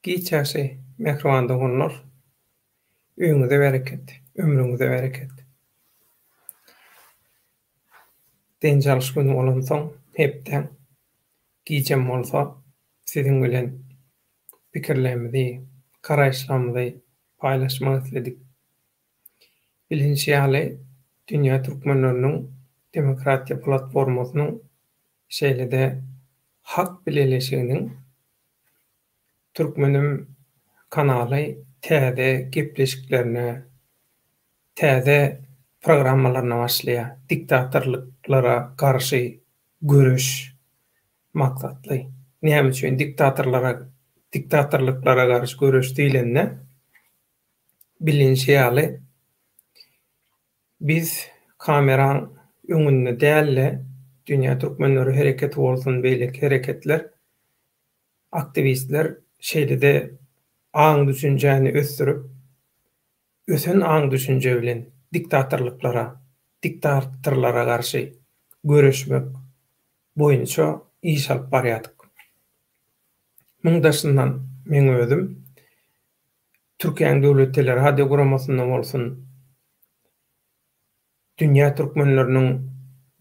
Giç ýagşy, mähriban doganlar! Öýüňize bereket, ömrüňize bereket! Dynç alyş güni bolansoň, hepdäň gijem bolsa, siziň bilen pikirlerimizi, garaýyşlarymyzy paýlaşmak isledik. Bilinşi ýaly, Dünýä türkmenleriniň demokratiýa platformasynyň, şeýle-de Halk bileleşiginiň Türkmenim kanaly täze gepleşiklerine, täze programmalaryna başlaýar. Diktatorlyklara garşy göreş maksatly. Näme üçin diktatorlara diktatorlyklara garşy göreş diýlende, bilinşi ýaly, biz kameraň öňünde däl-de, Dünýä Türkmenleri hereketi bolsun, beýleki hereketler Aktiwistler şeýle-de aň-düşünjäni ösdürip, ösen aň-düşünje bilen diktatorlyklara, diktatorlara garşy göreşmek boýunça iş alyp barýardyk. Muň daşyndan meň özüm Türkiýäniň Döwlet teleradio guramasynda bolsun, Dünýä türkmenleriniň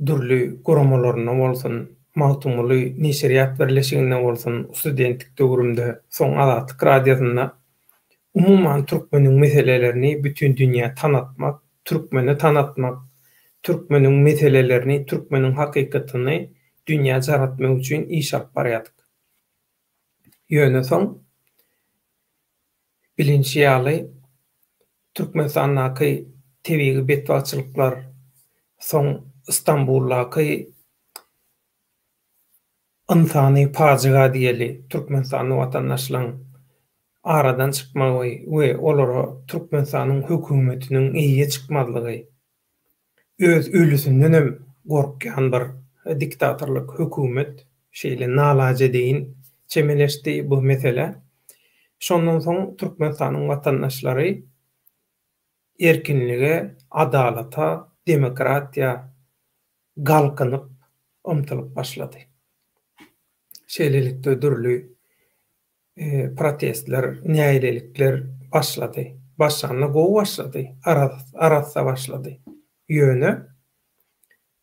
dürli guramalarynda bolsun, Magtymguly neşirýat birleşiginde bolsun, studentlik döwrümde, soň Azatlyk Radiosynda, umuman, türkmeniň meselelerini bütin dünýä tanatmak, türkmeni tanatmak, türkmeniň meselelerini, türkmeniň hakykatyny dünýä jar atmak üçin iş alyp barýardyk. Ýöne soň Bilinşi ýaly, Türkmenistandaky tebigy betbagtçylyklar, soň Stambuldaky ynsany pajyga diýeli, türkmenistanly watandaşlaryň aradan çykmagy we olara Türkmenistanyň hökümetiniň eýe çykmazlygy, öz ölüsindenem gorkýan bir diktatorlyk hökümet şeýle nalajedeýin çemeleşdi bu meselä. Şondan soň Türkmenistanyň watandaşlary erkinlige, adalata, demokratiýa galkynyp, ymtylyp başlady. Şeýlelikde dürli protestler, nägilelikler başlady. Başlanda gowy başlady, arassa başlady. Ýöne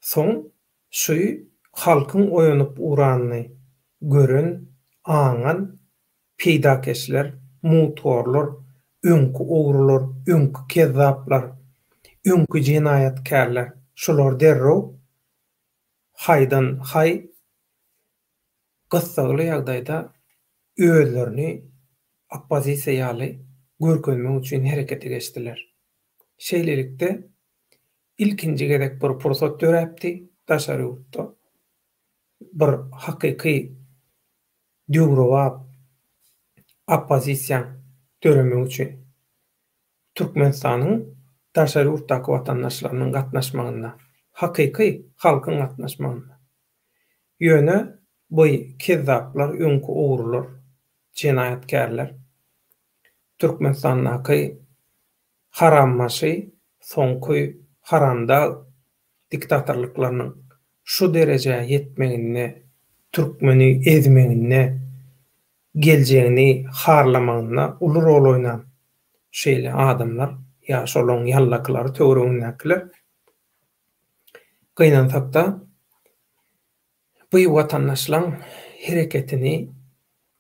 soň şu halkyň oýanyp ugranyny gören, aňan peýdakeşler, mugthorlar, öňki ogrular, öňki kezzaplar, öňki jenaýatkärler, şular derrew haýdan haý gyssagly ýagdaýda özlerini oppozisiýa ýaly görkezmek üçin herekete geçdiler. Şeýlelikde, ilkinji gezek bir pursat döräpdi daşary ýurtda bir hakyky döwrebap oppozisiýaň döremegi üçin Türkmenistanyň daşary ýurtdaky watandaşlarynyň gatnaşmagynda, hakyky halkyň gatnaşmagynda. Ýöne bu kezzaplar, öňki ogrular, jenaýatkärler Türkmenistandaky harambaşy, soňky haramdag diktatorlyklarynyň şu derejä ýetmeginde, türkmeni ezmeginde, geljegini harlamagynda uly rol oýnan şeýle adamlar ýa şolaň ýallakylary, töweregindäkiler Gynansakda, bu watandaşlaň hereketini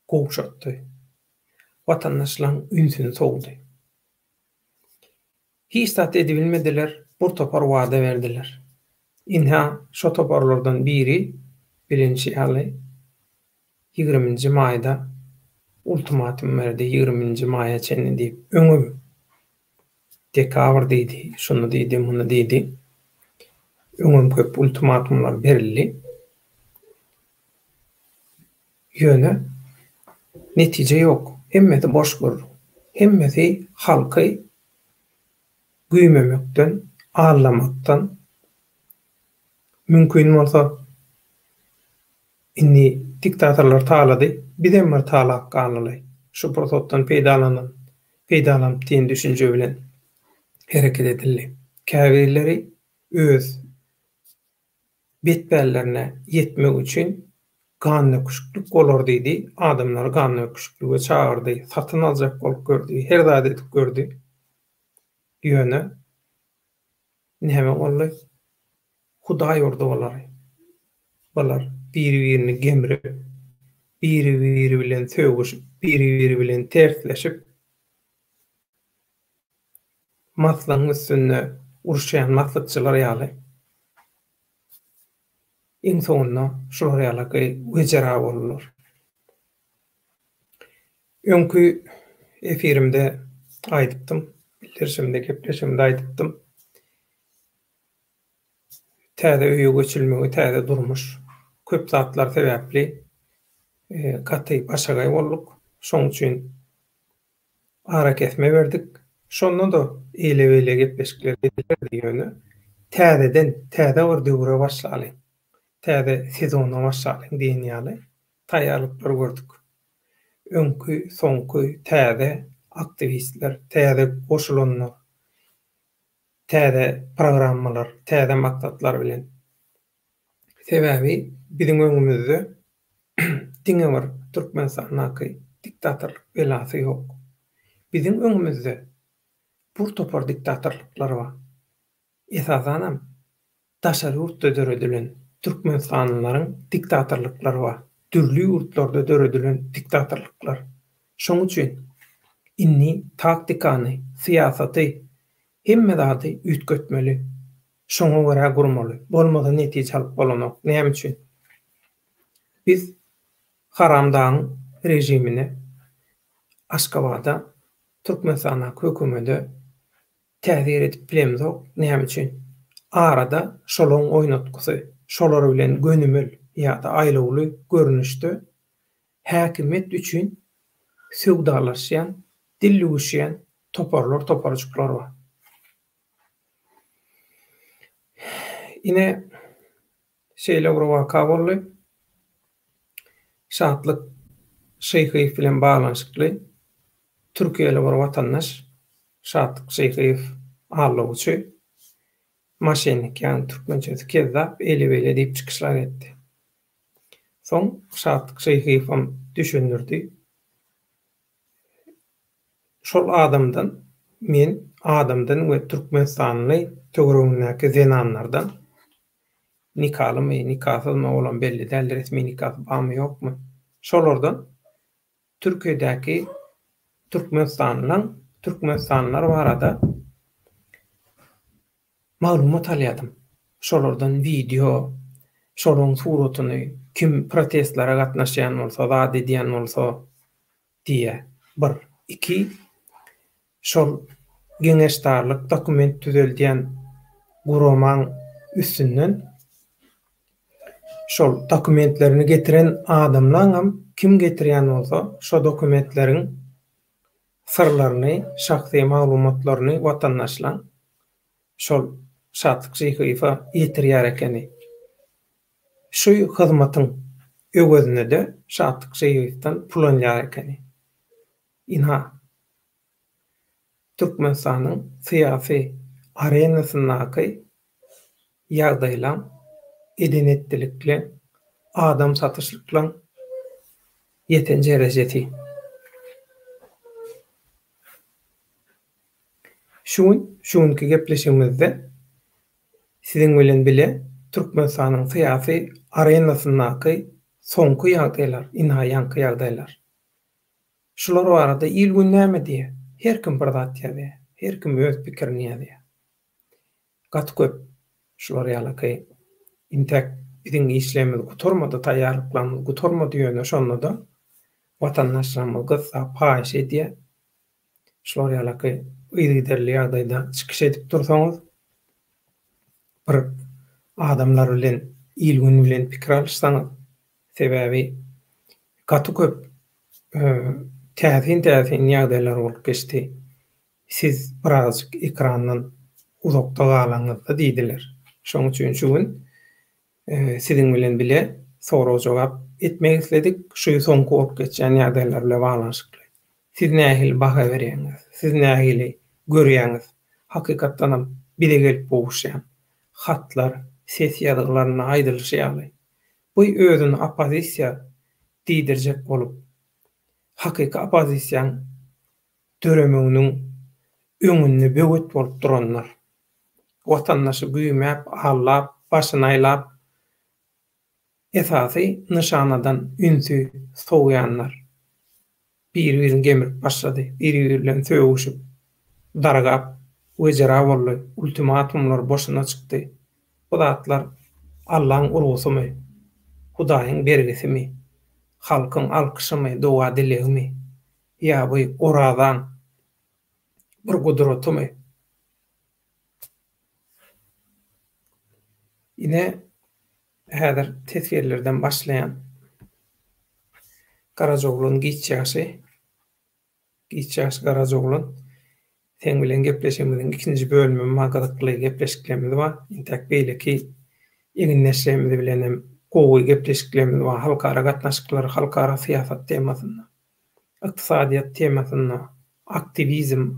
gowşatdy. Watandaşlaň ünsüni sowdy. Hiç zat edibilmediler, bir topar wada berdiler. Ynha, şo toparlardan biri, bilinşi ýaly, ýigriminji maýda ultimatum berdi, ýigriminji maýa çenli diýip, öňem dekabr diýdi, şuny diýdi, muny diýdi. Öňem köp ultimatumlar berildi. Ýöne netije ýok. Hemmesi boş gürrüň. Hemmesi halky güýmemekden, aldamakdan, mümkin bolsa Indi diktatorlar talady, bizem bir talap galaly, şu pursatdan peýdalanan, peýdalanyp diýen düşünje bilen hereket edildi. Käbirleri öz betpällerine ýetmek üçin. Gandöküşiklik bolar diýdi, adamlary gandöküşiklige çagyrdy, satyn aljak bolup gördi, her zat edip gördi. Ýöne näme boldy? Hudaý urdy olary. Bular biri-birini gemrip, biri-biri bilen sögüşip, biri-biri bilen tersleşip, maslygyň üstünde uruşýan maslykçylar ýaly, iň soňunda şular ýalaky wejera boldular. Öňki efirimde aýdypdym, bildirişimde, gepleşigimde aýdypdym. Täze öýe göçülmegi, täze durmuş, köp zatlar sebäpli gaty başagaý bolduk. Şoň üçin arakesme berdik. Şonda-da eýle-beýle gepleşikler edilerdi, ýöne täzeden, täze bir döwre başlalyň, täze sezona başlalyň diýen ýaly taýýarlyklar gördük. Öňki, soňky, täze aktiwistler, täze goşulanlar, täze programmalar, täze maksatlar bilen. Sebäbi biziň öňümizde diňe bir Türkmenistandaky diktatorlyk belasy ýok. Biziň öňümizde bir topar diktatorlyklar bar. Esasanam daşary ýurtda döredilen türkmenistanlylaryň diktatorlyklary bar. Dürli ýurtlarda döredilen diktatorlyklar. Şoň üçin indi taktikany, syýasaty, hemme zady üýtgetmeli. Şoňa görä gurmaly. Bolmasa netije alyp bolanok. Näme üçin? Biz Haramdagyň režimine, Aşgabada, Türkmenistandaky hökümede täsir edip bilemzok. Näme üçin? Arada şolaň oýnatgysy, şolar bilen gönümel ýa-da aýlawly görnüşde häkimiýet üçin söwdalaşýan, dil düwüşýän toparlar, toparjyklar bar. Ine, şeýle bir waka boldy. Şatlyk Şyhyýew bilen baglanyşykly türkiýeli bir watandaş Şatlyk Şyhyýew aldawçy, moşennik, ýagny türkmençesi kezzap, eýle-beýle diýip çykyşlar etdi. Soň Şatlyk Şyhyýewem düşündirdi. Şol adamdan men adamdan we türkmenistanly töweregindäki zenanlardan nikalymy nikasyzmy olam belli däl resmi nikasy barmy ýokmy şolardan Türkiýedäki türkmenistanlylaň türkmenistanlylar barada maglumat alýadym şolardan wideo şolaň suratyny kim protestlere gatnaşýan bolsa zat edýän bolsa diýýär. Bir. Iki, şol geňeşdarlyk dokument düzeldýän guramaň üstünden şol dokumentlerini getiren adamlaňam kim getirýän bolsa şo dokumentleriň syrlaryny, şahsy maglumatlaryny watandaşlaň şol Şatlyk Şyhyýewe ýetirýär ekeni. Şu hyzmatyň öwezine-de Şatlyk Şyhyýewden pul alýar ekeni. Ynha, Türkmenistanyň syýasy arenasyndaky ýagdaýlaň, eden-etdilikleň, adam satyşlyklaň ýeten derejesi. Şu gün, şu günki gepleşigimizde siziň bilen bile Türkmenistanyň syýasy arenasyndaky soňky ýagdaýlar, ynha ýaňky ýagdaýlar. Şular barada il-gün näme diýýär? Her kim bir zat ýazýar. Her kim öz pikirini ýazýar. Gaty köp şular ýalaky intäk biziň işlerimiz gutarmady, taýýarlyklarymyz gutarmady ýöne şonda-da watandaşlarymyz gyssap haýyş edýär. Şular ýalaky yzygiderli ýagdaýda çykyş edip dursaňyz, bir adamlar bilen, il-gün bilen pikir alyşsaňyz, sebäbi gaty köp täsin-täsin ýagdaýlar bolup geçdi. Siz birazjyk ekrandan uzakda galaňyzda diýdiler. Şonuň üçin şu gün siziň bilen bile sorag-jogap etmek isledik. Şu soňky bolup geçýän ýagdaýlar bilen baglanyşykly. Siz nähili baha berýäňiz? Siz nähili görýäňiz? Hakykatdanam bize gelip gowuşýan hatlar, ses ýazgylarynda aýdylyşy ýaly. Bu özüni oppozisiýa diýdirjek bolup, hakyky oppozisiýaň döremeginiň öňünde böwet bolup duranlar. Watandaşy güýmäp, aldap, başyny aýlap, esasy nyşanadan ünsi sowýanlar. Biri-birini gemirip başlady, biri-biri bilen sögüşip, dargap, wejera boldy, ultimatumlar boşuna çykdy. Bu zatlar Allaň urgusymy, Hudaýyň bergisimi, halkyň alkyşymy, doga-dilegimi ýa bu Orazaň bir gudratymy? Ine, häzir teswirlerden başlaýan. Garajaoglan giç ýagşy. Giç ýagşy Garajaoglan. Seň bilen gepleşigimiziň ikinji bölümem bar, gyzykly gepleşiklerimiz bar. Intäk beýleki egindeşlerimiz bilenem gowy gepleşiklerimiz bar halkara gatnaşyklar, halkara syýasat temasynda. Ykdysadyýet temasynda, aktiwizm,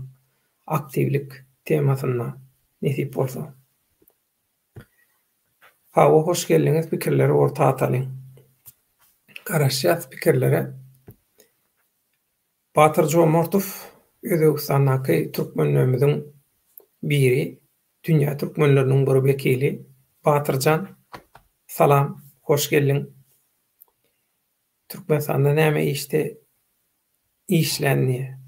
aktiwlik temasynda nesip bolsa. Hawa hoş geldiňiz pikirleri orta atalyň. Garaşýas pikirlere. Batyr Jomartow Özbegistandaky türkmenlerimiziň biri, dünýä türkmenleriniň bir wekili. Batyrjan salam hoş geldiň. Türkmenistanda näme işde işlän diýýä.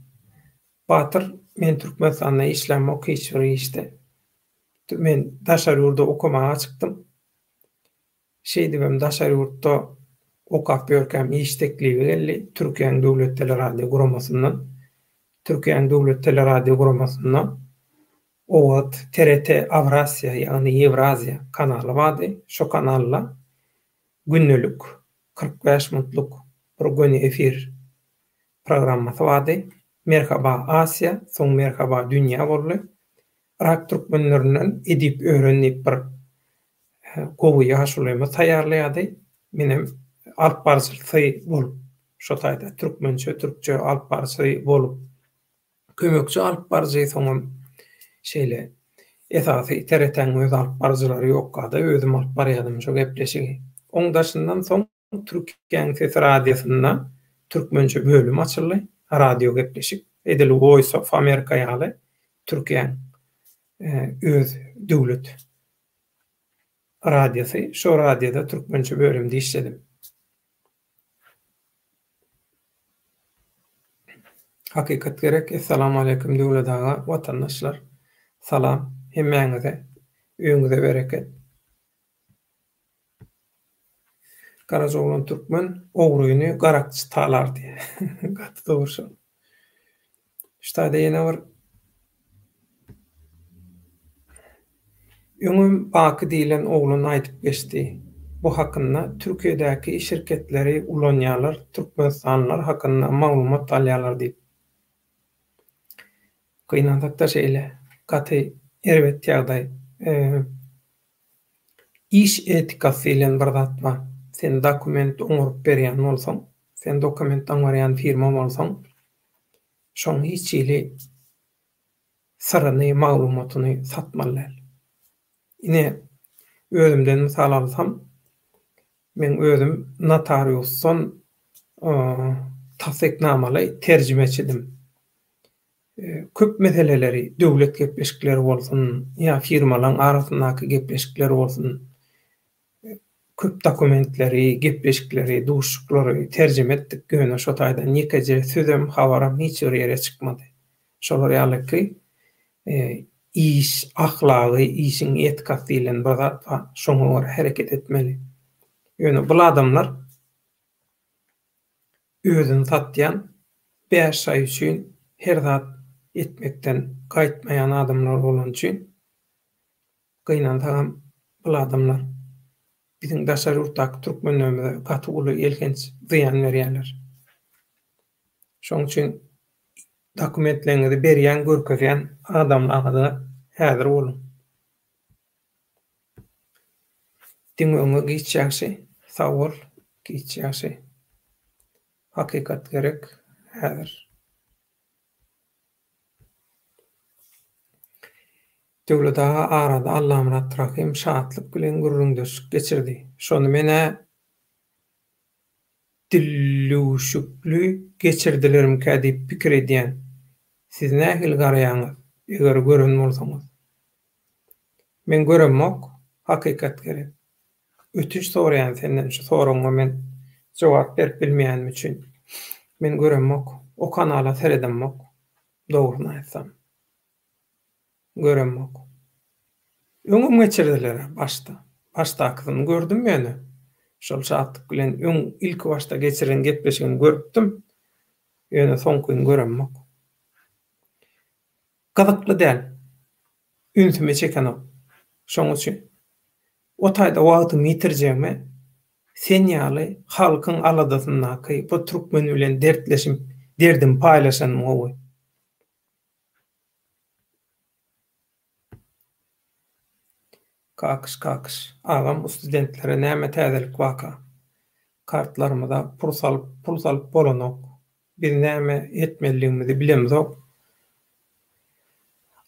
Batyr men Türkmenistanda işlämok hiç bir işde. Men daşary ýurda okamaga çykdym. Şeýdibem daşary ýurtda okap ýörkäm iş teklibi geldi Türkiýäň Döwlet Teleradio guramasyndan. Türkiýäň Döwlet Teleradio guramasynda o wagt TRT Awrasiýa ýagny Ýewraziýa kanaly bardy. Şo kanalda gündelik 45 minutlyk bir göni efir programmasy bardy. Merhaba Asiýa, soň Merhaba Dünýä boldy. Yrak türkmenlerinden Edip Ören diýip bir gowy ýaşulymyz taýýarlaýardy. Menem alyp baryjysy bolup, şo taýda türkmençe, türkçe alyp baryjy bolup, kömekçi alyp baryjy, soňam şeýle esasy TRT-niň öz alyp baryjylary ýokka-da, özüm alyp barýardym şo gepleşigi. Oň daşyndan soň Türkiýäň Sesi radiosynda türkmençe bölüm açyldy, radio gepleşik. Edil Voice of America ýaly Türkiýäň öz döwlet radiosy. Şo radioda türkmençe bölümde işledim. Hakykat gerek. Essalamu aleýkum Döwlet aga, watandaşlar. Salam hemmäňize. Öýüňize bereket. Garajaoglan türkmen ogryny garakçy talar diýýär. Gaty dogry şol. Şu taýda ýene bir Öňem Baky diýlen oglan aýdyp geçdi. Bu hakynda Türkiýedäki şirketleri ulanýarlar türkmenistanlylar hakynda maglumat alýarlar diýip. Gynansakda şeýle. Gaty erbet ýagdaý. Iş etikasy diýlen bir zat bar. Sen dokument oňaryp berýän bolsaň, sen dokument oňarýan firma bolsaň, şoň hiç hili syryny, maglumatyny satmaly däl. Ine, özümden mysal alsam, meň özüm notariusdan tassyknamaly terjimeçidim. Köp meseleleri, döwlet gepleşikleri bolsun ýa firmalaryň arasyndaky gepleşikler bolsun, köp dokumentleri, gepleşikleri, duşuşyklary terjime etdik, ýöne şo taýdan ýekeje sözem, habaram hiç bir ýere çykmady. Şolar ýalyky iş ahlagy, işiň etikasy diýlen bir zat bar, şoňa görä hereket etmeli. Ýöne bul adamlar Özüni satýan, bäş şaý üçin her zat etmekden gaýtmaýan adamlar bolany üçin, gynansagam bul adamlar biziň daşary ýurtdaky türkmenlerimize gaty uly elhenç zyýan berýärler. Şoň üçin dokumentleriňizi berýän, görkezýän adamlaryňyza häzir boluň. Diňe öňe giç ýagşy. Sag bol giç ýagşy. Hakykat gerek häzir. Döwlet aga arada Allamyrat Rahym Şatlyk bilen gürrüňdeşlik geçirdi. Şony men-ä. Dildüwşükli geçirdilermikä diýip pikir edýän. Siz nähili garaýaňyz, eger gören bolsaňyz? Men göremok, hakykat gerek. Ötünç soraýan senden şu soragyňa men jogap berip bilmeýänim üçin. Men göremok, o kanala seredemok, dogrusyny aýtsam. Göremok. Öňem geçirdiler-ä başda. Başdakysyny gördüm ýöne. Şol Şatlyk bilen öň ilki başda geçiren gepleşigini görüpdim. Ýöne soňkyny göremok. Gyzykly däl. Ünsümi çekenok. Şoň üçin. O taýda wagtymy ýitirjegime sen ýaly halkyň aladasyndaky bu türkmen bilen dertleşip derdimi paýlaşanym gowy. Kakyş kakyş. Agam ustudentlere näme täzelik waka. Kartlarymyza pul salyp pul salyp bolanok. Biz näme etmelidigimizi bilemzok.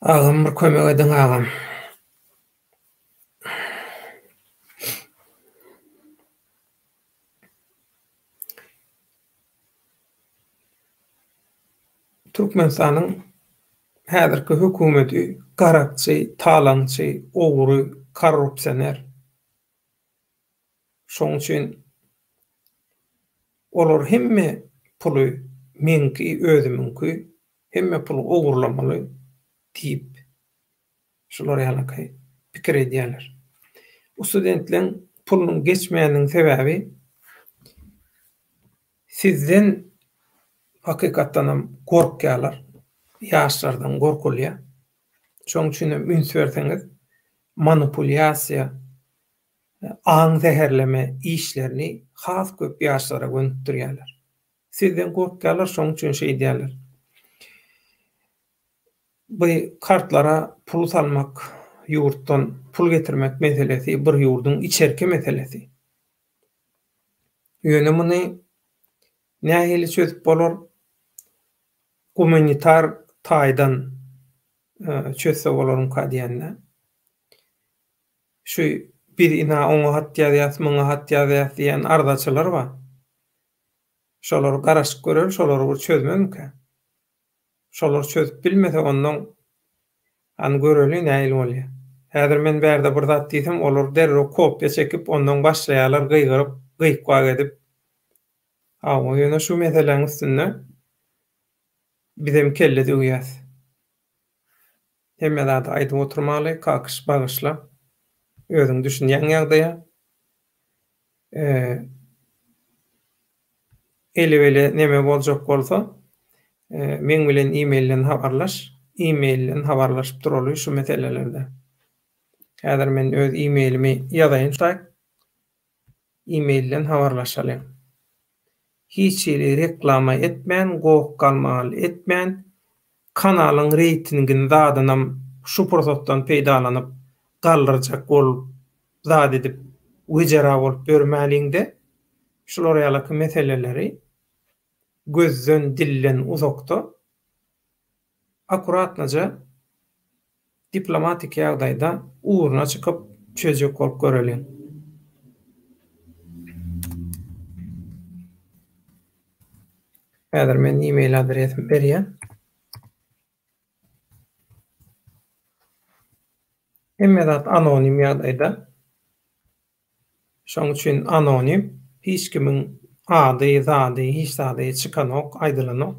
Agam bir kömek ediň agam. Türkmenistanyň häzirki hökümeti garakçy, talaňçy, ogry, korrupsioner. Şoň üçin olar hemme puly meňki, özümiňki, hemme puly ogurlamaly diýip Şular ýalaky pikir edýärler. Bu studentleň pulunyň geçmeýäniniň sebäbi sizden hakykatdanam gorkýarlar. Ýaşlardan gorkulýar. Şonuň üçin hem üns berseňiz manipulýasiýa, aň zäherleme işlerini has köp ýaşlara gönükdirýärler. Sizden gorkýarlar, şonuň üçin şeýdýärler. Bu kartlara pul salmak, ýurtdan pul getirmek meselesi bir ýurduň içerki meselesi. Ýöne muny nähili çözüp bolar? Gumanitar taýdan çözse bolarmyka diýende. Şu biz ina oňa hat ýazýas, muňa hat ýazýas diýen arzaçylar bar. Şolar garaşyp göreli, şolar bir çözmezmikä? Şolar çözüp bilmese onnoň hany göreli nähili bolýa. Häzir men bärde bir zat diýsem olar derrew kopýa çekip onnoň başlaýarlar gygyryp gyk-wak edip. Hawa ýöne şu meseläň üstünde bizem kelle döwýäs. Hemme zady aýdyp oturmaly Kakyş bagyşla. Özüň düşünýäň ýagdaýa. Elebele neme boljak bolsa, meň bilen e-mailden habarlaş. E-mailden habarlaşyp duraly şu meselelerde. Häzir men öz e-mailimi ýazaýyn şaýt. E-mailden habarlaşalyň. Hiç hili reklama etmän, goh-galmagal etmän, kanalyň reýtingini zadynam şu pursatdan peýdalanyp galdyrjak bolup zat edip wejera bolup ýörmäliňde, şular ýalaky meseleleri gözden dilden uzakda akkuratnyja diplomatiki ýagdaýda ugruna çykyp çözjek bolup göreliň. Häzir men e-mail adresimi berýän. Hemme zat anonim ýagdaýda. Şoň üçin anonim, hiç kimiň ady, zady, hiç zady çykanok, aýdylanok.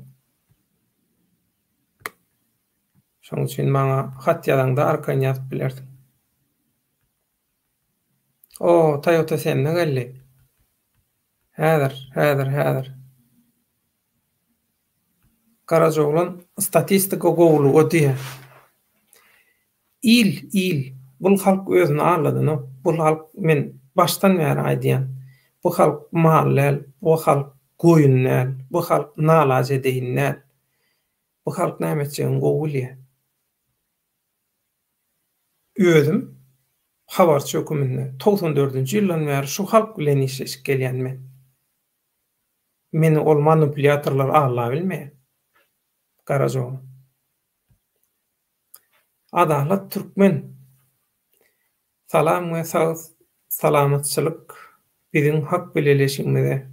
Şoň üçin maňa hat ýazaňda arkaýyn ýazyp bilersiň. O, Toyota Senna geldi. Häzir, häzir, häzir. Garajaoglan statistika gowulyga diýýär. Il, il, bul halk özüni aldadanok, bul halk men başdan bäri aýdýan, bu halk mal däl, bu halk goýun däl, bu halk nalajedeýin däl. Bu halk näme etjegini gowy bilýär. Özüm habarçy höküminde 94 dördünji ýyldan bäri şu halk bilen işleşip gelýän men. Meni ol manipulýatorlar aldabilmeýär. Garajaoglan. Adalat Türkmen. Salam we sag salamatçylyk biziň hak bileleşigimize.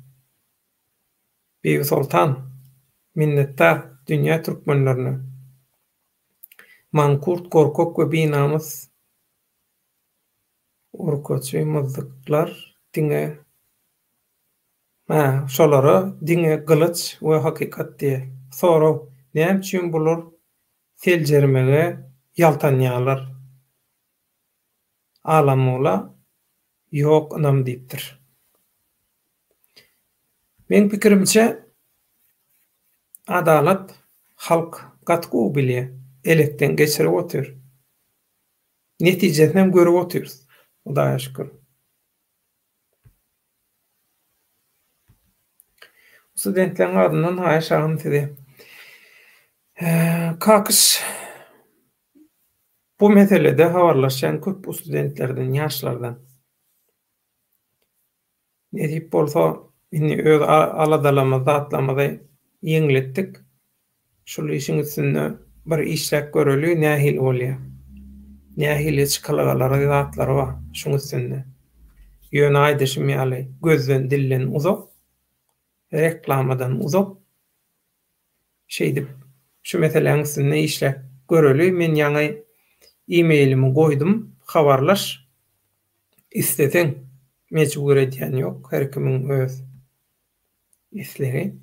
Bibisoltan, minnetdar dünýä türkmenlerine. Mankurt gorkak we binamys urkaçy myzdyklar diňe Hä, şolara diňe gylyç we hakykat diýe. Sorag, näme üçin bular seljermege ýaltanýarlar? Alamula ýok ynam diýipdir. Meň pikirimçe Adalat halk gaty gowy bilýär, elekden geçirip otyr. Netijesinem görüp otyrys, Hudaýa şükür. Studentleň adyndan haýyş agam size. Kakyş bu meselede habarlaşýan köp studentlerden, ýaşlardan. Nesip bolsa, indi öz aladalarymyzy, zatlarymyzy ýeňletdik. Şul işiň üstünde bir işläp göreli, nähili bolýar. Nähili çykalgalary, zatlary bar şuň üstünde. Ýöne aýdyşym ýaly, gözden-dilden uzak, reklamadan uzak. Şeýdip, şu meseläň üstünde işläp göreli. Men ýaňy e-mailimi goýdum, habarlaş. Isleseň, mejbur edýän ýok, her kimiň öz islegi.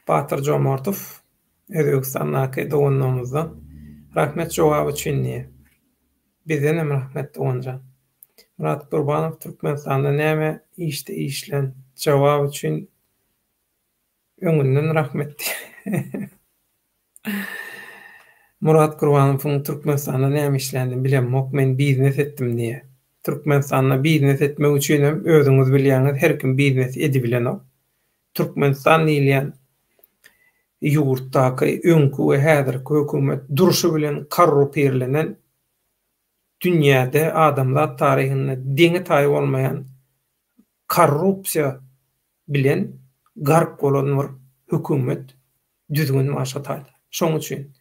Batyr Jomartow, Özbegistandaky doganlarymyzdan rahmet jogaby üçin diýýär. Bizdenem rahmet doganjan. Myrat Gurbanow, Türkmenistanda näme işde işlän jogap üçin Öňünden rahmet diýýär. Murat Gurbanowyň Türkmenistanda näme işlänini bilemok, men biznes etdim diýýär. Türkmenistanda biznes etmek üçinem özüňiz bilýäňiz her kim biznes edibilenok. Türkmenistan diýilýän ýurtdaky öňki we häzirki hökümet durşy bilen korrupirlenen dünýäde adamzat taryhynda deňi-taýy bolmaýan korrupsiýa bilen gark bolan bir hökümet düzgün bar şo taýda. Şoň üçin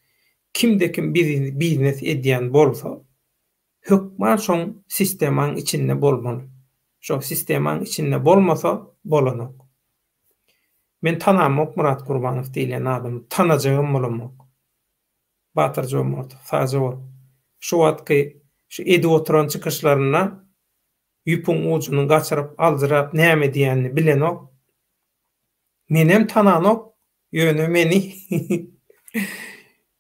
kimde-kim biznes edýän bolsa, hökman şoň sistemaň içinde bolmaly. Şo sistemaň içinde bolmasa bolanok. Men tanamok Myrat Gurbanow diýilýän adamy, tanajagam bolamok. Batyr Jomartow, sagja bol. Şu wagtky şu edip oturan çykyşlarynda ýüpüň ujuny gaçyryp, aljyrap näme diýenini bilenok. Menem tananok, ýöne meni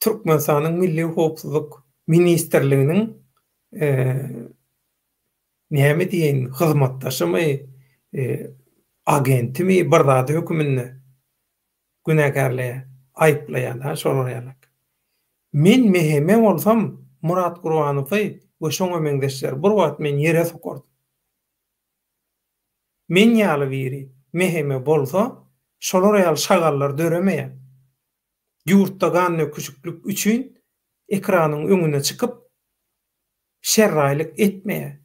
Türkmenistanyň Milli howpsuzlyk ministrliginiň näme diýeýin, hyzmatdaşymy, agentimi bir zady höküminde günäkärleýär, aýyplaýar-da şolar ýalak. Men MHM bolsam, Myrat Gurbanowy we şoňa meňzeşleri bir wagt men ýere sokardym. Men ýaly biri MHM bolsa, şolar ýaly şagallar döremeýär. Ýurtda gandöküşiklik üçin ekranyň öňüne çykyp, şerraýlyk etmeýär.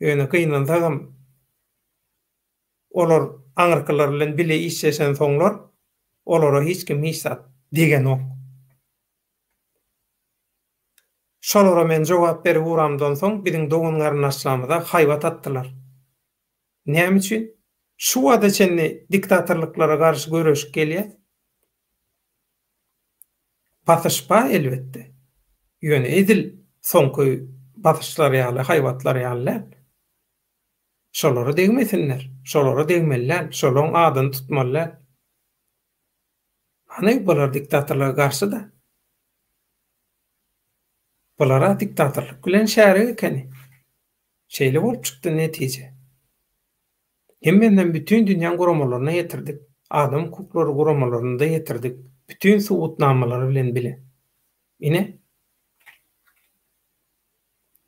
Ýöne gynansagam, olar aňyrkylar bilen bile işleşensoňlar, olara hiç kim hiç zat degenok. Şolara men jogap berip ugramdan soň biziň dogan-garyndaşlarymyza haýbat atdylar. Näme üçin? Şu wagta çenli diktatorlyklara garşy göreşip gelýäs. Basyş bar elbetde. Ýöne edil soňky basyşlar ýaly, haýbatlar ýaly däl. Şolara degmesinler. Şolara degmeli däl. Şolaryň adyny tutmaly däl. Hany bular diktatorlyga garşy-da. Bular-a diktatorlyk bilen şärik ekeni. Şeýle bolup çykdy netije. Hemmesinem bütin dünýäň guramalaryna ýetirdik. Adam hukuklary guramalaryna-da ýetirdik. Bütin subutnamalary bilen bile. Ine.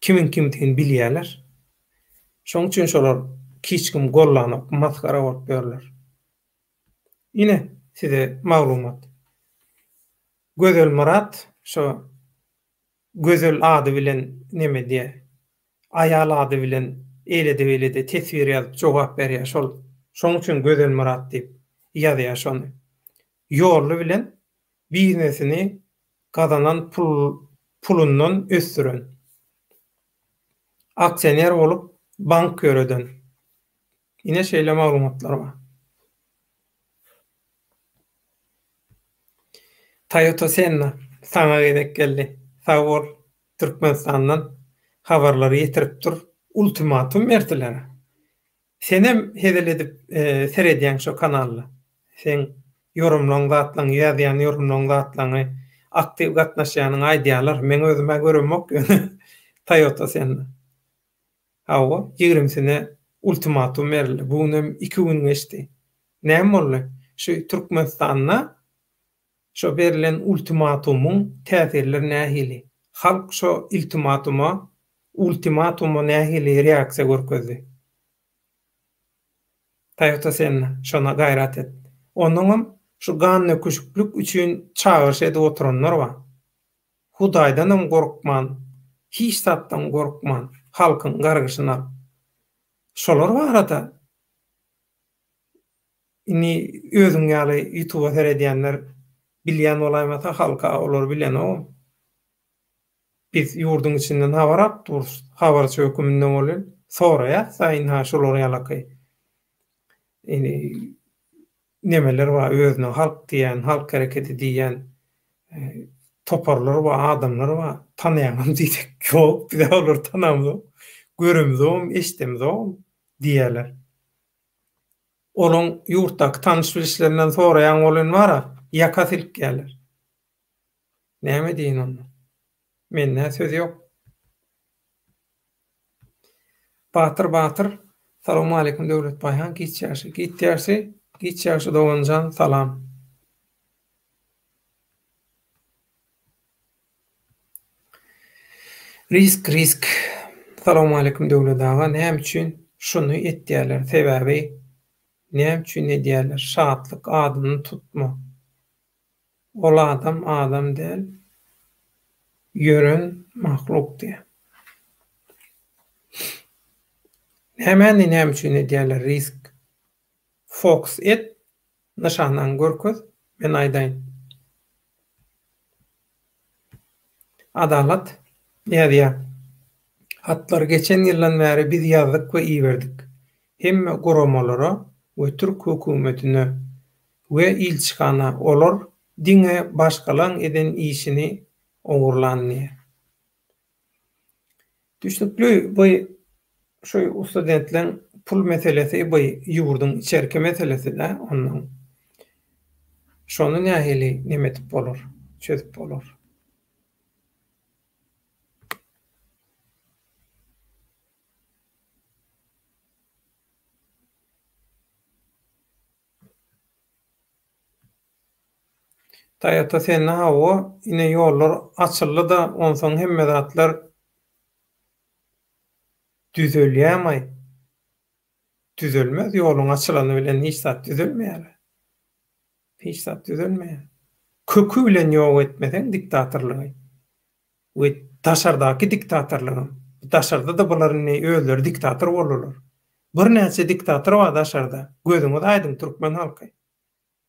Kimiň kimdigini bilýärler. Şoň üçin şolar hiç kim gollanok, masgara bolup ýörler. Ine, size maglumat. Gözelmyrat şo Gözel ady bilen neme diýýär, aýal ady bilen eýlede-beýlede teswir ýazyp jogap berýär şol. Şoň üçin Gözelmyrat diýip ýazýar şony. Ýolly bilen biznesini gazanan pul pulundan ösdüren. Aksioner bolup. Bank ýöreden. Ine şeýle maglumatlar bar. Toyota Senna saňa gezek geldi. Sag bol Türkmenistandan habarlary ýetirip dur. Ultimatum berdiler. Senem hezil edip seredýäň şo kanalda. Seň ýorumlaň zatlaňy ýazýan ýorumlaň zatlaňy aktiw gatnaşýanyňy aýdýarlar. Meň özüm-ä göremok ýöne Toyota Senna. Hawa, ýigrimisine ultimatum berildi. Bu günem iki gün geçdi. Näme boldy? Şu Türkmenistanda şo berlen ultimatumyň täsirleri nähili? Halk şo iltimatuma, ultimatuma nähili reaksiýa görkezdi? Toyota Senna, şona gaýrat et. Onnoňam şu gandöküşiklik üçin çagyryş edip oturanlar bar. Hudaýdanam gorkman, hiç zatdan gorkman, halkyň gargyşyny alyp. Şolar barada indi özüň ýaly ýutuba seredýänler bilýän bolaýmasa halka olar bilenogam. Biz ýurduň içinden habar alyp durus, habarçy höküminde welin soraýas-da ynha şular ýalaky. Indi nemeler bar, özüne halk diýýän, halk hereketi diýýän toparlar bar, adamlar bar. Tanaýaňyzmy diýsek, ýok, biz olary tanamzok, göremzogam, eşidemzogam diýýärler. Olaň ýurtdaky tanyş-bilişlerinden soraýaň welin bar-a, ýaka silkýärler. Näme diýeýin onda? Mende söz ýok. Batyr Batyr Salowmaleýkim Döwlet Baýhan giç ýagşy giç ýagşy giç ýagşy doganjan salam. Risk risk Salowmaleýkim Döwlet aga näme üçin şuny etýäler sebäbi näme üçin edýäler şatlyk adyny tutma Ol adam adam däl, ýören mahluk diýýär. Nämäni näme üçin edýärler risk? Fokus et, nyşanaňy görkez, men aýdaýyn. Adalat ýazýar. Hatlary geçen ýyldan bäri biz ýazdyk we iberdik. Hemme guramalara we türk hökümetine we ilçihana olar diňe başgalaň eden işini ogurlan diýýär. Düşnükli bu şu studentleň pul meselesi bu ýurduň içerki meselesi-dä onnoň şony nähili neme edip bolar çözüp bolar. Toyota Senna hawa ine ýollar açyldyda onsoň hemme zatlar düzelýämaý düzelmez ýoluň açylany bilen hiç zat düzelmeýär hiç zat düzelmeýär köki bilen ýok etmeseň diktatorlygy we daşardaky diktatorlygam daşarda-da bular indi özleri diktator boldular birnäçe diktator bar daşarda gözüňiz aýdyň türkmen halky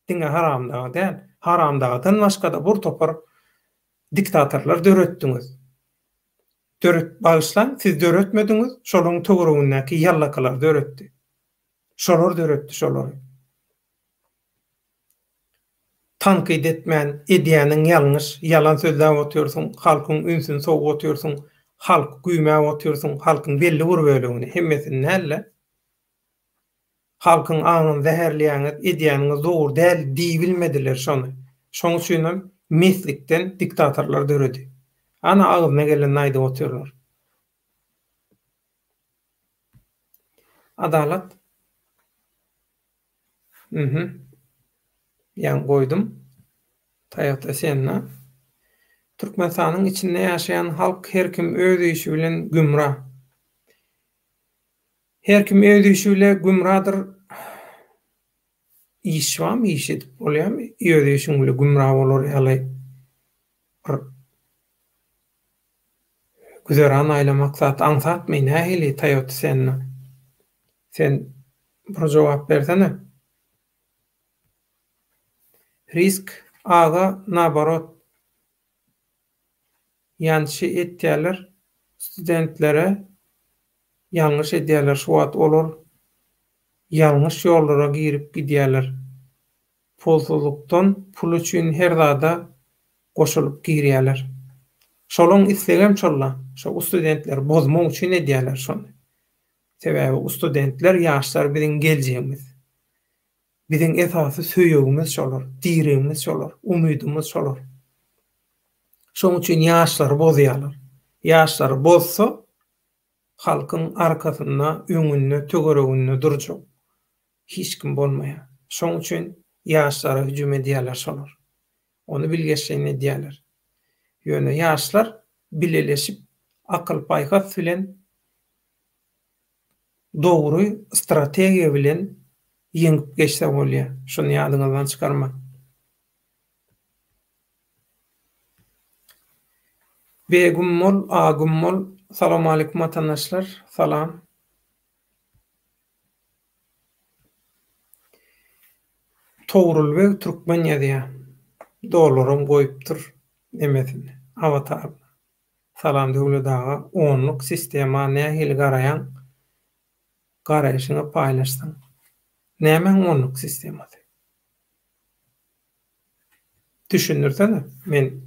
Diňe Haramdag däl, Haramdagdan başga-da bir topar diktatorlar döretdiňiz. Döret, bagyşlaň, siz döretmediňiz, şolaryň töweregindäki ýallakalar döretdi. Şolar döretdi şolary. Tankyt etmän, edýäniň ýalňyş, ýalan sözläp otyrsyň, halkyň ünsüni sowup otyrsyň, halky güýmäp otyrsyň, halkyň belli bir bölegini, hemmesini däl-de. Halkyň aňyny zäherleýäňiz, edýäniňiz dogry däl diýibilmediler şony. Şoň üçinem meslikden diktatorlar döredi. Ana agzyna gelenini aýdyp otyrlar. Adalat. Mhm. Ýaňy goýdum. Toyota Senna. Türkmenistanyň içinde ýaşaýan halk her kim öz işi bilen gümra. Her kim öz işi bile gümradyr. Iş barmy, iş edip bolýarmy? Öz işiň bile gümra bolar ýaly bir güzeran aýlamak zat aňsatmy? Nähili Toyota Senna? Sen bir jogap bersene. Risk aga naborot ýançy etýäler studentlere. Ýalňyş edýärler şu wagt olar ýalňyş ýollara girip gidýärler. Pulsuzlykdan pul üçin her zada goşulyp girýärler. Şolaň islegem şolla, şo ustudentleri bozmak üçin edýärler şony. Sebäbi ustudentler ýaşlar biziň geljegimiz. Biziň esasy söýegimiz şolar, diregimiz şolar, umydymyz şolar. Şoň üçin ýaşlary bozýarlar. Ýaşlary bozsa halkyň arkasynda, öňünde, töwereginde durjak hiç kim bolmaýar. Şoň üçin ýaşlara hüjüm edýärler şolar. Ony bilgeşleýin edýärler. Ýöne ýaşlar bileleşip, akyl-paýhas bilen, dogry strategiýa bilen ýeňip geçse bolýar. Şuny ýadyňyzdan çykarmaň. B Gümmol A Gümmol Salowmaleýkum watandaşlar Salam. Togrulbeg Türkmen ýazýar. Dollaram goýupdyr nemesini, awataryna. Salam Döwlet aga, onluk sistema nähili garaýaň? Garaýşyňy paýlaşsaň. Nämäň onluk sistemasy? Düşündirsene. Men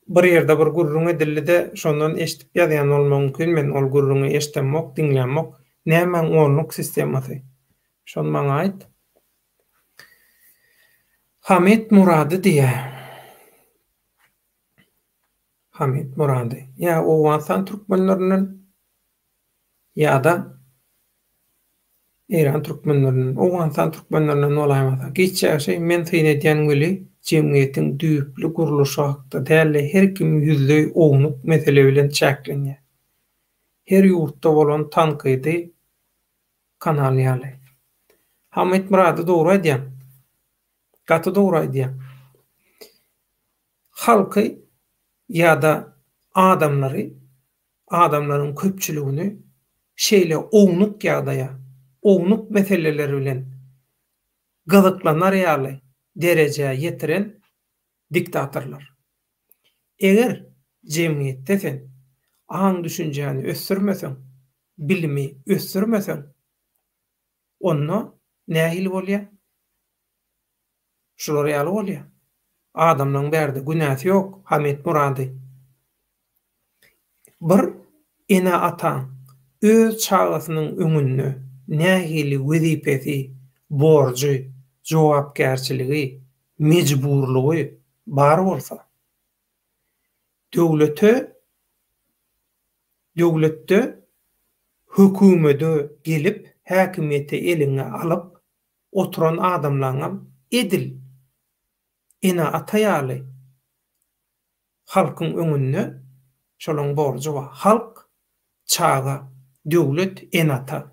bir ýerde bir gürrüň edildi-de, şondan eşidip ýazýan bolmagy mümkin. Men ol gürrüňi eşidemok, diňlämok. Nämäň onluk sistemasy? Şony maňa aýt. Hamid Murady diýýär. Hamid Murady. Ýa Owganystan türkmenlerinden ýa-da Eýran türkmenlerinden, Owganystan türkmenlerinden bolaýmasa. Giç ýagşy, men syn edýän weli jemgyýetiň düýpli gurluşy hakda däl-de her kim ýüzleý ownuk mesele bilen çäklenýär. Her ýurtda bolan tankydy kanal ýaly. Hamid Myrady dogry aýdýaň. Gaty dogry aýdýaň. Halky ýa-da adamlary adamlaryň köpçüligini şeýle ownuk ýagdaýa, ownuk meseleler bilen gyzyklanar ýaly derejä ýetiren diktatorlar. Eger jemgyýetde sen aň-düşünjäni ösdürmeseň, bilimi ösdürmeseň, onda nähili bolýar? Şular ýaly bolýar. Adamlaň bärde günäsi ýok, Hamid Murady. Bir ene-ataň öz çagasynyň öňünde nähili wezipesi, borjy, jogapkärçiligi, mejburlygy bar bolsa, döwlete döwletde hökümede gelip, häkimiýeti eliňe alyp, oturan adamlaňam edil ene-ata ýaly halkyň öňünde şolaň borjy bar. Halk, çaga, döwlet, ene-ata.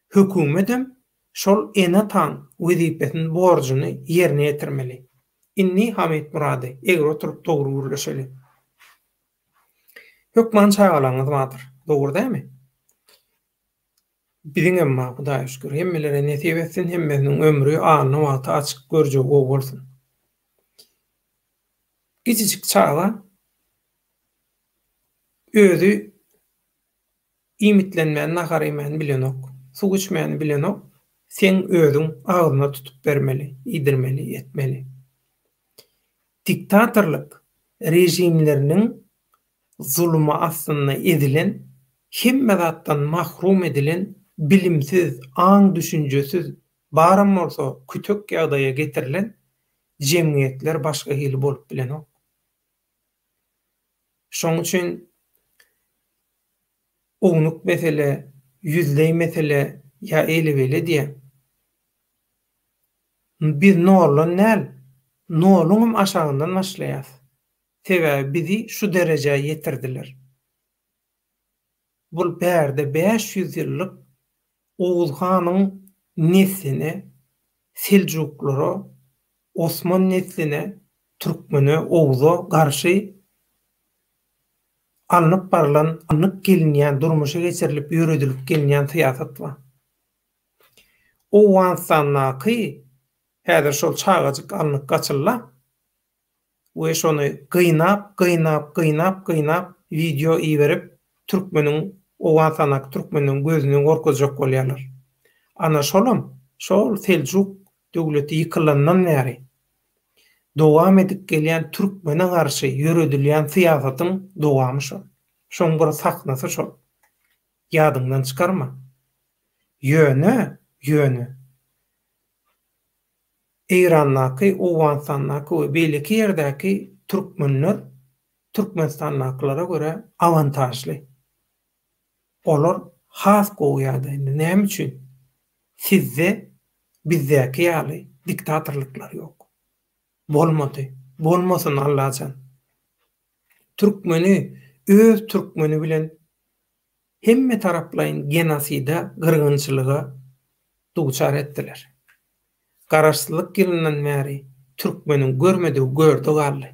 Hökümetem şol ene-ataň wezipesini, borjuny ýerine ýetirmeli. Indi Hamid Murady, egri oturyp dogry gürleşeli. Hökman çagalaňyz bardyr, dogry dälmi? Biziňem bar Hudaýa şükür. Hemmelere nesip etsin, hemmesiniň ömri, alny wagty açyk, görjegi gowy bolsun. Kiçijik çaga özi iýmitlenmäni, nahar iýmäni bilenok, suw içmäni bilenok, seň özüň agzyna tutup bermeli, iýdirmeli, etmeli. Diktatorlyk režimleriniň zulumy astynda ezilen, hemme zatdan mahrum edilen, bilimsiz, aň-düşünjesiz, baram bolsa kütek ýagdaýa getirilen jemgyýetler başga hili bolup bilenok. Şoň üçin ownuk mesele, ýüzleý mesele ýa eýle-beýle diýýän. Biz noldan däl, noluňam aşagyndan başlaýas. Sebäbi bizi şu derejä ýetirdiler. Bul bärde 500 ýyllyk Oguz hanyň nesline, seljuklara, osman nesline, türkmene, ogza garşy alnyp barylan, alnyp gelinýän, durmuşa geçirilip ýöredilip gelinýän syýasat bar. Owganystandaky häzir şol çagajyk alnyp gaçylda, we şony gynap, gynap, gynap, gynap wideo iberip türkmeniň Owganystandaky türkmenleň gözüni gorkuzjak bolýarlar. Ana şolam şol Seljuk döwleti ýykylandan bäri dowam edip gelýän türkmene garşy ýöredilýän syýasatyň dowamy şol. Şoň bir sahnasy şol. Ýadyňdan çykarma. Ýöne, ýöne Eýrandaky, Owganystandaky we beýleki ýerdäki türkmenler Türkmenistandakylara görä awantažly. Olar has gowy ýagdaýynda. Näme üçin? Sizde bizdäki ýaly diktatorlyklar ýok. Bolmady. Bolmasyn Allajan. Türkmeni öz türkmeni bilen hemme taraplaýyn genoside, gyrgynçylyga duçar etdiler. Garaşsyzlyk ýylyndan bäri türkmeniň görmedigi görde galdy.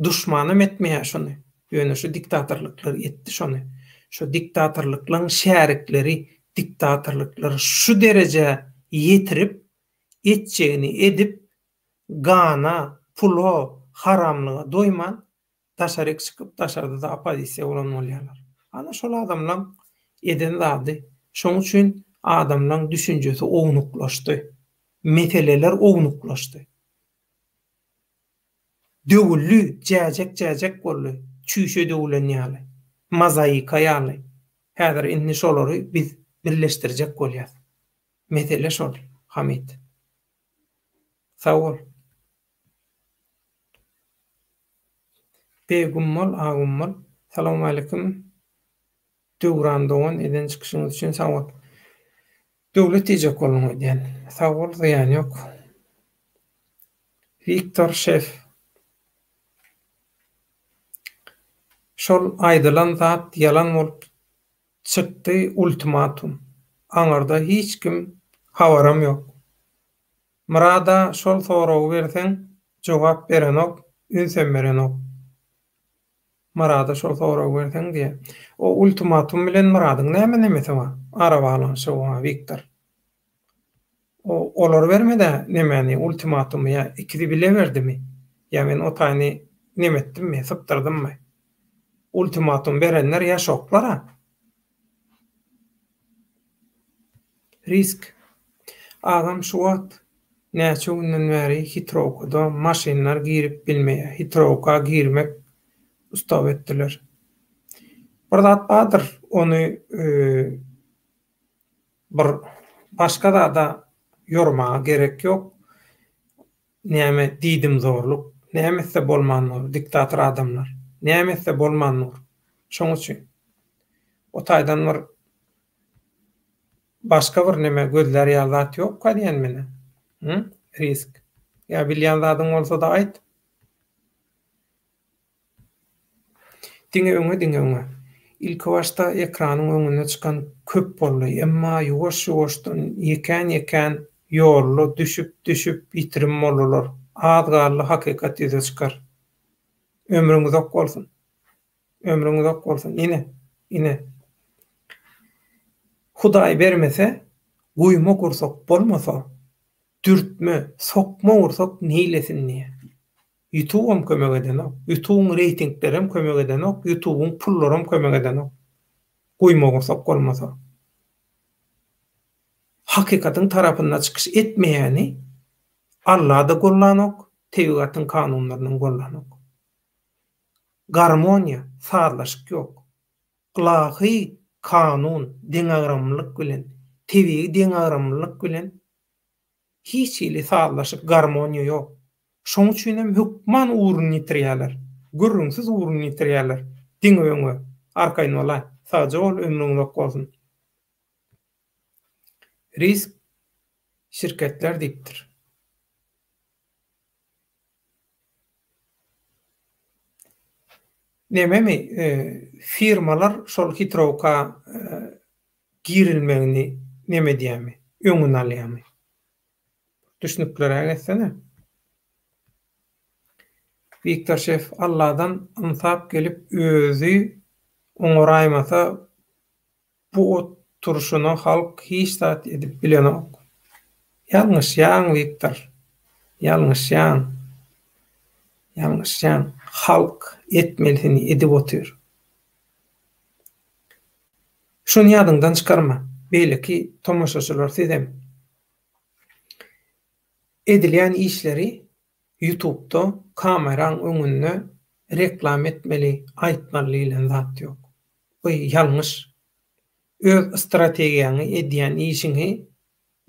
Duşmanam etmeýär şony. Ýöne şu diktatorlyklar etdi şony. Şu diktatorlyklaň şärikleri diktatorlyklary şu derejä ýetirip, etjegini edip, gana, pula, haramlyga doýman daşaryk çykyp daşarda-da oppozisiýa bolan bolýarlar. Ana şol adamlaň eden zady. Şoň üçin adamlaň düşünjesi ownuklaşdy. Meseleler ownuklaşdy. Döwüldi, jäjek-jäjek boldy, çüýşe döwülen ýaly, mozaika ýaly. Häzir indi şolary biz birleşdirjek bolýas. Mesele şol, Hamid. Sag bol. B Gummol, A Gummol. Salowmaleýkim. Döwran dogan eden çykyşyňyz üçin sag bol. Döwlet diýjek bolduň öýdýän. Sag bol, zyýany ýok. Wiktor şef. Şol aýdylan zat ýalan bolup çykdy ultimatum. Aňyrda hiç kim habaram ýok. Myrada şol soragy berseň jogap berenok ünsem berenok. Myrada şol soragy berseň diýýär. O ultimatum bilen Myradyň näme nemesi bar? Arabaglanyşygy bar Wiktor. O olar bermedä nemäni ultimatumy ýa ikisi bile berdimi? Ýa men o taýyny nemetdimmi, sypdyrdymmy? Ultimatum berenler ýaşoklar-a. Risk. Agam şu wagt näçe günden bäri hitrowkada maşynlar girip bilmeýär. Hitrowka girmek ustaw etdiler. Bir zat bardyr ony bir başga zada ýormaga gerek ýok. Näme diýdimzorluk, näme etse bolman dur diktator adamlar. Näme etse bolman dur. Şoň üçin. O taýdan bir Başga bir neme gözlär ýaly zat ýokka diýen menä. Hü? Risk. Ýa bilýän zadyň bolsada aýt. Diňe öňe diňe öňe. Ilkibaşda ekranyň öňüne çykan köp boldy, emma ýuwaş-ýuwaşdan ýekän-ýekän ýolla düşüp-düşüp ýitirim boldular. Az galdy hakykat ýüze çykar. Ömrüň uzak bolsun. Ömrüň uzak bolsun. Ine, ine. Hudaý bermese, guýma gursak bolmasa, dürtme, sokma gursak neýlesin diýýär. Ýutubam kömek edenok, Ýutubyň reýtinglerem kömek edenok, Ýutubyň pullaram kömek edenok. Guýma gursak bolmasa. Hakykatyň tarapynda çykyş etmeýäni Alla-da gollanok, tebigatyň kanunlarynam gollanok. Garmoniýa, sazlaşyk ýok. Ylahy kanun deňagramlylyk bilen, tebigy deňagramlylyk bilen hiç hili sazlaşyk, garmoniýa ýok. Şoň üçin hem hökman ugruny ýitirýärler. Gürrüňsiz ugruny ýitirýärler. Diňe öňe. Arkaýyn bolaý. Sagja bol, ömrüň uzak bolsun. Risk şirketler diýipdir. Nememi, firmalar şol hitrowka girilmegini neme edýärmi, öňüni alýarmy? Düşnükliräk etsene. Wiktor şef Alladan ynsap gelip özi oňaraýmasa Bu oturşyna halk hiç zat edip bilenok. Ýalňyşýaň Wiktor. Ýalňyşýaň. Ýalňyşýaň. Halk etmelisini edip otyr. Şuny ýadyňdan çykarma, beýleki tomaşaçylar sizem. Edilýän işleri ýutubda kameraň öňünde reklam etmeli, aýtmaly diýlen zat ýok. Bu ýalňyş. Öz strategiýaňy, edýän işiňi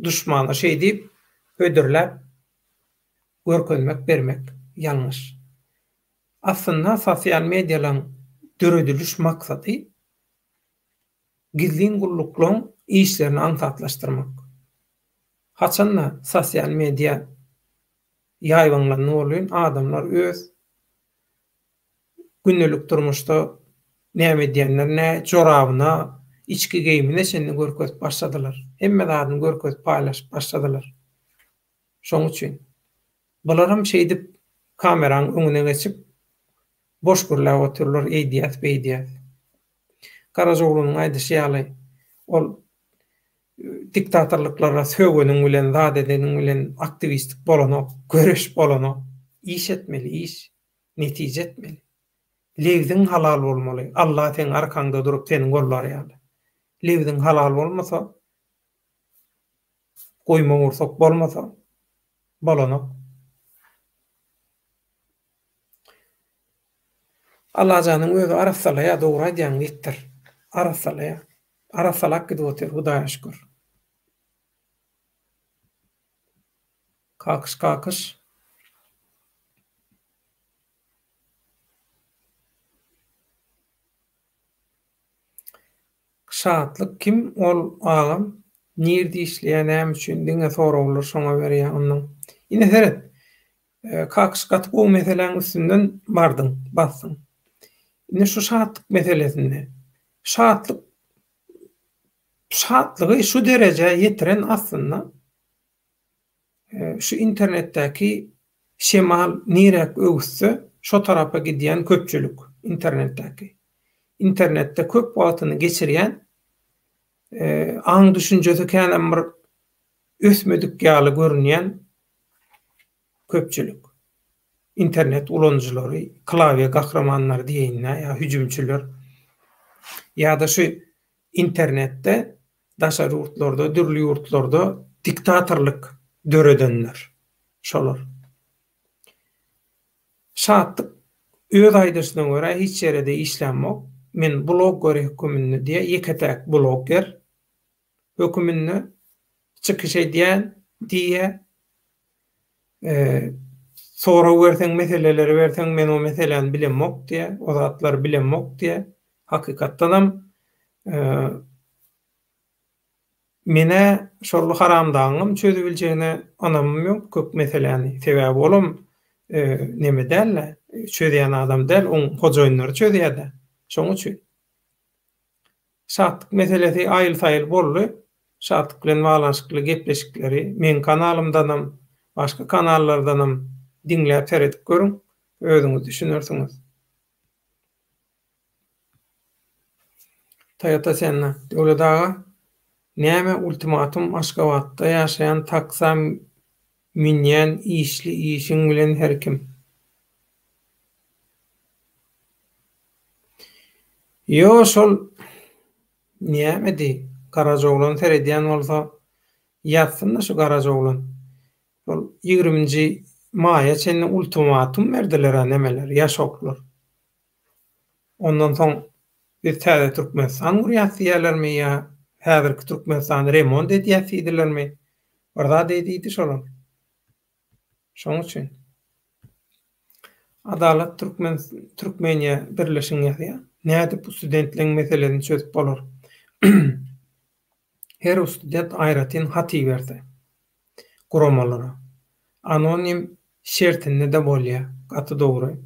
duşmana şeý diýip hödürläp görkezmek bermek ýalňyş. Aslynda sosial medialaň dörediliş maksady gizlin gulluklaň işlerini aňsatlaşdyrmak. Haçanda sosial media ýaýbaňlandy bolýn adamlar öz gündelik durmuşda näme edýänlerine, jorabyna, içki geýimine çenli görkezip başladylar. Hemme zadyny görkezip paýlaşyp başladylar. Şoň üçin. Bularam şeýdip kameraň öňüne geçip boş gürläp otyrlar eýdýäs beýdýäs. Garajaoglanyň aýdyşy ýaly ol diktatorlyklara sögeniň bilen zat edeniň bilen aktiwistlik bolanok, göreş bolanok. Iş etmeli iş. Netije etmeli. Lebziň halal bolmaly. Allah seň arkaňda durup seni gollar ýaly. Lebziň halal bolmasa Goýma gursak bolmasa bolanok. Allajanyň özi arassalaýar dogry aýdýaň Wiktor. Arassalaýar. Arassalap gidip otyr Hudaýa şükür. Kakyş kakyş. Şatlyk kim ol agam nirde işleýä näme üçin diňe soraglar şoňa berýä onnoň ine seret kakyş gaty gowy meseläň üstünden bardyň basdyň ine şu şatlyk meselesinde şatlyk şatlygy şu derejä ýetiren aslynda Şu internetdäki şemal niräk öwüsse, şo tarapa gidýän köpçülik internetdäki. Internetde köp wagtyny geçirýän, aň-düşünjesi känem bir ösmedik ýaly görünýän köpçülik. Internet ulanyjylary, klawiýa gahrymanlary diýeýin-dä ýa hüjümçiler. Ýa-da şu internetde daşary ýurtlarda, dürli ýurtlarda diktatorlyk döredenler şolar. Şatlyk öz aýdyşyna görä hiç ýere-de işlämok, men blogger höküminde diýýär, ýeke-täk blogger höküminde çykyş edýän diýýär. Sorag berseň, meseleleri berseň, men o meseläni bilemok diýýär, o zatlary bilemok diýýär. Hakykatdanam men-ä şol haramdagyňam çözübiljegine ynamym ýok köp meseläni. Sebäbi olam neme däl-de, çözýän adam däl, oň hojaýynlary çözýär-de. Şoň üçin. Şatlyk meselesi aýyl-saýyl boldy. Şatlyk bilen baglanyşykly gepleşikleri meň kanalymdanam, başga kanallardanam diňläp seredip görüň, özüňiz düşünersiňiz. Toyota Senna, Döwlet aga, näme ultimatum Aşgabatda ýaşaýan taksa münýän işli işiň bilen her kim. Ýo şol nämedi Garajaoglan seredýän bolsa ýazsynda şu Garajaoglan. Şol ýigriminji maýa çenli ultimatum berdilerä nemeler ýaşoklar. Ondan soň biz täze Türkmenistan gurýas diýýärlermi ýa häzirki Türkmenistany remont edýäs diýdilermi bir zat diýdi şolar. Şoň üçin. Adalat Türkmen Türkmeniýa birleşiň ýazýar. Nädip bu studentleň meselesini çözüp bolar? Her student aýratyn hat iberse guramalara. Anonim şertinde-de bolýar. Gaty dogry.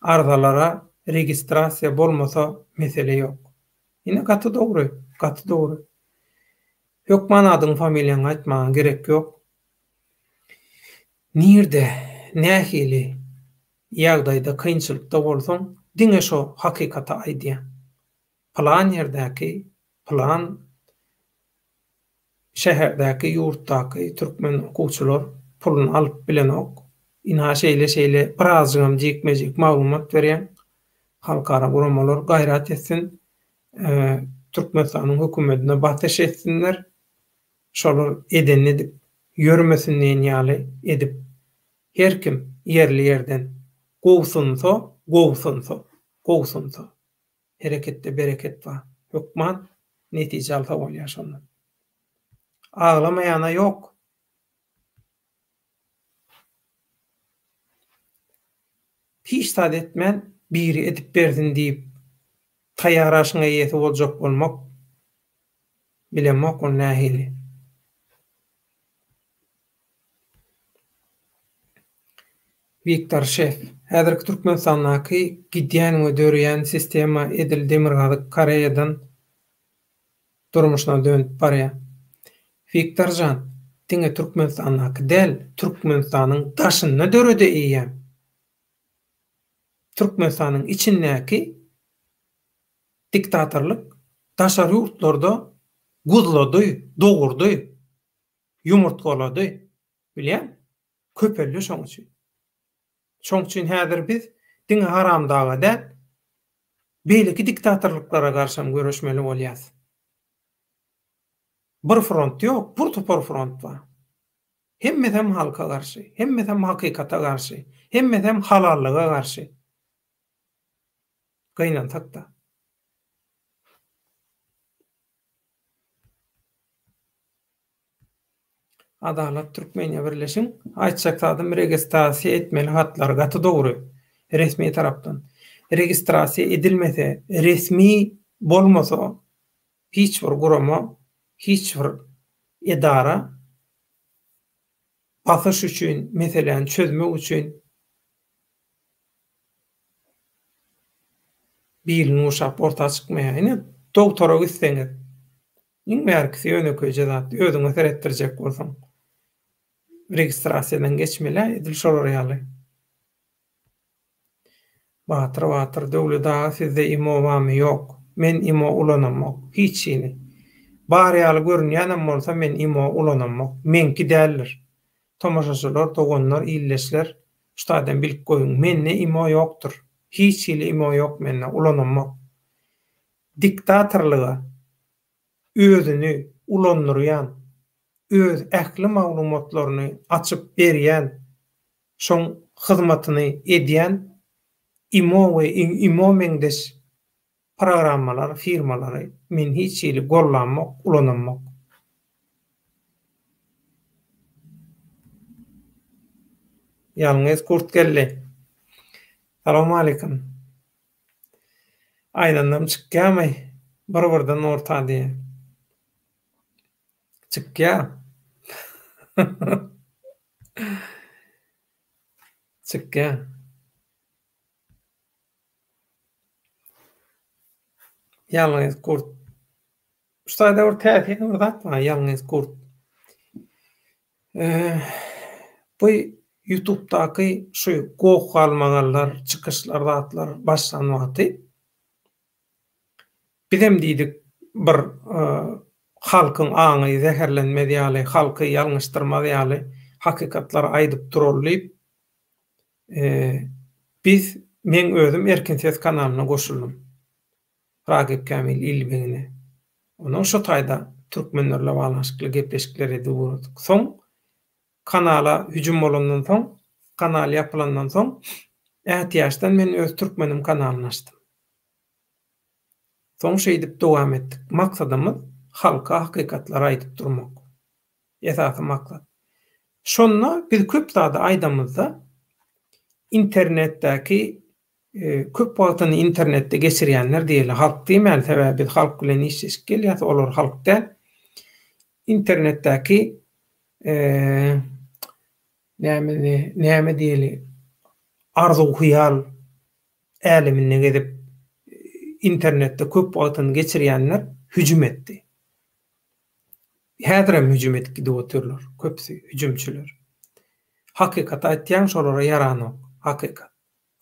Arzalara registrasiýa bolmasa mesele ýok. Ine gaty dogry, gaty dogry. Hökman adyňy familiýaňy aýtmaga gerek ýok. Nirde, nähili ýagdaýda kynçylykda bolsaň, diňe şo hakykaty aýdýaň. Pylan ýerdäki, pylan şäherdäki, ýurtdaky türkmen okuwçylar puluny alyp bilenok. Ynha şeýle-şeýle birazjygam jikme-jik maglumat berýäň. Halkara guramalar gaýrat etsin. Türkmenistanyň hökümetine basyş etsinler, şolar edenini edip ýörmesin diýen ýaly edip, her kim ýerli-ýerden gowsunsa, gowsunsa, gowsunsa. Hereketde bereket bar. Hökman netije alsa bolýar şondan. Aglamaýana ýok. Hiç zat etmän biri edip bersin diýip taýýar aşyň eýesi boljak bolmak bilemok ol nähili. Wiktor Şef, Häzirki Türkmenistandaky gidýän we döreýän sistema edil Demirgazyk Koreýadan durmuşyna dönüp barýar. Wiktor jan, diňe Türkmenistandaky däl, Türkmenistanyň daşynda döredi eýýäm. Türkmenistanyň içindäki diktatorlyk daşary ýurtlarda guzlady, dogurdy, ýumurtgalady. Bilýäňmi? Köpeldi şoň üçin. Şoň üçin häzir biz diňe haramdaga däl, beýleki diktatorlyklara garşam göreşmeli bolýas. Bir front ýok, bir topar front bar. Hemmesem halka garşy, hemmesem hakykata garşy, hemmesem halallyga garşy. Gynansak-da. Adalat Türkmeniýa birleşiň. Aýtjak zadym registrasiýa etmeli hatlary gaty dogry resmi tarapdan. Registrasiýa edilmese resmi bolmasa hiç bir gurama hiç bir edara basyş üçin meseläni çözmek üçin bilini guşap orta çykmaýar. Ine dogtora gitseňiz Iň bärkisi ýönekeýje zat, özüňe seretdirjek bolsaň, registrasiýadan geçmeli-ä edil şolar ýaly. Batyr Batyr, Döwlet aga sizde imo bamy? Ýok. Men imo ulanamok. Hiç hili. Bar ýaly görünýänem bolsa men imo ulanamok. Meňki däldir. Tomaşaçylar, doganlar, ildeşler şu taýdan bilip goýuň. Mende imo ýokdur. Hiç hili imo ýok mende. Ulanamok. Diktatorlyga özüni ulandyrýan, öz ähli maglumatlaryny açyp berýän, şoň hyzmatyny edýän imo we imo meňzeş programmalary, firmalary men hiç hili gollamok, ulanamok. Ýalňyz gurt geldi. Salowmaleýkim. Aýlandam çykýamy bir birden orta diýýä. Çykýa. Çykýa. Ýalňyz gurt. Şu taýda bir täsin bir zat bar, ýalňyz gurt. Bu ýutubdaky şu goh-galmagallar, çykyşlar zatlar başlan wagty bizem diýdik bir halkyň aňy zäherlenmez ýaly, halky ýalňyşdyrmaz ýaly hakykatlary aýdyp duraly diýip, biz, meň özüm Erkin Ses kanalyna goşuldym. Ragip Kämil Ilbegine. Ondan şo taýda türkmenlerle baglanyşykly gepleşikler edip ugradyk. Soň kanala hüjüm bolandan soň, kanal ýapylandan soň ätiýaçdan men öz Türkmenim kanalyny açdym. Soň şeýdip dowam etdik. Maksadymyz halka hakykatlary aýdyp durmak. Esasy maksat. Şonda biz köp zady aýdamyzda internetdäki Köp wagtyny internetde geçirýänler diýeli, halk diýmäli, sebäbi biz halk bilen işleşip gelýäs, olar halk däl. Internetdäki näme näme diýeli, arzuw-hyýal äleminde gezip, internetde köp wagtyny geçirýänler hüjüm etdi. Häzirem hüjüm edip gidip otyrlar, köpüsi hüjümçiler. Hakykaty aýtýaň, şolara ýaranok, hakykat.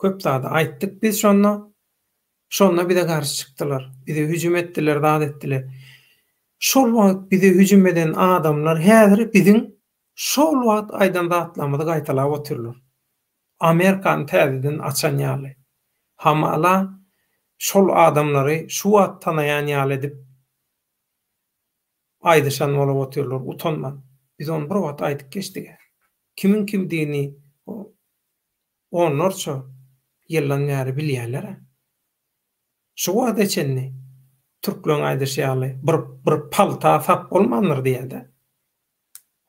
Köp zady aýtdyk biz şonda. Şonda bize garşy çykdylar. Bize hüjüm etdiler, zat etdiler. Şol wagt bize hüjüm eden adamlar häzir biziň şol wagt aýdan zatlarymyzy gaýtalap otyrlar. Amerikany täzeden açan ýaly. Hamala şol adamlary şu wagt tanaýan ýaly edip. aýdyşan bolup otyrlar utanman. Biz ony bir wagt aýdyp geçdik-ä. Kimiň kimdigini onlarça ýyldan bäri bilýärler-ä. Şu wagta çenli türkleň aýdyşy ýaly bir bir palta sap bolmandyr diýýär-dä.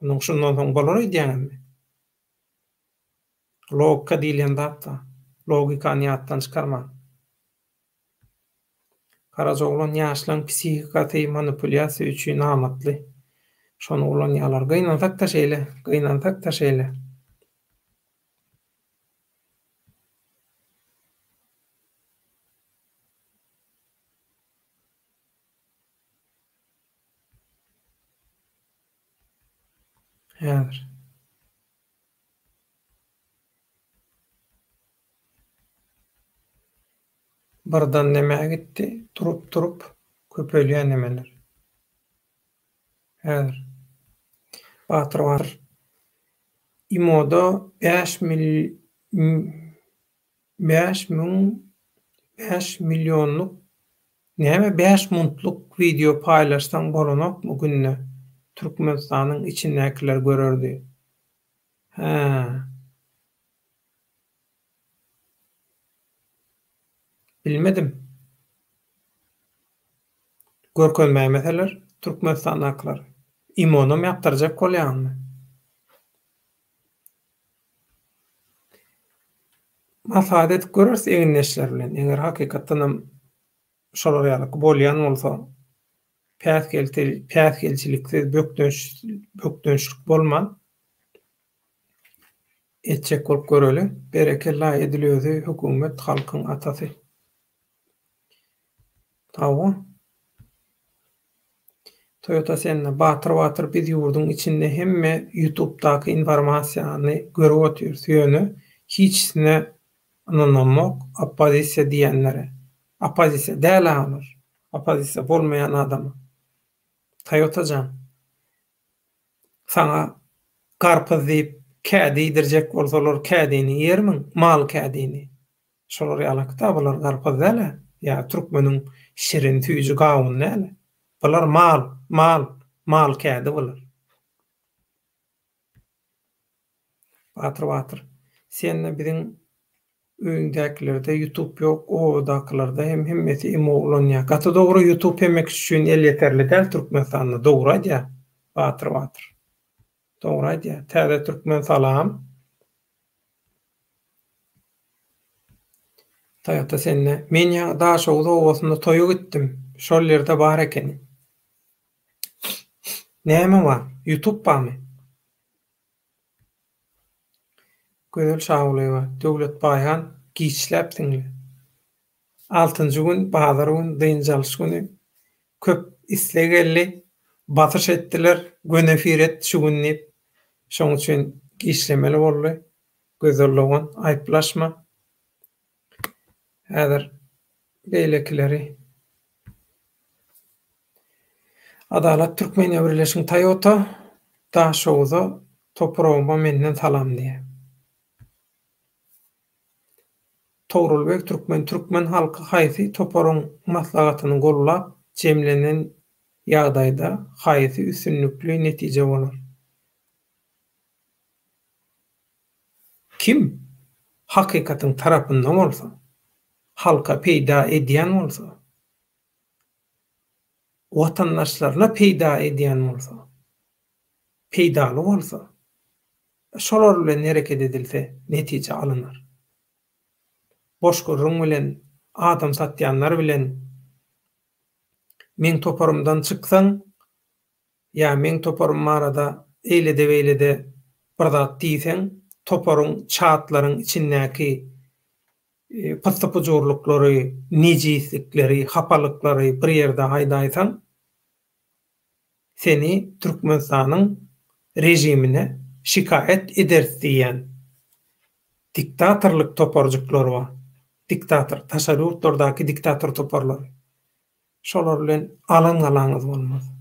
Onuň şundan soň bolar öýdýäňizmi? Logika diýilýän zat bar. Logikany ýatdan çykarmaň. Garajaoglan ýaşlaň psihikasy manipulýasiýa üçin amatly. Şony ulanýarlar. Gynansak-da şeýle. Gynansak-da şeýle. Häzir. Birden nämä gitdi? Durup-durup köpelýän nemeler. Häzir. Batyr Batyr. Imoda bäş mil 5000 bäş millionlyk näme bäş muntlyk wideo paýlaşsaň bolanokmy günde Türkmenistanyň içindäkiler görerdi. Hä. Bilmedim. Görkezmäýmeseler Türkmenistandakylar. Imonam ýapdyrjak bolýaňmy? Maslahat edip göreris egindeşler bilen. Eger hakykatdanam şolar ýalyky bolýan bolsa, päsgelçiliksiz, bökdençlik bolman etjek bolup göreli. Berekella edil özi hökümet halkyň atasy. Hawa. Toyota Senna Batyr Batyr biz ýurduň içinde hemme ýutubdaky informasiýany görüp otyrys ýöne hiçsine ynanamok oppozisiýa diýenlere. Oppozisiýa dälä olar. Oppozisiýa bolmaýan adama. Toyota jan. Saňa garpyz diýip kädi iýdirjek bolsalar kädini iýermiň mal kädini. Şolar ýalakda bular garpyz däl-ä, ýa türkmeniň şirin süýji gawuny däl-ä. Bular mal, mal, mal kädi bular. Batyr Batyr, sende biziň öýüňdäkilerde ýutub ýok, obadakylarda hem hemmesi imo ulanýar. Gaty dogry ýutub hemme kişi üçin elýeterli däl Türkmenistanda, dogry aýdýar Batyr Batyr. Dogry aýdýar. Täze Türkmen salam. Toyota sende. Men ýaňy Daşoguz obasynda toýa gitdim. Şol ýerde bar ekeni. Näme bar? Youtube barmy? Gözel Şagulyýewa, Döwlet Baýhan giçläpsiňle. Altynjy gün, bazar gün, dynç alyş güni. Köp isleg geldi. Basyş etdiler, göni efir et şu gün diýip. Şoň üçin giçlemeli boldy. Gözel dogan, aýyplaşma. Häzir beýlekileri Adalat Türkmeniýa birleşiň Toyota Daşoguza topragyma menden salam diýýär. Togrulbeg Türkmen Türkmen halky haýsy toparyň maslahatyny gollap jemlenen ýagdaýda haýsy üstünlikli netije bolar? Kim hakykatyň tarapynda bolsa, halka peýda edýän bolsa, watandaşlaryna peýda edýän bolsa, peýdaly bolsa, şolar bilen hereket edilse netije alynar. Boş gürrüň bilen, adam satýanlar bilen meň toparymdan çyksaň, Ýa meň toparym barada eýlede-beýlede bir zat diýseň, toparyň, çatlaryň içindäki pyssy-pujurlyklary, nejislikleri, hapalyklary bir ýerde aýdaýsaň, seni Türkmenistanyň režimine şikaýat ederis diýýän diktatorlyk toparjyklary bar. Diktator, daşary ýurtlardaky diktator toparlary. Şolar bilen alan galaňyz bolmaz.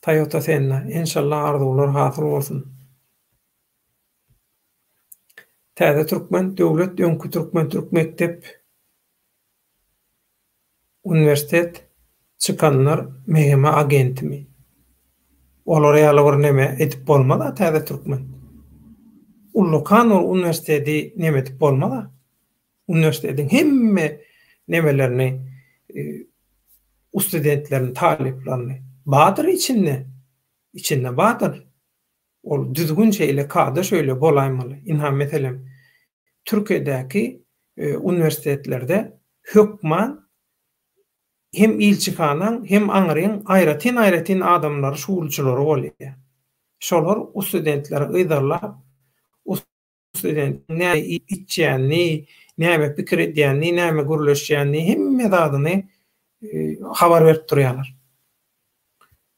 Toyota Senna, enşalla arzuwlar hasyl bolsun. Täze türkmen döwlet öňki türkmen türk mekdep uniwersitet. Çykanlar MHM agentimi? Olar ýaly bir neme edip bolmaz-a täze türkmen. Ullakan ol uniwersiteti neme edip bolmaz-a. Uniwersitetiň hemme nemelerini ustudentlerini, talyplaryny bardyr içinde. Içinde bardyr. Ol düzgün şeýle, kada şeýle bolaýmaly. Ynha meselem, Türkiýedäki uniwersitetlerde hökman hem ilçihanaň, hem aňryň aýratyn-aýratyn adamlary, şugulçylary bolýar. Şolar u studentleri yzarlap, u studentiň näme iýip-içýänini, näme pikir edýänini, näme gürleşýänini, hemme zadyny habar berip durýarlar.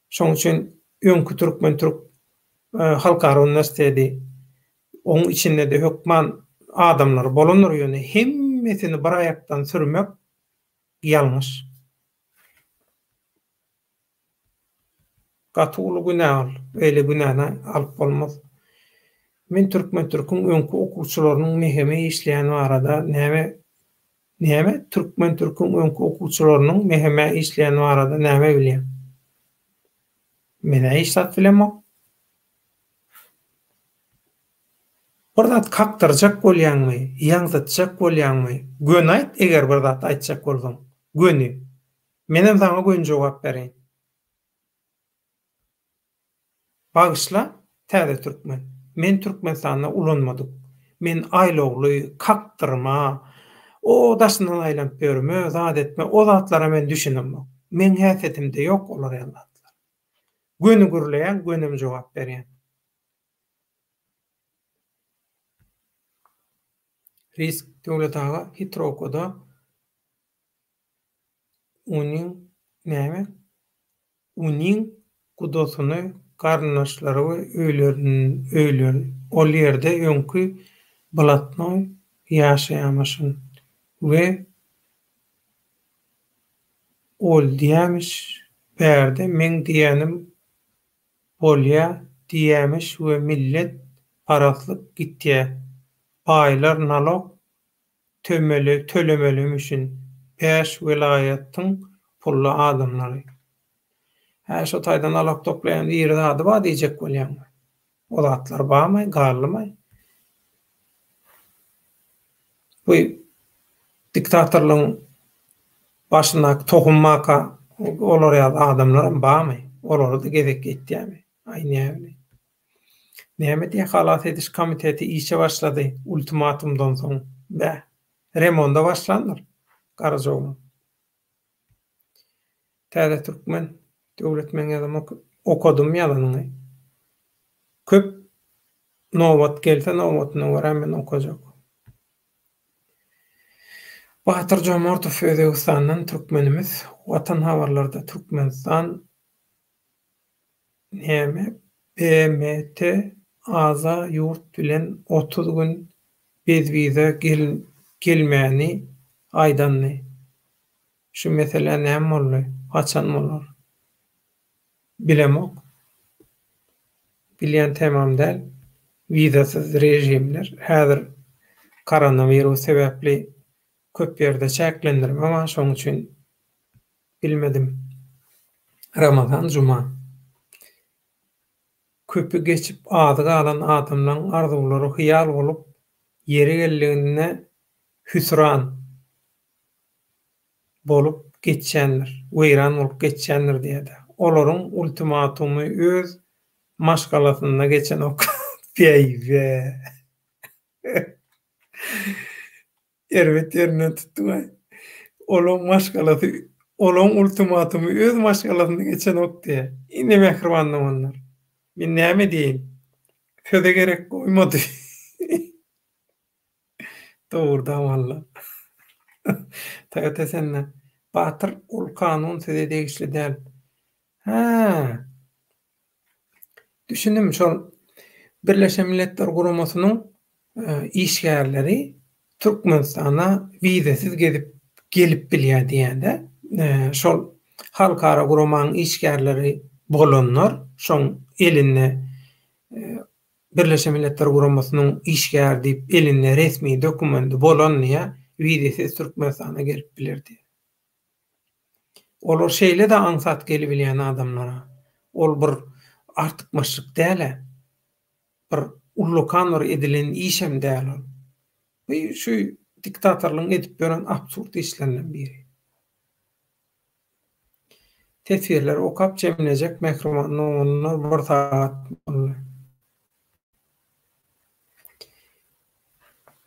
Şonuň üçin öňki Türkmen-türk halkara uniwersiteti, oň içinde-de hökman adamlar bolandyr, ýöne hemmesini bir aýakdan sürmek ýalňyş. Gaty uly günä ol. Beýle günäni alyp bolmaz. Men Türkmen-türküň öňki okuwçylarynyň MHM işleýän barada näme Näme Türkmen-türküň öňki okuwçylarynyň MHM işleýän barada näme bilýäň? Men-ä hiç zat bilemok. Bir zat kakdyrjak bolýaňmy, ýaňzytjak bolýaňmy, göni aýt eger bir zat aýtjak bolsaň, göni. Menem saňa göni jogap bereýin. Bagyşla, Täze Türkmen. Men Türkmenistanda ulanmadyk. Men aýlawly, kakdyrma, o daşyndan aýlanyp ýörme, zat etme, o zatlara men düşünemok. Meň häsiýetimde ýok olar ýaly zatlar. Göni gürleýän, gönem jogap berýän. Risk Döwlet aga hitrowkada unyň näme unyň gudasyny garyndaşlary we öýleri ol ýerde öňki blatnoý ýaşaýamyşyn we oldýämiş bärde meň diýýänim Bolýa diýýämiş we millet parazlyk gitýä. Baýlar nalog tömeli tölemelimişin bäş welaýatyň pully adamlary. Hä şo taýda nalog toplaýan iri zady bar diýjek bolýaňmy? O zatlar barmy galdymy? Bu diktatorlygyň başyndaky tohum barka olar ýaly adamlaram barmy? Olara-da gezek ýetýärmi? Aý näbileýin. Näme diýýär halas ediş komiteti işe başlady ultimatumdan soň. Bäh. Remonda başlandyr. Garajaoglan. Täze Türkmen Döwlet meň ýazamok okadym ýazanyňy. Köp nobat gelse nobatyna görä men okajak. Batyr Jomartow Özbegistandan türkmenimiz Watan habarlarda Türkmenistan näme BMT aza ýurt bilen 30 gün bez wiza gelmäni aýdandy. Şu mesele näme boldy? Haçan bolar? Bilemok. Bilýän temam däl. Wizasyz režimler. Häzir koronawirus sebäpli köp ýerde çäklendirme bar, şonuň üçin bilmedim. Ramazan Juma. Köpi geçip azy galan adamlaň arzuwlary hyýal bolup, ýeri geldiginde hüsran. Bolup geçýändir, weýran bolup geçýändir diýýär-de. Olaryň ultimatumy öz maşgalasynda geçenok. Beýbe. Erbet ýerinden tutduň-aý. Olaň maşgalasy, olaň ultimatumy öz maşgalasynda geçenok diýýär. Ine mähriban doganlar. Men näme diýeýin? Söze gerek goýmady. Dogrudan walla. Toyota sende. Batyr ol kanun size degişli däl. Hä. Düşündim şol Birleşen Milletler Guramasynyň işgärleri Türkmenistana wizasiz gezip gelip bilýär diýýärde. Şol halkara guramanyň işgärleri bolanlar şoň elinde Birleşen Milletler Guramasynyň işgäri diýip elinde resmi dokumendi bolan diýýär, wizasiz Türkmenistana gelip biler diýýär. Olar şeýle-de aňsat gelibilýän adamlara. Ol bir artykmaçlyk däl-ä. Bir ullakan bir edilen işem däl ol. Bu şu diktatorlygyň edip ýören absurd işlerinden biri. Teswirleri okap jemlejek mähriban doganlar bir sagat boldy.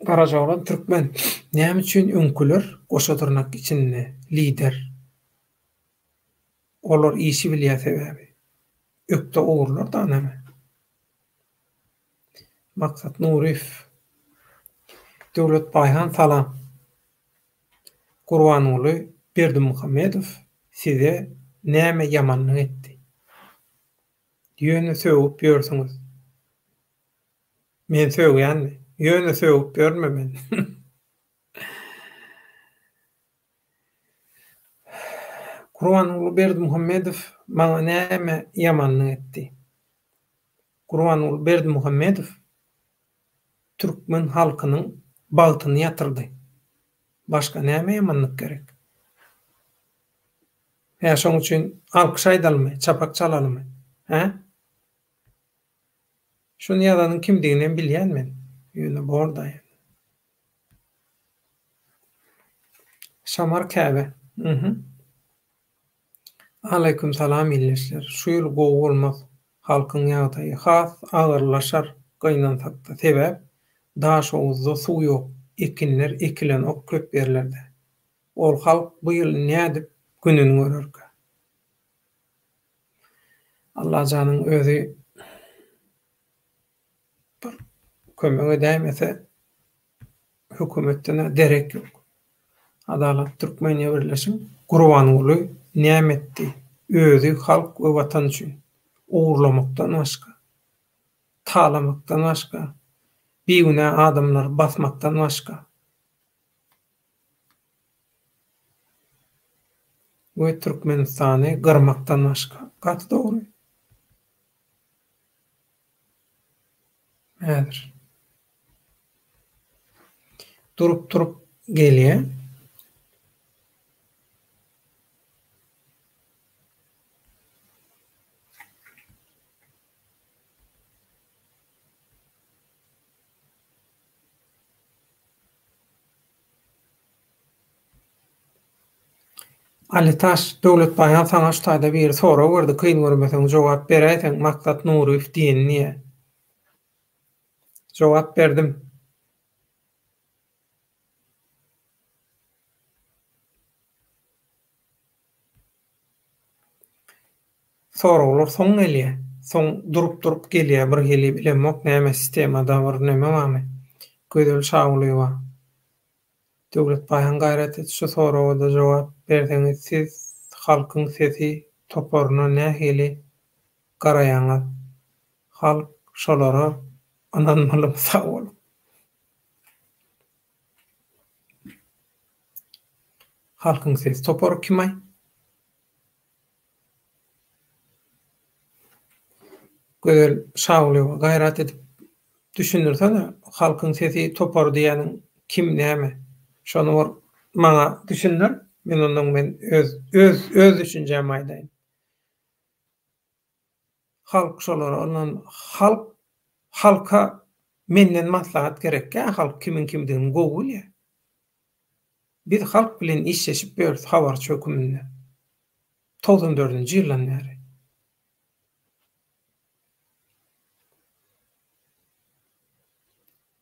Garajaoglan Türkmen, näme üçin öňküler goşa dyrnak içinde lider? Olar işi bilýär sebäbi. Ökde ogrular da näme. Maksat Nuryýew. Döwlet Baýhan salam. Gurbanguly Berdimuhamedow size näme ýamanlyk etdi? Ýöne sögüp ýörsüňiz. Men sögýänmi? Ýöne sögüp ýörme men. Gurbanguly Berdimuhamedow maňa näme ýamanlyk etdi? Gurbanguly Berdimuhamedow türkmen halkynyň bagtyny ýatyrdy. Başga näme ýamanlyk gerek? Hä şoň üçin alkyş aýdalymy, çapak çalalymy? Hä? Şuny ýazanyň kimdiginem bilýän men. Ýöne borda ýöne. Şamar Käbe. Mhm. Aleýkum salam ildeşler. Şu ýyl gowy bolmaz. Halkyň ýagdaýy has agyrlaşar gynansakda. Sebäp Daşoguzda suw ýok, ekinler ekilenok köp ýerlerde. Ol halk bu ýyl nädip gününi görerkä? Allajanyň özi bir kömek edäýmese hökümetden-ä derek ýok. Adalat Türkmeniýa birleşiň. Gurbanguly näme etdi özi halk we watan üçin? Ogurlamakdan başga, talamakdan başga, bigünä adamlary basmakdan başga. We Türkmenistany gyrmakdan başga. Gaty dogry. Häzir. Durup durup gelýär. Alitaş, Döwlet Baýan saňa şu taýda biri sorag berdi kyn görmeseň jogap beräýseň Maksat Nuryýew diýeni diýýä. Jogap berdim. Soraglar soň gelýä. Soň durup durup gelýä bir hili bilemok näme sistemada bir neme barmy. Gözel Şagulyýewa. Döwlet Baýhan gaýrat et şu soragada jogap berseňiz siz halkyň sesi toparyna nähili garaýaňyz halk şolara ynanmalymy sag boluň. Halkyň sesi topary kimaý? Gözel Şagulyýewa gaýrat edip düşündirsene halkyň sesi topary diýýäniň kim näme şony bir maňa düşündir men ondan men öz öz öz düşünjämi aýdaýyn. Halk şolara ondan halk halka menden maslahat gerekgä halk kimiň kimdigini gowy bilýär. Biz halk bilen işleşip ýörüs habarçy höküminde. Togsan dördünji ýyldan bäri.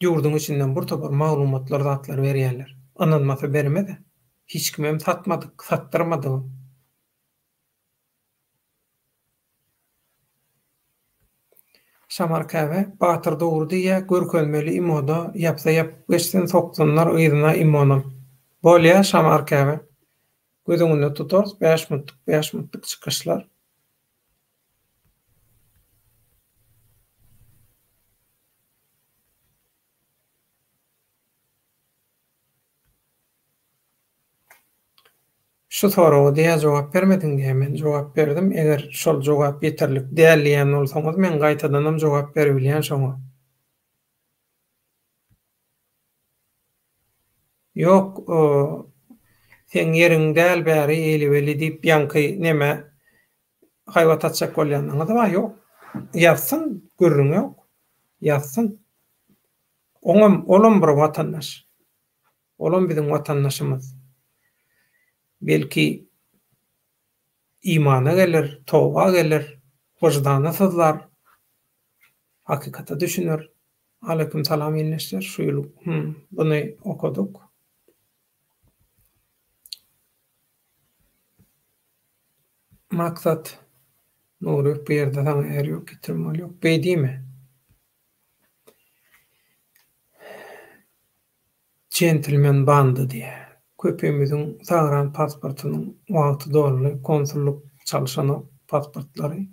Ýurduň içinden bir topar maglumatlar zatlar berýärler. Ynanmasa bermez-ä. Hiç kimem satmadyk, satdyrmadygam. Şamar Käbe, Batyr dogry diýýä, görkezmeli imoda, ýapsa ýapyp geçsin, soksunlar yzyna imonam. Bolýa Şamar Käbe. Göz öňünde tutarys, bäş minutlyk, bäş minutlyk çykyşlar. Şu soraga diýä jogap bermediň diýä men jogap berdim eger şol jogap ýeterlik däl diýen bolsaňyz men gaýtadanam jogap beribilýän şoňa. Ýok. Seň ýeriň däl bäri eýli-beýli diýip ýaňky neme haýbat atjak bolýanyňyz bar, ýok. Ýazsyn, gürrüň ýok. Ýazsyn. Oňam, olam bir watandaş. Olam biziň watandaşymyz. Belki imana geler, toba geler, wyždany syzlar, hakykata düşüner. Aleýkum salam ildeşler. Şu ýyl hum buny okadyk. Maksat Nuryýew bu ýerde saňa ýer ýok, ýitirim ýok. Beý diýme. Jentlmen bandy diýýär. Köpimiziň sagran pasportynyň wagty doldy, konsullyk çalşanok pasportlary.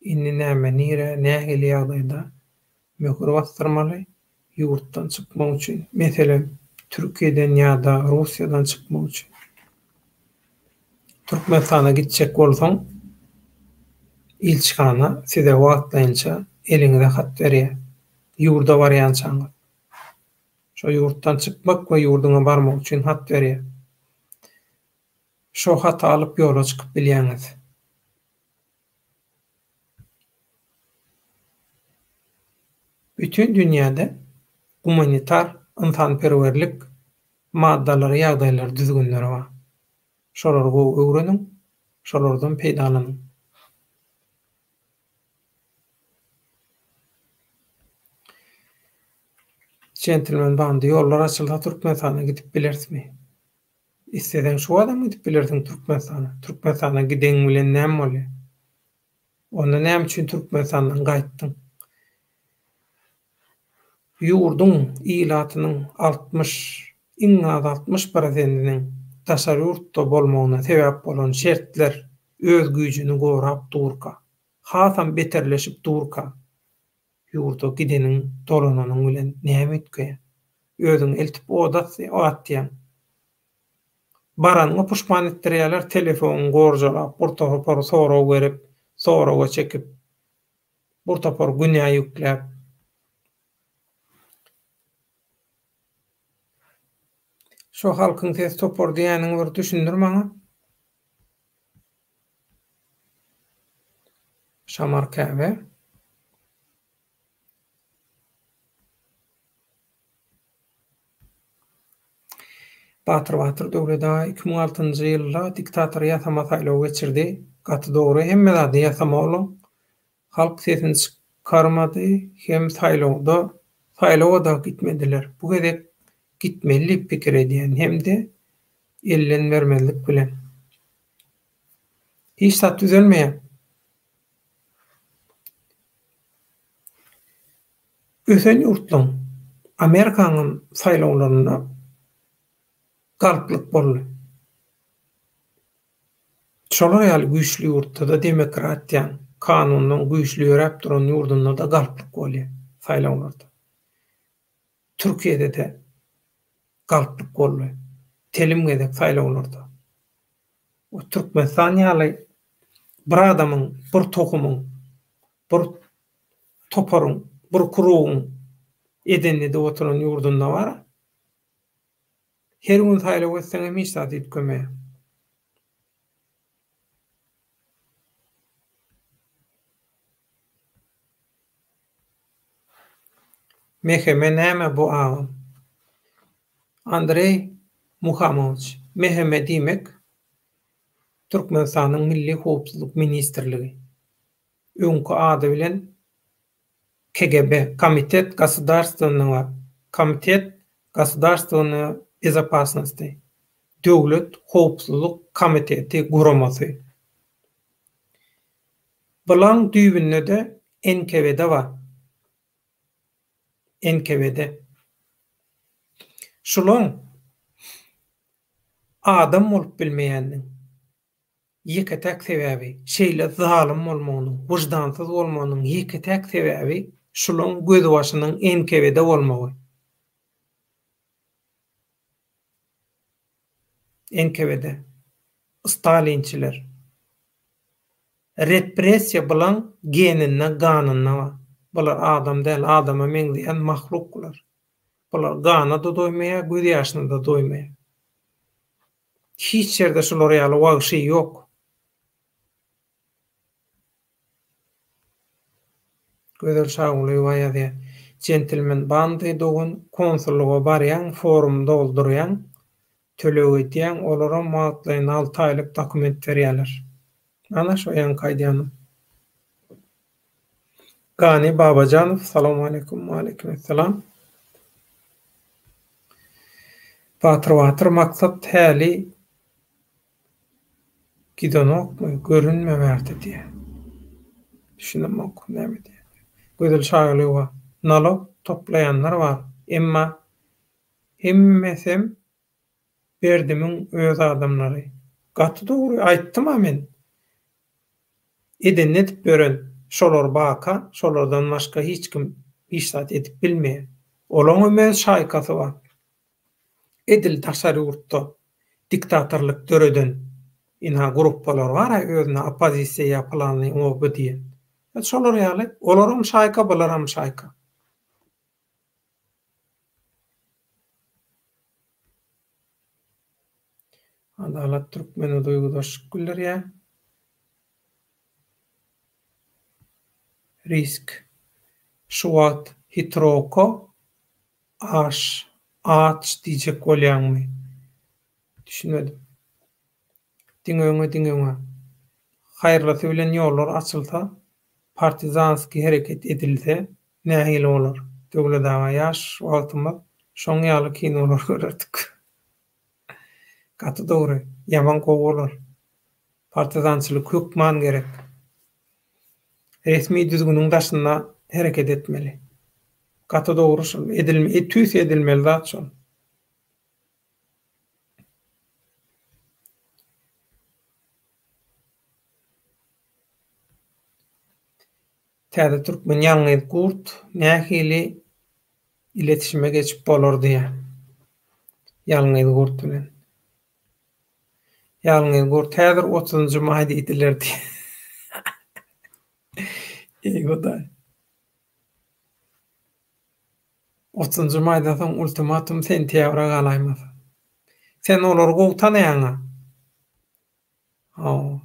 Indi näme, nirä, nähili ýagdaýda möhür basdyrmaly ýurtdan çykmak üçin, meselem, Türkiýeden ýa-da Russiýadan çykmak üçin. Türkmenistana gitjek bolsaň, ilçihana size wagtlaýynça eliňize hat berýär, ýurda barýançaňyz. Şo ýurtdan çykmak we ýurduňa barmak üçin hat berýär. Şo haty alyp ýola çykyp bilýäňiz. Bütin dünýäde gumanitar, ynsanperwerlik maddalary, ýagdaýlary, düzgünleri bar. Şolary gowy öwreniň, şolardan peýdalanyň. Jentlmen bandy ýollar açylsa Türkmenistana gidip bilerismi? Isleseň şu badam gidip bilersiň Türkmenistana. Türkmenistana gideň bilen näme bolýar? Onda näme üçin Türkmenistandan gaýtdyň? Ýurduň ilatynyň 60, iň az 60 prosentiniň daşary ýurtda bolmagyna sebäp bolan şertler öz güýjüni gorap durka, hasam beterleşip durka, Ýurda gideniň, dolananyň bilen näme üýtgeýär? Özüňi eltip oda atýaň. Baranyňa puşman etdirýärler, telefonyňy gorjalap, bir topar sorag berip, soraga çekip, bir topar günä ýükläp. Şo Halkyň sesi topary diýýäniňi bir düşündir maňa. Şamar Käbe. Batyr Batyr Döwlet aga 2006-njy ýylda diktator ýasama saýlaw geçirdi. Gaty dogry hemme zady ýasama olaň. Halk sesini çykarmady hem saýlawda saýlawada gitmediler. Bu gezek gitmeli diýip pikir edýän hem-de elden bermezlik bilen. Hiç zat düzelmeýär. Ösen ýurtlaň, Amerikanyňam saýlawlarynda galplyk boldy. Şolar ýaly güýçli ýurtda-da demokratiýaň, kanunyň güýçli ýöräp duran ýurdunda-da galplyk bolýar saýlawlarda. Türkiýede-de galplyk boldy telim gezek saýlawlarda. O Türkmenistan ýaly bir adamyň, bir tohumyň, bir toparyň, bir krugyň edenini edip oturan ýurdunda bar. Her gün saýlaw etseňem hiç zat üýtgemeýär. Meheme näme bu agam? Andreý Muhamowiç, MHM diýmek Türkmenistanyň Milli howpsuzlyk ministrligi. Öňki ady bilen KGB, Komitet gosudarstwennogo Komitet gosudarstwennoý bezopasnosti, Döwlet howpsuzlyk komiteti guramasy. Bulaň düýbünde-de NKWD bar. NKWD. Şulaň adam bolup bilmeýäniniň ýeke-täk sebäbi, şeýle zalym bolmagynyň, wyždansyz bolmagynyň ýeke-täk sebäbi şulaň gözbaşynyň NKWD bolmagy. NKWD. Stalinçiler. Repressiýa bulaň geninde, ganynda bar. Bular adam däl, adama meňzeýän mahluk bular. Bular gana-da doýmaýar, göz ýaşyna-da doýmaýar. Hiç ýerde şular ýaly wagşy ýok. Gözel Şagulyýewa ýazýar. Jentlmen bandy dogan konsullyga barýaň forum doldurýaň töleg edýäň olaram wagtlaýyn alty aýlyk dokument berýäler. Ana şo ýaňky aýdýanym. Gani Babajanow Salowmaleýkum Waleýkim essalam. Batyr Batyr maksat häli Gidenokmy, görünme bärde diýýär. Düşünemok, näme diýýär. Gözel Şagylyýewa, Nalog toplaýanlar bar, emma hemmesem Berdimiň öz adamlary. Gaty dogry, aýtdym-a men. Edenini edip ýören şolar baka, şolardan başga hiç kim hiç zat edip bilmeýär. Olaňam öz şaýkasy bar. Edil daşary ýurtda diktatorlyk döreden ynha gruppalar bar-a özüne oppozisiýa ýa pylany o bu diýen. Şolar ýaly olaram şaýka bularam şaýka. Adalat Türkmene duýgudaşlyk bildirýär. Risk. Şu wagt hitrowka Aş, aç diýjek bolýaňmy? Düşünmedim. Diňe öňe, diňe öňe. Haýyrlysy bilen ýollar açylsa, partizanskiý hereket edilse nähili bolar? Döwlet aga, ýaş wagtymyz şoň ýaly kinolar görerdik. Gaty dogry, ýaman gowy bolar. Partizançylyk hökman gerek. Resmi düzgüniň daşynda hereket etmeli. Gaty dogry şul. Edil tüýs edilmeli zat şol. Täze Türkmen ýalňyz gurt nähili iletişime geçip bolar diýýär. Ýalňyz gurt bilen. Ýalňyz gurt häzir otuzynjy maý diýdiler diýýär. Eý Hudaý. Otuzynjy maýdan soň ultimatum sentýabra galaýmasa. Sen olary gowy tanaýaňa. Hawa.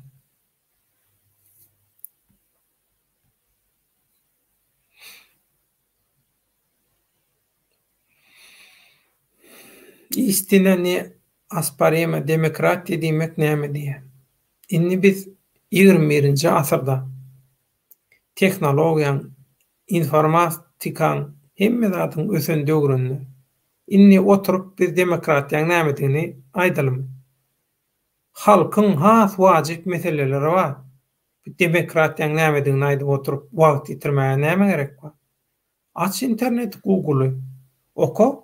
Istina ne osparima demokratiýa diýmek näme diýýär. Indi biz ýigrimi birinji asyrda tehnologiýaň, informatikaň hemme zadyň ösen döwründe indi oturyp biz demokratiýaň nämedigini aýdalymy. Halkyň has wajyp meseleleri bar. Bu demokratiýaň nämedigini aýdyp oturyp wagt ýitirmäge näme gerek bar? Aç interneti guguly oka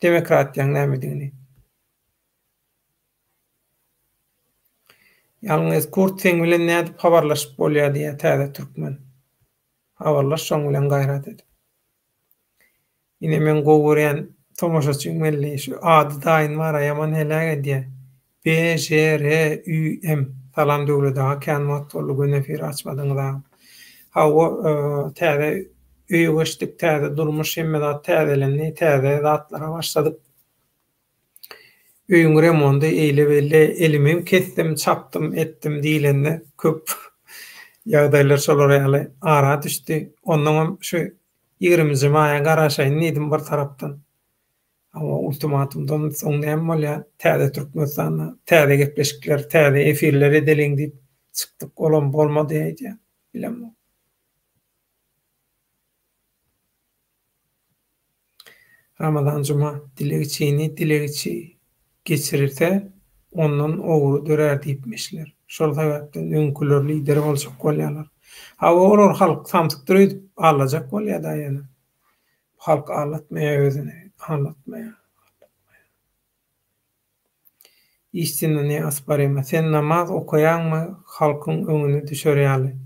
demokratiýaň nämedigini. Ýalňyz Kurt seň bilen nädip habarlaşyp bolýar diýýär täze türkmen. Habarlaş şoň bilen gaýrat edip. Ine meň gowy görýän tomaşaçym geldi. Şu ady daýyn bara ýaman heläk edýä. BJRÜM Salam Döwlet aga kän wagt boldy göni efir açmadyňyz agam. Hawa täze öýe göçdük täze durmuş hemme zat täzelendi täze zatlara başladyk. Öýüň remondy eýle beýle elimem kesdim çapdym etdim diýlende köp ýagdaýlar şolar ýaly ara düşdi. Onnoňam şu ýigriminji maýa garaşaýyn diýdim bir tarapdan. Hawa ultimatumdan soň näme bolýar täze Türkmenistanda täze gepleşikler täze efirler edeliň diýip çykdyk olam bolmady öýdýän bilemok. Ramazan Juma dilegçini dilegçi geçirse, ondan ogry dörär diýipmişler. Şol sebäpden öňküler lider boljak bolýarlar. Hawa, olar halk samsykdyr öýdüp aldajak bolýar-da ýöne. Bu halk aldatmaýar özüni, aldatmaýar, aldatmaýar. Istina ne osparima. Sen namaz okaýaňmy halkyň öňüne düşer ýaly?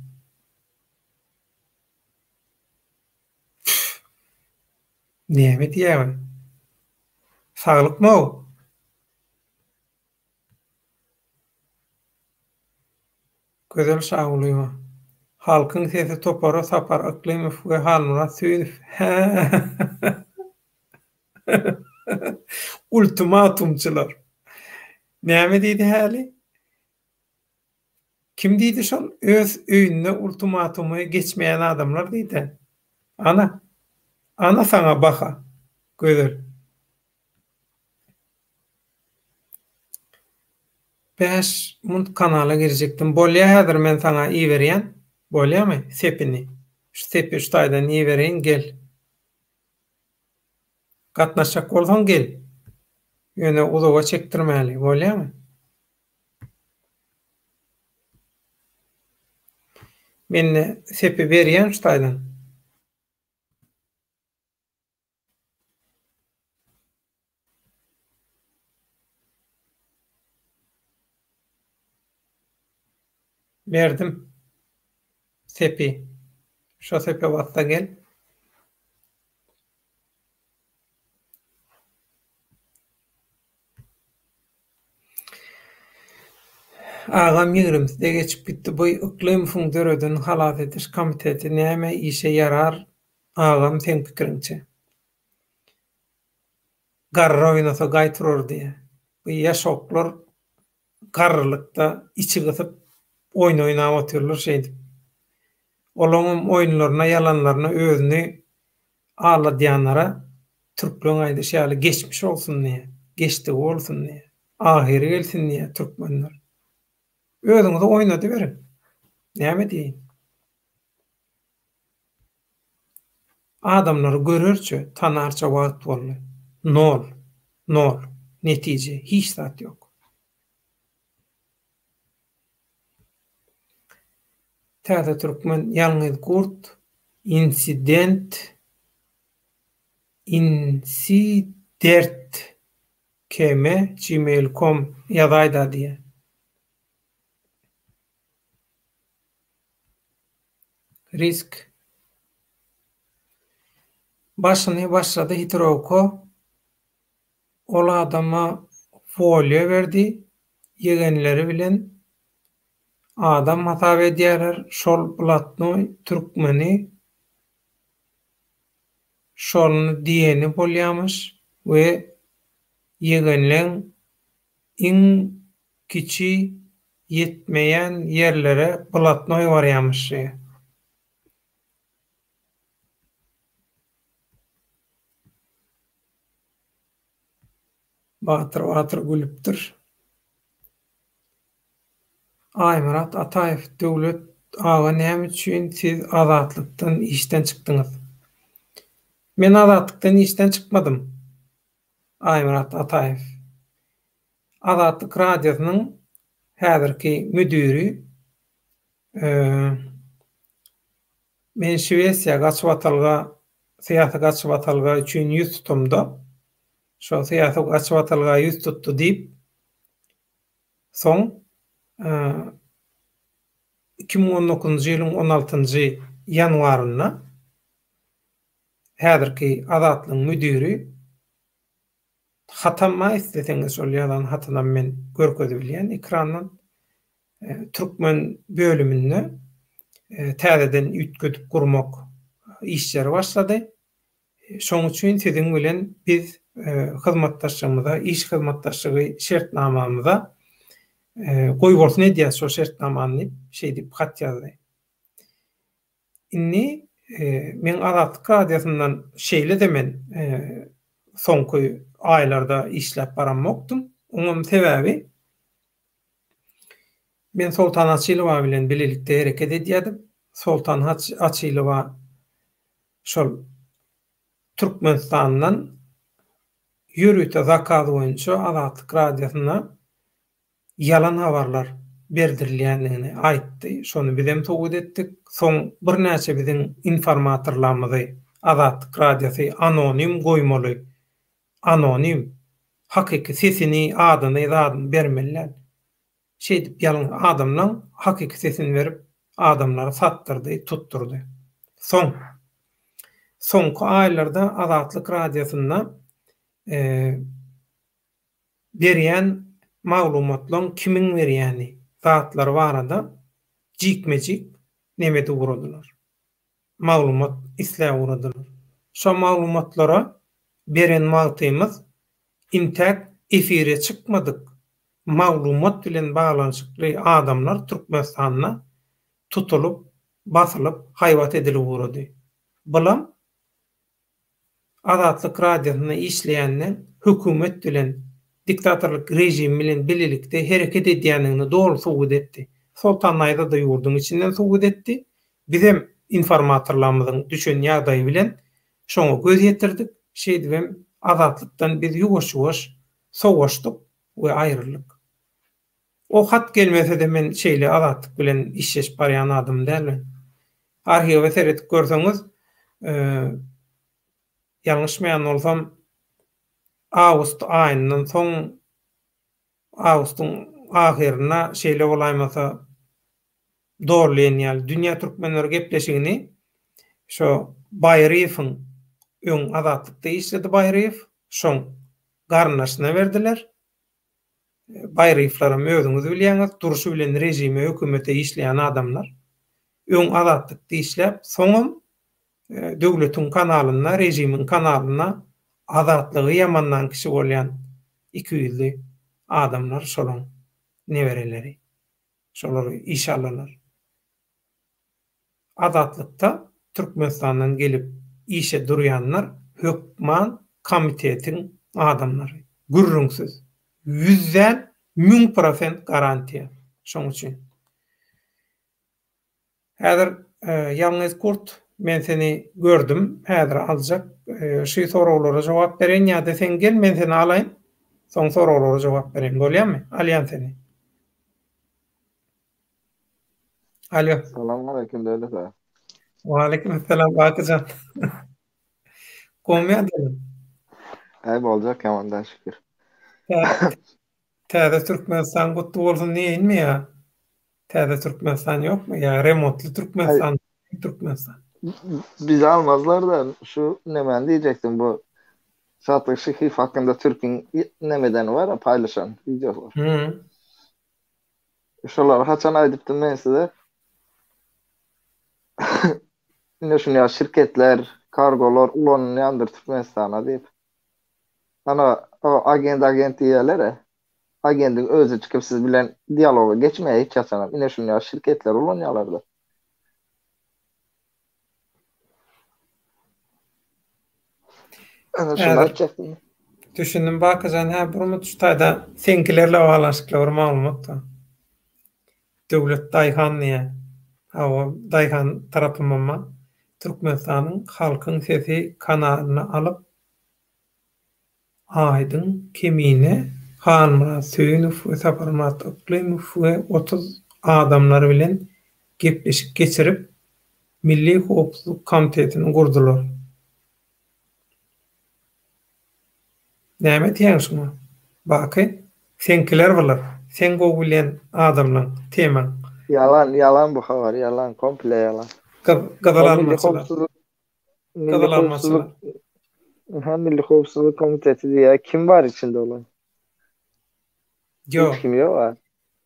Näme diýýäň? Saglykmy-ow? Gözel Şagulyýewa. Halkyň sesi topary Sapar Yklymow we Halmyrat Söýünow. Hä-hä-hä. Ultimatumçylar. Näme diýdi häli? Kim diýdi şol öz öýünde ultimatumy geçmeýän adamlar diýdi. Ana. Ana saňa baha. Gözel. 5 munt kanala girjekdim. Bolýa häzir men saňa iberýän. Bolýamy? Sepini. Şu sepi şu taýdan ibereýin gel. Gatnaşjak bolsaň gel. Ýöne uzaga çekdirmäli, bolýamy? Mende sepi berýän şu taýdan. Berdim. Sepi. Şo sepe basda gel. Agam ýigrimside geçip gitdi bu Yklymowyň döreden halas ediş komiteti näme işe ýarar agam seň pikiriňçe? Garry oýnasa gaý turar diýýä. Bu ýaşoklar garrylykda içi gysyp oýun oýnap otyrlar şeýdip. Olaňam oýunlaryna ýalanlaryna özüni alladýanlara türkleň aýdyşy ýaly geçmiş bolsun diýýä. Geçdigi bolsun diýýä. Ahyry gelsin diýýä türkmenler. Özüňizi oýnadyberiň. Näme diýeýin. Adamlary görerçe, tanarça wagt boldy. Nol. Nol. Netije. Hiç zat ýok. Täze Türkmen Ýalňyz gurt Insident Insidert km gmail kom ýazaýda diýýär. Risk. Başyny başlady hitrowka ol adama folýa berdi ýegenleri bilen adam hasap edýäler şol blatnoý türkmeni şolny diýeni bolýamyş we ýegenleň iň kiçi ýetmeýän ýerlere blatnoý barýamyş. Batyr batyr gülüpdir. Aýmyrat Ataýew, Döwlet aga näme üçin siz Azatlykdan işden çykdyňyz? Men Azatlykdan işden çykmadym. Aýmyrat Ataýew. Azatlyk Radiosynyň häzirki müdiri Men Şwesiýa gaçybatalga syýasy gaçybatalga üçin ýüz tutamda, şo syýasy gaçybatalga ýüz tutdy diýip, soň 2019-njy ýylyň on altynjy ýanwarynda häzirki Azatlygyň müdiri Hatam bar isleseňiz şol ýazan hatynam men görkezibilýän ekrandan. Türkmen bölüminde täzeden üýtgedip gurmak işleri başlady. Şoň üçin siziň bilen biz hyzmatdaşlygymyza, iş hyzmatdaşlygy şertnamamyza goýbolsun edýäs şol şertnamany diýip, şeý diýip hat ýazdy. Indi meň Azatlyk Radiosyndan şeýle-de men soňky aýlarda işläp baramokdym. Oňam sebäbi men Soltan Açylowa bilen bilelikde hereket edýärdim. Soltan Açylowa şol Türkmenistandan ýörite zakaz boýunça Azatlyk Radiosyna ýalan habarlar berdirilýändigini aýtdy. Şony bizem subut etdik. Soň birnäçe biziň informatorlarymyzy Azatlyk Radiosy anonim goýmaly. Anonim. Hakyky sesini, adyny, zadyny bermeli däl. Şeýdip ýalňyz adamlaň hakyky sesini berip adamlary satdyrdy, tutdurdy. Soň soňky aýlarda Azatlyk Radiosynda berýän maglumatlaň kimiň berýäni zatlary barada jikme-jik neme edip ugradylar. Maglumat isläp ugradylar. Şo maglumatlara beren wagtymyz intäk efire çykmadyk. maglumat bilen baglanyşykly adamlar Türkmenistanda tutulyp, basylyp, haýbat edilip ugrady. Bulam Azatlyk Radiosynda işleýänden hökümet bilen, diktatorlyk režimi bilen bilelikde hereket edýändigini doly subut etdi. Soltan Naýza-da ýurduň içinden subut etdi. Bizem informatorlarymyzyň düşen ýagdaýy bilen şoňa göz ýetirdik. Şeýdibem Azatlykdan biz ýuwaş-ýuwaş sowaşdyk we aýryldyk. O hat gelmese-de men şeýle Azatlyk bilen işleşip barýan adam däl men. Arhiwe seredip görseňiz, ýalňyşmaýan bolsam, awgust aýyndan soň, awgustyň ahyrynda şeýle bolaýmasa doly diýen ýaly Dünýä Türkmenleri gepleşigini şo Baýryýewiň öň Azatlykda işledi Baýryýew, şoň garyndaşyna berdiler. Baýryýewlaram özüňiz bilýäňiz, durşy bilen režime, hökümete işleýän adamlar. Öň Azatlykda işläp, soňam döwletiň kanalynda, režimiň kanalynda Azatlygy ýamanlan kişi bolýan ikiýüzli adamlar şolaň nebereleri. Şolary işe alarlar. Azatlykda Türkmenistandan gelip işe durýanlar hökman komitetiň adamlary. Gürrüňsiz. Ýüzden 1000 prosent garantiýa. Şoň üçin. Häzir Ýalňyz Kurt men seni gördüm. Häzir aljak. Şu soraglara jogap bereýin ýa-da sen gel men seni alaýyn. Soň soraglara jogap bereýin. Bolýarmy? Alýan seni. Alo. Salam aleyküm Döwlet aga. Waleýkim salam Bakyjan. Gowmy ýagdaýlaň? Äý boljak ýamandan şükür. Täze Türkmenistan gutly bolsun diýeýinmi ýa? Täze Türkmenistan ýokmy ýa remontly Türkmenistan, Türkmenistan. Bizi almazlar da şu nemäni diýjekdim bu Şatlyk Şyhyýew hakynda türküň nemedeni bar paýlaşan wideosy bar. Hmm. Şolary haçan aýdypdym men size? Ine şuny ýaly şirketler, kargolar ulanylýandyr Türkmenistana diýip. Ana, o agent agent diýýärler-ä. Agendiň özi çykyp siz bilen dialoga geçmeýär hiç haçanam. Ine şuny ýaly şirketler ulanýarlar-da. Ana şuny aýtjakdym. Düşündim Bakyjan, hä bir umyt şu taýda seňkilerle baglanyşykly bir maglumat bar. Döwlet daýhan diýýär. Hawa, daýhan tarapymam bar. Türkmenistanyň Halkyň sesi kanalyny alyp, Aýdyň Kemine, Halmyrat Söýünow we Saparmyrat Yklymow we 30 adamlar bilen gepleşik geçirip, Milli howpsuzlyk komitetini gurdular. Näme diýýäň şuňa? Baky, seňkiler bular. Seň gowy bilýän adamlaň, temaň. Ýalan, ýalan bu habar, ýalan, komple ýalan. Gyzyl almaçylar. Milli howpsuzlyk Aha, Milli howpsuzlyk komiteti diýýär. Kim bar içinde olaň? Ýok. Hiç kim ýok a.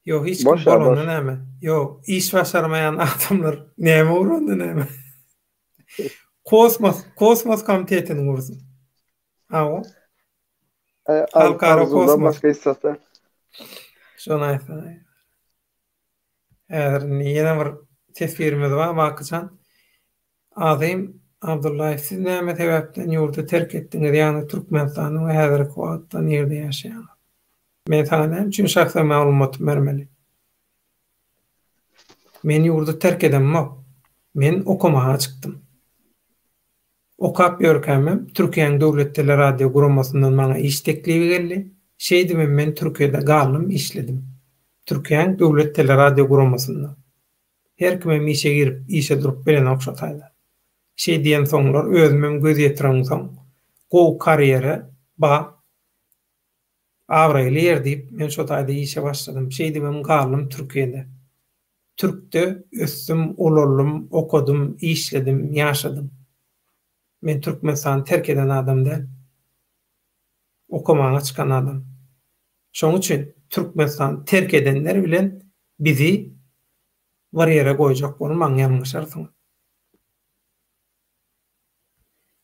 Ýok, hiç kim bolanda näme? Ýok, iş başarmaýan adamlar näme guranda näme? Kosmos, kosmos komitetini gursun. Hawa. Halkara kosmos. Başga hiç zat däl. Şony aýtsana. Häzir indi ýene bir teswirimiz bar, Bakyjan. Azym Abdullaýew siz näme sebäpden ýurdy terk etdiňiz, ýagny Türkmenistany we häzirki wagtda nirde ýaşaýaňyz? Men saňa näme üçin şahsy maglumatymy bermeli? Men ýurdy terk edemok. Men okamaga çykdym. Okap ýörkämem Türkiýäň Döwlet Teleradio guramasyndan maňa iş teklibi geldi. Şeýdibem men Türkiýede galdym, işledim. Türkiýäň Döwlet Teleradio guramasynda. Her kimem işe girip, işe durup bilenok şo taýda. Şeý diýensoňlar özümem göz ýetireňsoň, gowy karýera ba, abraýly ýer diýip, men şo taýda işe başladym. Şeýdibem galdym Türkiýede. Türkde ösdüm, ulaldym, okadym, işledim, ýaşadym. Men Türkmenistany terk eden adam däl. Okamaga çykan adam. Şoň üçin Türkmenistany terk edenler bilen bizi bir ýere goýjak bolmaň ýalňyşarsyňyz.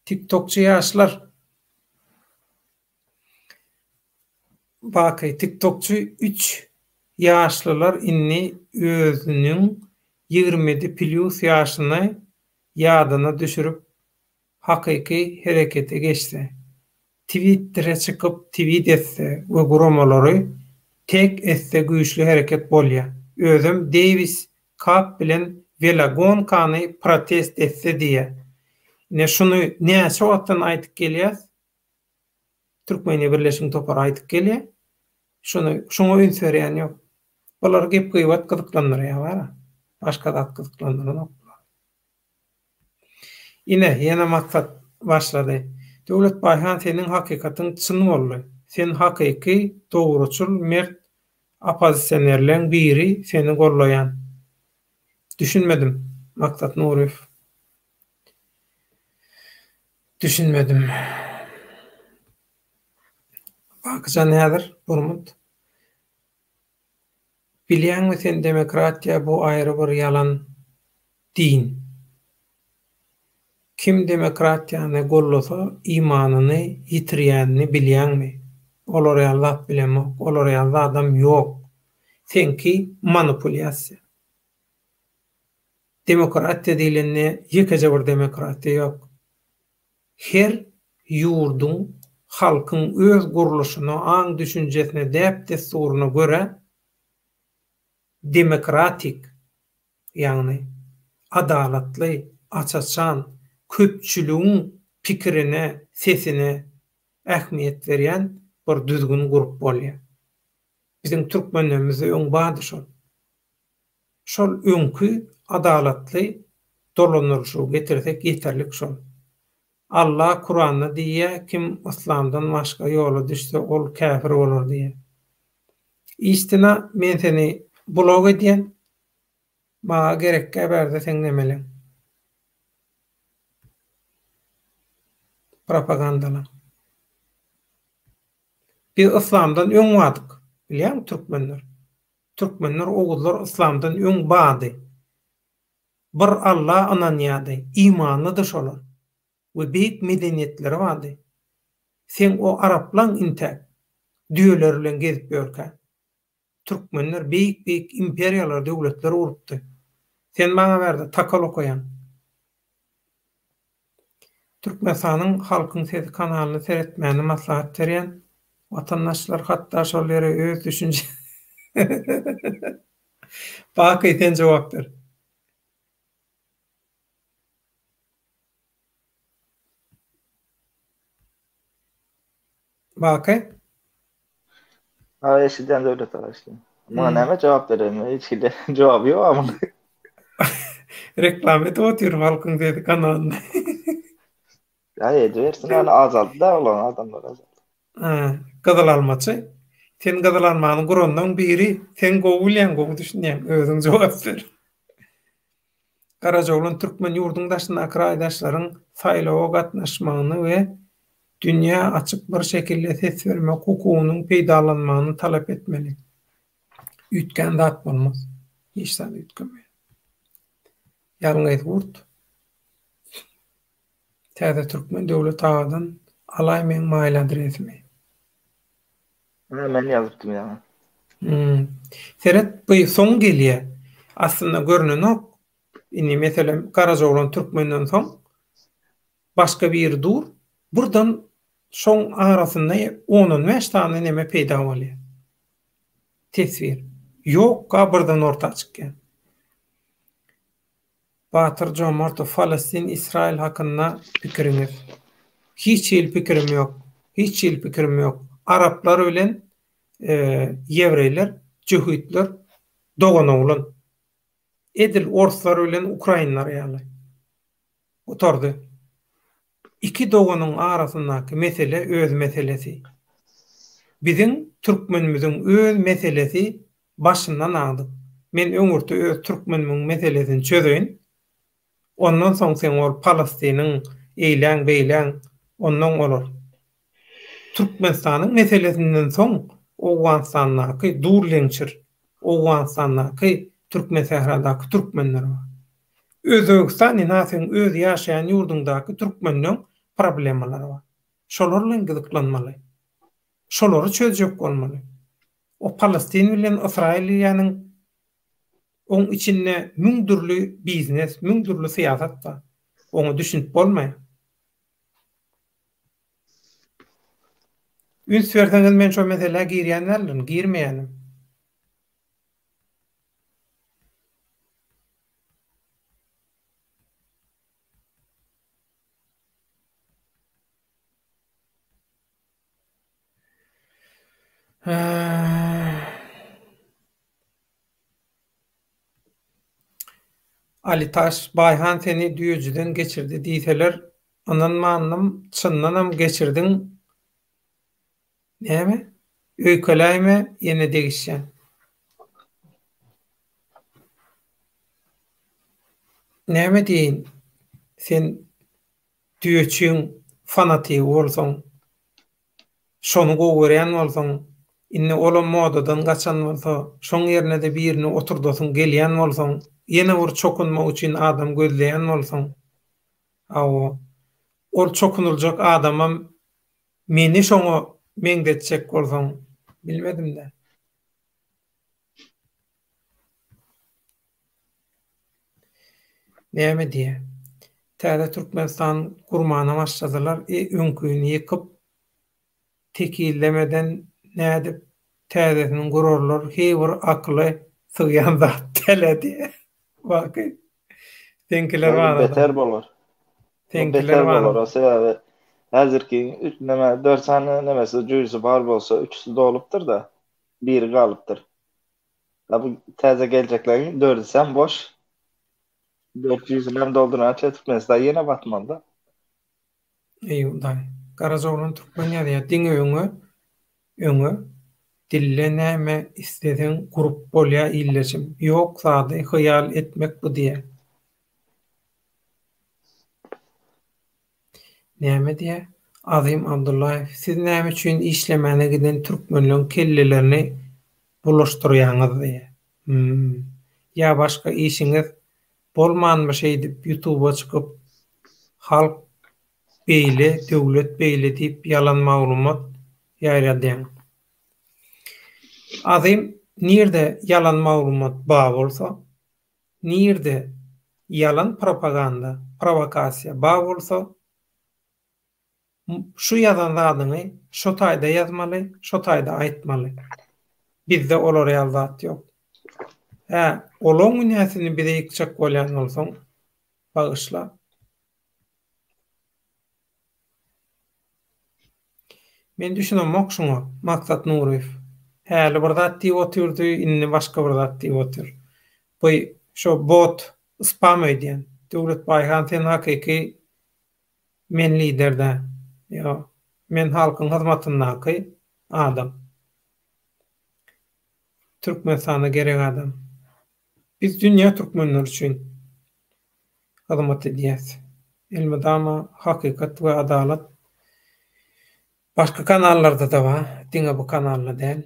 Tiktokçy ýaşlar. Baky tiktokçy üç ýaşlylar indi özüniň 27 plýus ýaşyny ýadyna düşürip hakyky herekete geçse, twittere çykyp twit etse we guramalary teg etse güýçli hereket bolýa. Özem Davis Cup bilen welogonkany protest etse diýýä. Ine şuny näçe wagtdan aýdyp gelýäs. Türkmeniýa birleşigiň topary aýdyp gelýä. Şuny şuňa üns berýän ýok. Bulary gep-gybat gyzyklandyrýar bara. Başga zat gyzyklandyranok bulary. Ine, ýene maksat başlady. Döwlet Baýhan seniň hakykatyň çyn boldy. Sen hakyky, dogruçyl, mert oppozisionerleň biri seni gollaýan. Düşünmedim, Maksat Nuryýew. Düşünmedim. Bakyjan häzir Burmut. Bilýäňmi sen demokratiýa bu aýry bir ýalan din. Kim demokratiýany gollasa imanyny ýitirýänini bilýäňmi? Olar ýaly zat bilemok. Olar ýaly zadam ýok. Seňki manipulýasiýa. Demokratiýa diýlende ýekeje bir demokratiýa ýok. Her ýurduň, halkyň öz gurluşyna, aň-düşünjesine, däp-dessuryna görä demokratik, ýagny adalatly, aç-açan, köpçüligiň pikirine, sesine ähmiýet berýän bir düzgün gurup bolýar. Biziň türkmenlerimizde öň bardy şol. Şol öňki adalatly dolandyryşygy getirsek ýeterlik şol. Alla Kuranda diýýä kim yslamdan başga ýola düşse ol käfir bolar diýýä. Istina men seni blok edýän maňa gerekgä bärde seň nemeleň. Propagandalaň. Biz yslamdan öň bardyk bilýäňmi türkmenler. Türkmenler oguzlar yslamdan öň bady. Bir Alla ynanýady, imanlydy şolar. We beýik medeniýetleri bardy. Seň o araplaň intäk düýeleri bilen gezip ýörkä. Türkmenler beýik beýik imperiýalar döwletler gurupdy. Sen maňa bärde takal okaýaň. Türkmenistanyň Halkyň sesi kanalyny seretmäni maslahat berýän. Watandaşlar hatda şol ýere öz düşünje Baky sen jogap ber. Baky? Ha eşidýän Döwlet aga eşidýän. Muňa näme jogap bereýin? Hiç hili jogaby ýok a munuň. Reklama edip otyr Halkyň sesi kanalyny. Ýa edibersin ýöne azaldy da olaň adamlar azaldy. Ha, gyzyl almaçy. Sen gyzyl almany guranlaň biri, sen gowy bilýäň, gowy düşünýäň, özüň jogap ber. Garajaoglan türkmen ýurduň daşyndaky raýdaşlaryň saýlawa gatnaşmagyny we dünýä açyk bir şekilde ses bermek hukugynyň peýdalanmagyny talap etmeli. Üýtgän zat bolmaz. Hiç zat üýtgemeýär. Ýalňyz gurt. Täze Türkmen Döwlet agadan alaý meň mail adresimi. Ine men ýazypdym ýaňy. Hmm. Seret bu soň gelýä. Aslynda görnenok. Indi meselem Garajaoglan Türkmenden soň başga biri dur. Birden şoň arasynda on-on bäş sany neme peýda bolýar. Teswir. Ýokka birden orta çykýar. Batyr Jomartow Falastin Israil hakynda pikiriňiz? Hiç hili pikirim ýok. Hiç hili pikirim ýok. Araplar bilen ýewreýler, jöhitler dogan-oglan. Edil orslar bilen ukrainler ýaly. Gutardy. Iki doganyň arasyndaky mesele öz meselesi. Biziň türkmenimiziň öz meselesi başyndan agdyk. Men öňürti öz türkmenimiň meselesini çözeýin. Ondan soň seň ol Palestiniň eýläň beýläň ondan olar. Türkmenistanyň meselesinden soň Owganystandaky dur leňçir, Owganystandaky Türkmensähradaky türkmenler bar. Özbegistan ina seň öz ýaşaýan ýurduňdaky türkmenleň problemalary bar. Şolar bilen gyzyklanmaly. Şolary çözjek bolmaly. O Palestin bilen Ysraýyl diýýäniň oň içinde müň dürli biznes, müň dürli syýasat bar. Oňa düşünip bolmaýar. Üns berseňiz men şo meselä girýän däldirin, girmeýänim. Alitaş, Baýhan seni düýejiden geçirdi diýseler, ynanmandym, çyndanam geçirdiň näme? Öýkeläýme, ýene degişýän. Näme diýeýin, sen düýeçiň fanatigi bolsaň, şony gowy görýän bolsaň, indi olam modadan gaçan bolsa, şoň ýerine-de birini oturdasyň gelýän bolsaň, ýene bir çokunmak üçin adam gözleýän bolsaň, hawa, ol çokunyljak adamam meni şoňa meňzetjek bolsaň, bilmedim-dä. Näme diýýä? Täze Türkmenistan gurmana başladylar, e öňkini ýykyp tekizlemeden nädip täzesini gurarlar heý bir akyla sygýan zat dälä diýýä. Baky seňkiler barada. Beter bolar. Seňkiler barada. Sebäbi häzirki neme dört sany nemesi jüýsi bar bolsa üçüsi dolupdyr-da, biri galypdyr. A bu täze geljekleriň dördüsem boş. 400-inem doldurýança Türkmenistan ýene batmaly-da. Eý Hudaý. Garajaoglan Türkmen ýazýar diňe öňe öňe dille näme isleseň gurup bolýa illeşim ýok zady hyýal etmek bu diýä. Näme diýä? Azym Abdullaýew siz näme üçin işlemäne giden türkmenleň kellelerini bulaşdyrýaňyz diýä. Hum. Ýa başga işiňiz bolmanmy şeýdip ýutuba çykyp halk beýle döwlet beýle diýip ýalan maglumat ýaýradýaň. Azym nirde ýalan maglumat ba bolsa Nirde ýalan propaganda, prowokasiýa ba bolsa, şu ýazan zadyňy şo taýda ýazmaly, şo taýda aýtmaly. Bizde olar ýaly zat ýok. Hä, olaň günäsini bize ýykjak bolýan bolsaň, bagyşla. Men düşünemok şuňa, Maksat Nuryýew. Häli bir zat diýip otyrdy, indi başga bir zat diýip otyr. Bu şo bot, spam öýdýän. Döwlet Baýhan sen hakyky men lider dä. Ýok. Men halkyň hyzmatyndaky adam. Türkmenistana gerek adam. Biz dünýä türkmenleri üçin hyzmat edýäs. Elmydama hakykat we adalat başga kanallarda-da bar, diňe bu kanalda däl.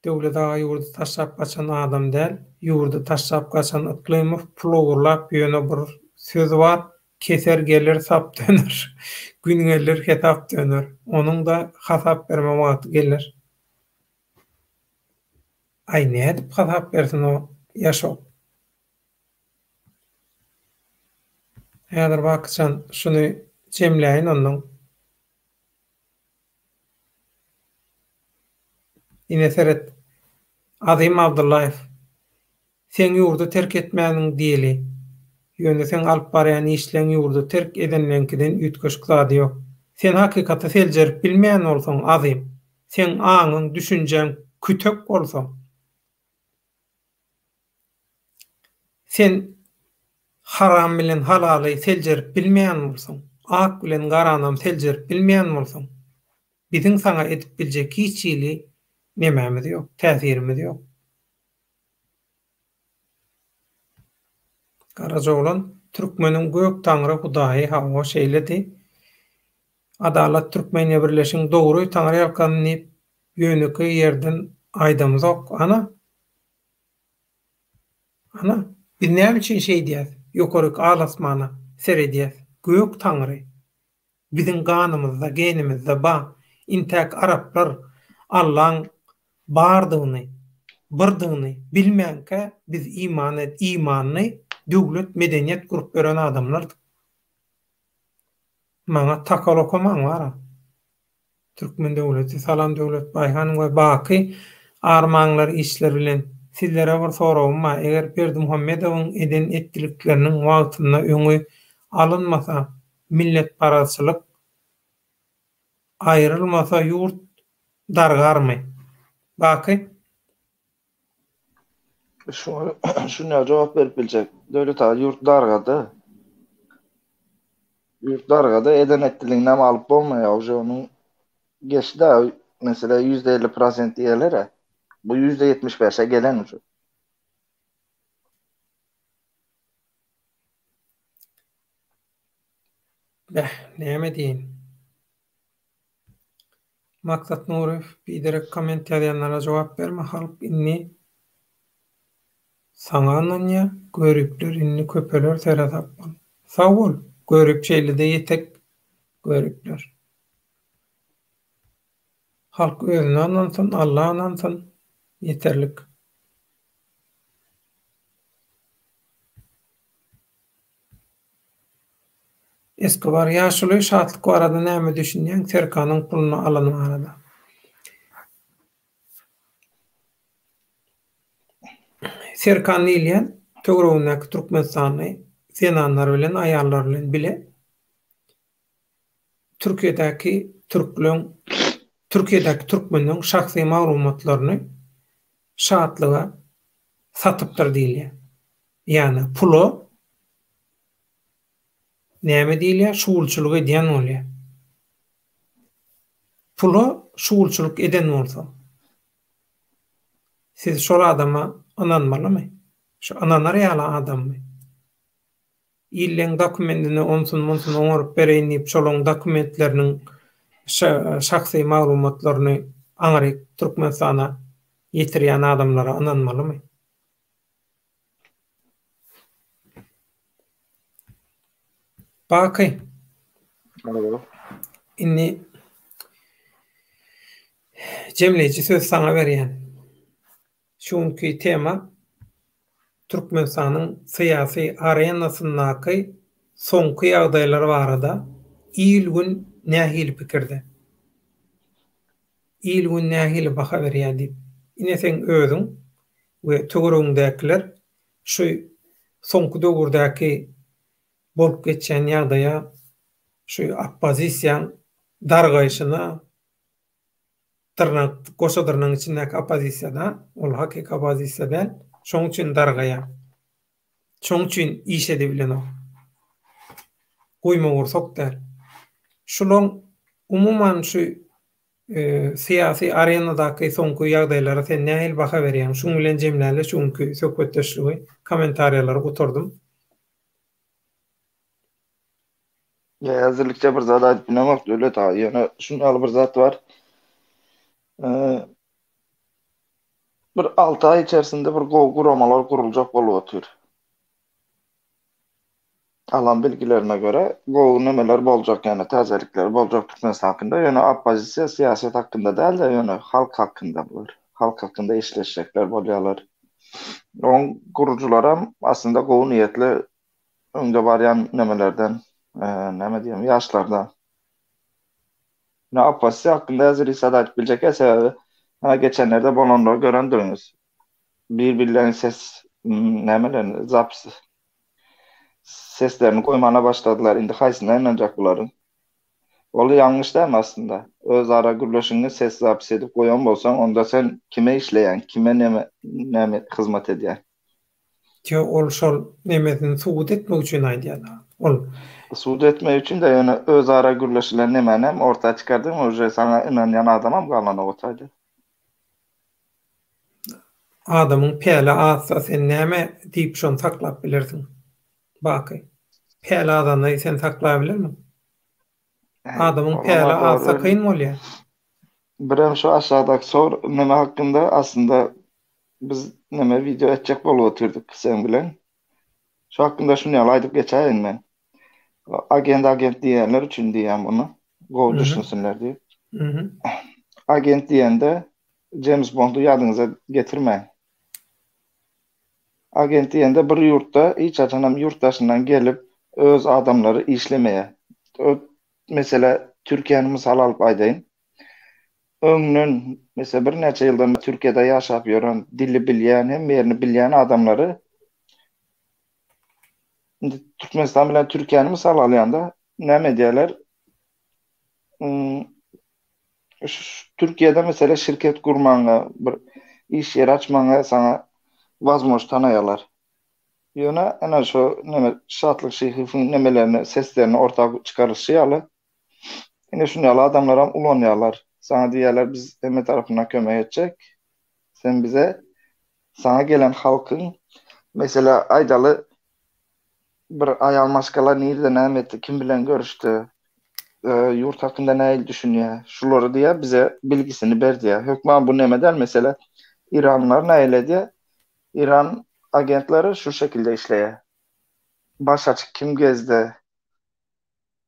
Döwlet aga ýurdy taşlap gaçan adam däl, ýurdy taşlap gaçan Yklymow pul ogurlap ýöne bir söz bar keser gelir sap döner, gün gelir hesap döner, onuň-da hasap berme wagty geler. Aý nädip hasap bersin o ýaşok. Häzir Bakyjan şuny jemläýin onnoň. Ine seret. Azym Abdyllaýew. Seň ýurdy terk etmäniň diýeli. Ýöne seň alyp barýan işleň ýurdy terk edenleňkiden üýtgeşik zady ýok. Sen hakykaty seljerip bilmeýän bolsaň Azym, seň aňyň, düşünjäň kütek bolsa, sen haram bilen halaly seljerip bilmeýän bolsaň, ak bilen garanam seljerip bilmeýän bolsaň, biziň saňa edip biljek hiç hili nemämiz ýok, täsirimiz ýok. Garajaoglan türkmeniň gök taňry hudaýy hawa şeýledi. Adalat Türkmeniýa birleşiň dogry taňryýalkasyn diýip ýönekeý ýerden aýdamyzok ana ana biz näme üçin şeýdýäs ýokaryk al asmana seredýäs gök taňry biziň ganymyzda genimizde ba. Intäk araplar Allaň bardygyny, birdigini bilmänkä biz iman et, imanly döwlet, medeniýet gurup ýören adamlardyk. Maňa takal okamaň bara. Türkmen döwleti Salam Döwlet Baýhan we Baky armaňlar işler bilen. Sizlere bir soragym bar eger Berdimuhamedowyň eden etdilikleriniň wagtynda öňi alynmasa milletparazçylyk aýrylmasa ýurt dargarmy? Baky. Şuňa şuňa jogap berip biljek. Döwlet aga ýurt dargady. Ýurt dargady, eden etdiliginem alyp bolmaýar. Uje onuň geçdi mesele %50 prosent diýerler. Bu %75-e gelen uje. Beh, näme diýeýin. Maksat Nuryýew biderek komment ýazýanlara jogap berme halk indi saňa ynanýa göripler indi köpeler seresap bol. Sag bol görip şeýlede ýetek göripler. Halk özüne ynansyn Alla ynansyn ýeterlik. Eskobar, Ýaşuly, Şatlyk barada näme düşünýäň, Serkanyň puluny alany barada? Serkan diýilýän töweregindäki türkmenistanly zenanlar bilen, aýallar bilen bile Türkiýedäki türkleň, Türkiýedäki türkmenleň şahsy maglumatlaryny Şatlyga satypdyr diýilýär. Ýagny pula näme diýilýär, şugulçylyk edýän bolýar. Pula şugulçylyk eden bolsa, siz şol adama ynanmalymy? Şu ynanar ýaly adammy? Illeň dokumendini onsun-munsun oňaryp bereýin diýip, şolaň dokumentleriniň şahsy maglumatlaryny aňryk Türkmenistana ýetirýän adamlara ynanmalymy? Baky. Indi jemleýji söz saňa berýän. Şu günki tema Türkmenistanyň syýasy arenasyndaky soňky ýagdaýlar barada il-gün nähili pikirde? Il-gün nähili baha berýär diýip. Ine seň özüň we töweregiňdäkiler şu soňky döwürdäki bolup geçýän ýagdaýa, şu oppozisiýaň dargaýşyna, dyrnak, goşa dyrnagyň içindäki oppozisiýa-da, ol hakyky oppozisiýa däl, şoň üçin dargaýar. Şoň üçin iş edibilenok. Guýmagursak däl. Şulaň umuman şu syýasy arenadaky soňky ýagdaýlara sen nähili baha berýäň? Şuň bilen jemläli şu günki söhbetdeşligi. Kommentariýalary gutardym. Ýa häzirlikçe bir zat aýdyp bilemok Döwlet aga, ýöne şuň ýaly bir zat bar. Bir 6 aý içerisinde bir gowy guramalar guruljak bolup otyr. Alan bilgilerime görä, gowy nemeler boljak, ýöne täzelikler boljak Türkmenistan hakynda, ýöne oppozisiýa syýasat hakynda däl-de, ýöne halk hakynda bular. Halk hakynda işleşjekler bolýarlar. Oň gurujylaram aslynda gowy niýetli öňde barýan nemelerden, näme diýem, ýaşlardan. Ýöne oppozisiýa hakynda häzir hiç zat aýdyp biljek däl, sebäbi ana geçenlerde bolanlary görendigiňiz. Bir-birleriniň ses nämelerini, zapis seslerini goýmana başladylar. Indi haýsyna ynanjak bularyň? Ol ýalňyş dälmi aslynda? Özara gürleşigiňi ses zapis edip goýan bolsaň, onda sen kime işleýäň, kime neme näme hyzmat edýäň? Ýok, ol şol nemesini subut etmek üçin aýdýar. Ol. Subut etmek üçin-de, ýöne özara gürleşilen nemänem orta çykardyň, uje saňa ynanýan adamam galanok o taýda. Adamyň päli azsa sen näme diýip şony saklap bilersiň? Baky. Päli azany sen saklabilermiň? Adamyň päli azsa kyn bolýar. Birem şu aşakdaky sor neme hakynda aslynda biz neme wideo etjek bolup otyrdyk seň bilen. Şu hakynda şuny ýaly aýdyp geçäýin men. Agent agent diýýänler üçin diýýän muny. Gowy düşünsinler diýip. Agent diýende Jems Bondy ýadyňyza getirmäň. Agent diýende bir ýurtda hiç haçanam ýurt daşyndan gelip öz adamlary işlemeýär. Mesele Türkiýäni mysal alyp aýdaýyn. Öňden mesele birnäçe ýyldan Türkiýede ýaşap ýören, dili bilýän, hemme ýerini bilýän adamlary indi Türkmenistan bilen Türkiýäni mysal alýanda näme edýärler? Türkiýede mesele şirket gurmaňa, bir iş ýeri açmaňa saňa wazmož tanaýarlar. Ýöne ene şo neme Şatlyk Şyhyýewiň nemelerini, seslerini orta çykaryşy ýaly ine şuny ýaly adamlaram ulanýarlar. Saňa diýýärler biz hemme tarapyndan kömek etjek. Sen bize saňa gelen halkyň mesele aýdaly bir aýal maşgala nirde näme etdi, kim bilen görüşdi, ýurt hakynda nähili düşünýär, şulary diýýär, bize bilgisini ber diýýär. Hökman bu neme däl mesele. Iranlylar nähili edýär? Iran agentleri şu şekilde işleýär. Baş açyk kim gezdi,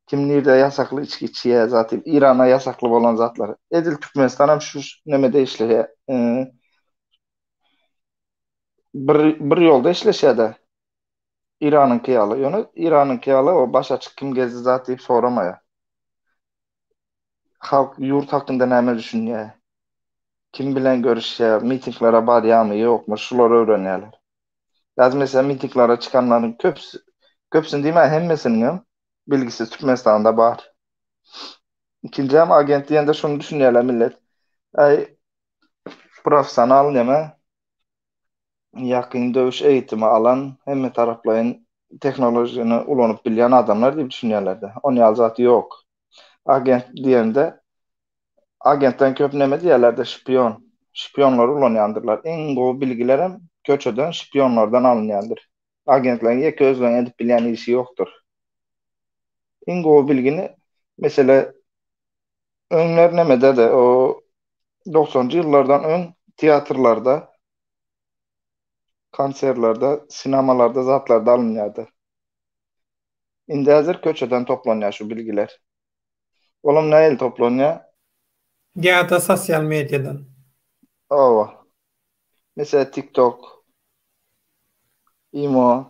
kim nirde ýasakly içgi içýär, zat diýip, Irana ýasakly bolan zatlar. Edil Türkmenistan hem şu nemede işleýär. Bir bir ýolda işleşýär-de. Iranyňky ýaly. Ýöne Iranyňky ýaly o baş açyk kim gezdi zat diýip soramaýar. Halk ýurt hakynda näme düşünýär? Kim bilen görüşýär? Mitinglere barýarmy, ýokmy? Şulary öwrenýärler. Ýa meselem mitinglere çykanlaryň köpüsi, köpüsini diýmän hemmesiniňem bilgisi Türkmenistanda bar. Ikinjäm agent diýende şuny düşünýärler millet. Aý professional neme ýakyn döwüş eýitimi alan, hemme taraplaýyn tehnologiýany ulanyp bilýän adamlar diýip düşünýärler-de. On ýaly zat ýok. Agent diýende, agentden köp neme diýýärler-de, şpion. Şpionlary ulanýandyrlar. Iň gowy bilgilerem köçeden şpionlardan alynýandyr. Agentleriň ýeke özleriniň edip bilýän işi ýokdur. Iň gowy bilgini, mesele, öňler nemede-de, o Doksanjy ýyllardan öň teatrlarda, konsertlerde, sinemalarda zatlarda alynýardy. Indi häzir köçeden toplanýar şu bilgiler. Olam nähili toplanýar? Ýa-da sosial mediadan. Hawa. Meselem TikTok, Imo.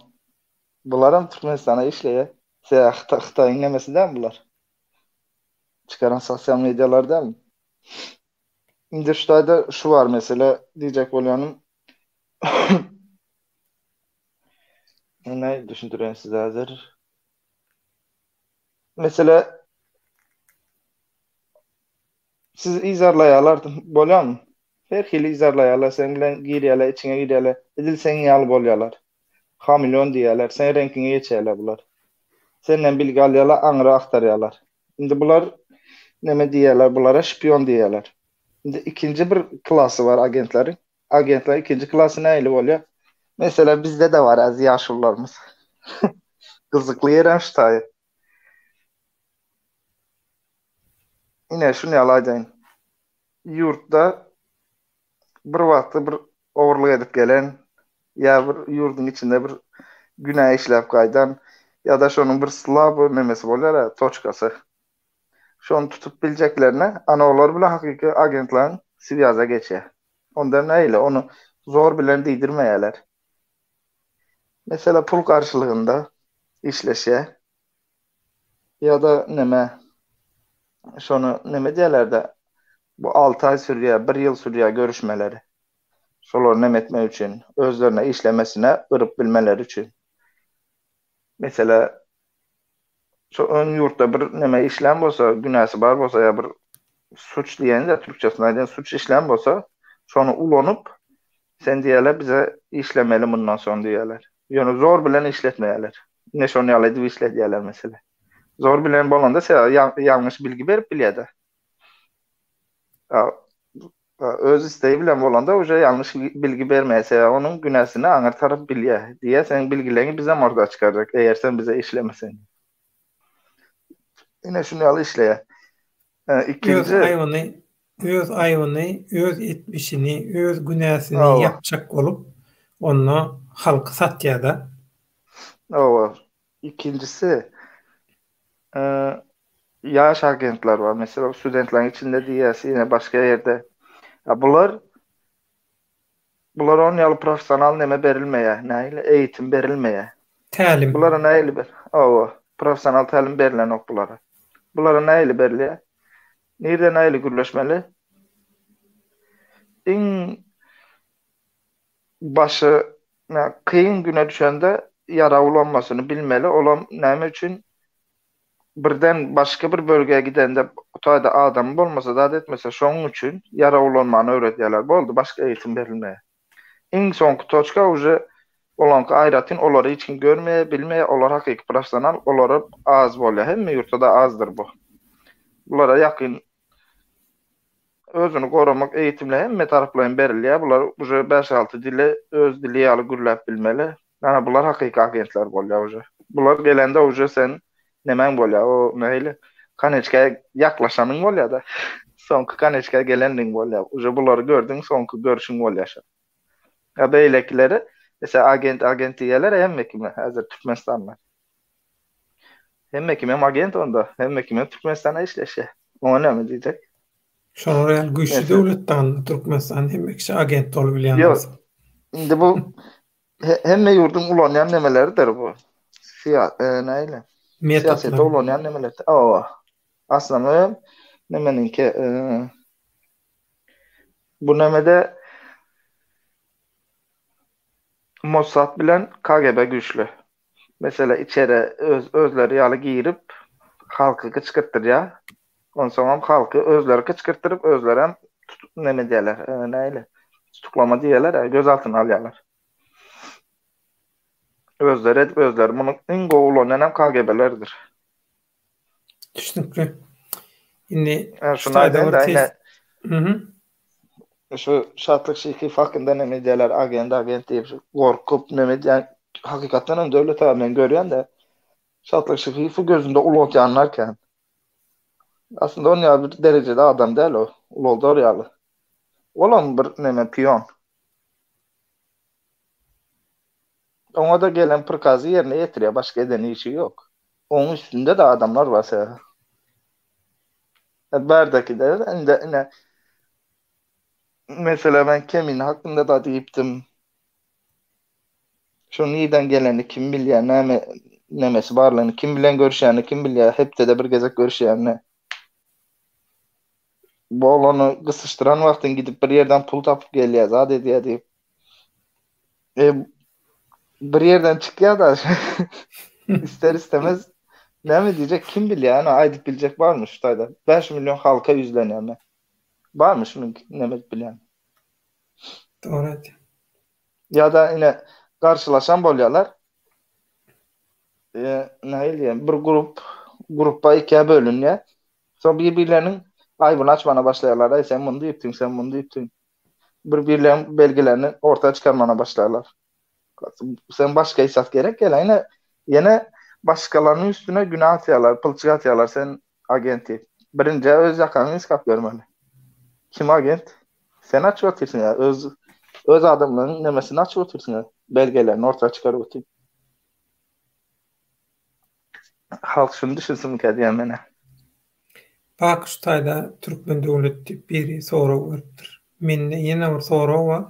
Bularam Türkmenistana işleýär. Sebäbi Hytaýyň nemesi dälmi bular? Çykaran sosial medialary dälmi? Indi şu taýda şu bar mesele diýjek bolýanym. Näme düşündireýin size häzir? Mesele sizi yzarlaýarlar bolýarmy? Her hili yzarlaýarlar, seň bilen girýärler, içiňe girýärler. Edil seň ýaly bolýarlar. Hameleon diýýärler, seň reňkiňe geçýärler bular. Senden bilgi alýarlar, aňry agtarýarlar. Indi bular neme diýýärler, bulara şpion diýýärler. Indi ikinji bir klasy bar agentleriň. Agentleriň ikinji klasy nähili bolýar? Meselem, bizde-de bar äzi ýaşulularymyz. Gyzykly ýerem şu taýy. Ine, şuny ýaly aýdaýyn. Ýurtda bir wagtda bir ogurlyk edip gelen ýa bir ýurduň içinde bir günä işläp gaýdan ýa-da şonuň bir slaby nemesi bolýar-a, toçkasy. Şony tutup biljeklerine, ana olar bilen hakyky agentlaryň swýaza geçýär. Onda nähili, ony zor bilen diýdirmeýärler. Mesele pul garşylygynda işleşýär. Ýa-da neme, şony neme diýerler-de, bu alty aý sürýär, bir ýyl sürýär görüşmeleri. Şolary neme etmek üçin, özlerine işlemesine yryp bilmeleri üçin. Mesele, şo öň ýurtda bir neme işlän bolsa, günäsi bar bolsa ýa bir suç diýende türkçesini aýdaýyn, suç işlän bolsa, şony ulanyp, sen diýerler bize işlemeli mundan soň diýerler. Ýöne zor bilen işletmeýärler. Ine şony ýaly edip işledýärler mesele. Zor bilen bolanda sebäbi ýalňyş bilgi berip bilýärde. Öz isleýi bilen bolanda uje ýalňyş bilgi bermeýär sebäbi onuň günäsini aňyr tarap bilýär. Diýýär seň bilgileňi bizem orta çykarjak eger sen bize işlemeseň. Ine şuny ýaly işleýär. Ikinji öz aýbyny, öz aýbyny, öz etmişini, öz günäsini ýapjak bolup, onda halky satýar-da. Hawa. Ikinjisi,. Ýaş agentler bar. Meselem, studentleriň içinde diýýäs, ýene başga ýerde. Ýa bular bulara on ýaly professional neme berilmeýär. Nähili eýitim berilmeýär. Tälim. Bulara nähili ber? Hawa, professional tälim berlenok bulara. Bulara nähili berilýär? Nirde nähili gürleşmeli? Iň başy kyn güne düşende ýarag ulanmasyny bilmeli. Olam näme üçin? Birden başga bir bölgä gidende o taýda adamy bolmasa zat etmese şonuň üçin ýarag ulanmany öwredýärler. Boldy başga eýitim berilmeýär. Iň soňky toçka uje olanky aýratyn olary hiç kim görmeýär, bilmeýär, olar hakyky professional, olara az bolýar. Hemme ýurtda-da azdyr bu. Bulara ýakyn Özüni goramak eýitimli hemme taraplaýyn berilýär. Bular uje bäş-alty dili öz dili ýaly gürläp bilmeli. Ana bular hakyky agentler bolýar uje. Bular gelende uje sen nemäň bolýar o nähili koneçkä ýaklaşanyň bolýar-da. Soňky koneçkä gelenligiň bolýar. Uje bulary gördüň soňky görşüň bolýar şo. A beýlekileri mesela agent agent diýýärler hemme kime häzir Türkmenistanda. Hemme kimem agent onda. Hemme kimem Türkmenistana işleşýär. Oňa näme diýjek? Şolar ýaly güýçli döwlet dagynda Türkmenistan hemme kişi agent bolup bilýän Ýok. bolsa. Indi bu hemme ýurduň ulanýan nemeleridir bu. Syýa, e, näle? Syýasatda ulanýan nemeler. Hawa. Aslynda nemeniňki, e, bu nemede Mossad bilen KGB güýçli. Mesele içeri öz özleri ýaly girip halky gyçgyrtdyrýar. Onsoňam halky özleri gyçgyrtdyryp özlerem tutup neme diýerler, nähili tutuklama diýerler, göz altyna alýarlar. Özleri edip özleri muny iň gowy ulanýan hem KGB-lerdir. Düşnükli. Indi şu taýda bir test. Mhm. Şu Şatlyk Şyhyýew hakynda neme diýýärler, agent agent diýip gorkup neme diýýän, hakykatdan hem Döwlet aga men görýän-de Şatlyk Şyhyýewi gözünde ulaltýanlar kän. Aslynda on ýaly bir derejede adam däl o, ulaldar ýaly. Olam bir neme pion. Oňa-da gelen prikazy ýerine ýetirýär, başga eden işi ýok. Oň üstünde-de adamlar bar sebäbi. Bärdekide indi ine mesela men Kemine hakynda-da diýipdim. Şu nirden geleni kim bilýär, näme nemesi barlygyny, kim bilen görüşýänini kim bilýär, hepdede bir gezek görüşýänini. Bu oglany gysyşdyran wagtyň gidip bir ýerden pul tapyp gelýär, zat edýär diýip. E, bir ýerden çykýar da ister istemez näme diýjek kim bilýär, ana aýdyp biljek barmy şu taýda? 5 million halka ýüzlenýär men. Barmy şunuň näme edip bilýän? Dogry aýtýaň. Ýa-da ine garşylaşan bolýarlar. E, nähili diýen, bir grup grupba ikä bölünýär. Soň bir-birleriniň aýbyny açmana başlaýarlar. Aý sen muny diýipdiň, sen muny diýipdiň. Bir-birleriniň belgilerini orta çykarmana başlarlar. Sen başga hiç zat gerek gel. Ýene ýene başgalarynyň üstüne günä atýarlar, pylçyk atýarlar sen agent diýip. Birinji öz ýakaňy yskap görmeli. Kim agent? Sen açyp otyrsyň ýa öz öz adamlaryň nemesini açyp otyrsyň ýa belgelerini orta çykaryp otyr. Halk şuny düşünsinmikä diýýän menä. Bak şu taýda Türkmen Döwlet diýip biri sorag beripdir. Mende ýene bir sorag bar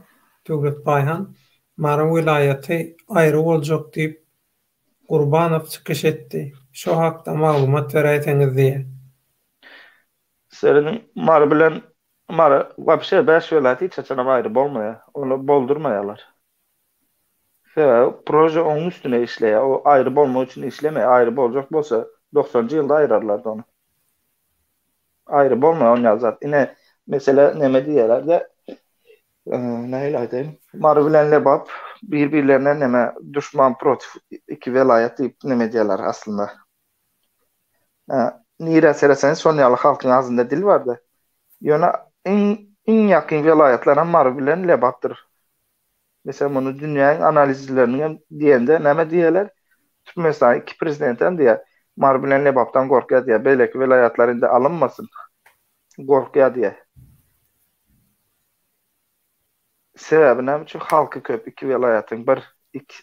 Döwlet Baýhan. Mary welaýaty aýry boljak diýip Gurbanow çykyş etdi. Şo hakda maglumat beräýseňiz diýýär. Serediň Mary bilen Mary wapşe 5 welaýat hiç haçanam aýry bolmaýar. Ony boldurmaýarlar. Sebäbi proje onuň üstüne işleýär. O aýry bolmak üçin işlemeýär. Aýry boljak bolsa doksanjy ýylda aýyrarlardy ony. Aýry bolmaýar on ýaly zat. Ine, mesele neme diýýärler-de, nähili aýdaýyn? Mary bilen Lebap bir-birlerine neme duşman protiv iki welaýat diýip neme edýärler aslynda. Nirä seretseňiz şon ýaly halkyň agzynda dil barda. Ýöne iň iň ýakyn welaýatlaram Mary bilen Lebapdyr. Meselem muny dünýäň analizçileriniň hem diýende näme diýýärler? Türkmenistanyň iki prezidenti hem diýýär, Mary bilen Lebapdan gorkýar diýýär, beýleki welaýatlar indi alynmasyn, gorkýar diýýär. Sebäbi näme üçin halky köp iki welaýatyň bir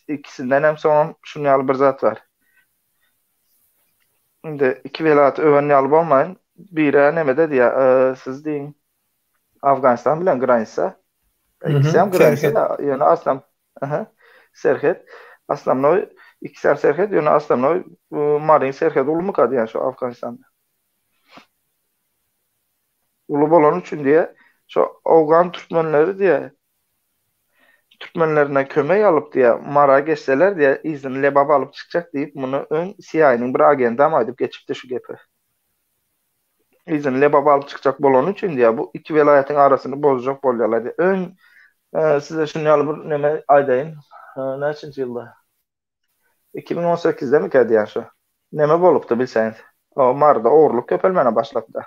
ikisinden hem soňam şuny ýaly bir zat bar. Indi iki welaýaty öwen ýaly bolmaýyn. Biri nemede diýýär, siz diýiň Afganistan bilen granisa. Ikisi hem granisa, ýöne aslam aha, serhet. Aslamnoý ikisi hem serhet, ýöne aslamnoý Maryň serhedi ulumyka diýýän şu Afganistanda. Uly bolany üçin diýýär, şo owgan türkmenleri diýýär, Türkmenlerinden kömek alyp diýýär, Mara geçseler diýýär, yzyny Lebaba alyp çykjak diýip, muny öň CIA-nyň bir agendam aýdyp geçipdi şu gepi. Yzyny Lebaba alyp çykjak bolany üçin diýýär, bu iki welaýatyň arasyny bozjak bolýarlar diýýär. Öň size şuny ýaly bir neme aýdaýyn, näçinji ýylda? 2018-demikä diýýän şu. Neme bolupdy bilseňiz. O Maryda ogurlyk köpelmäne başlapdy.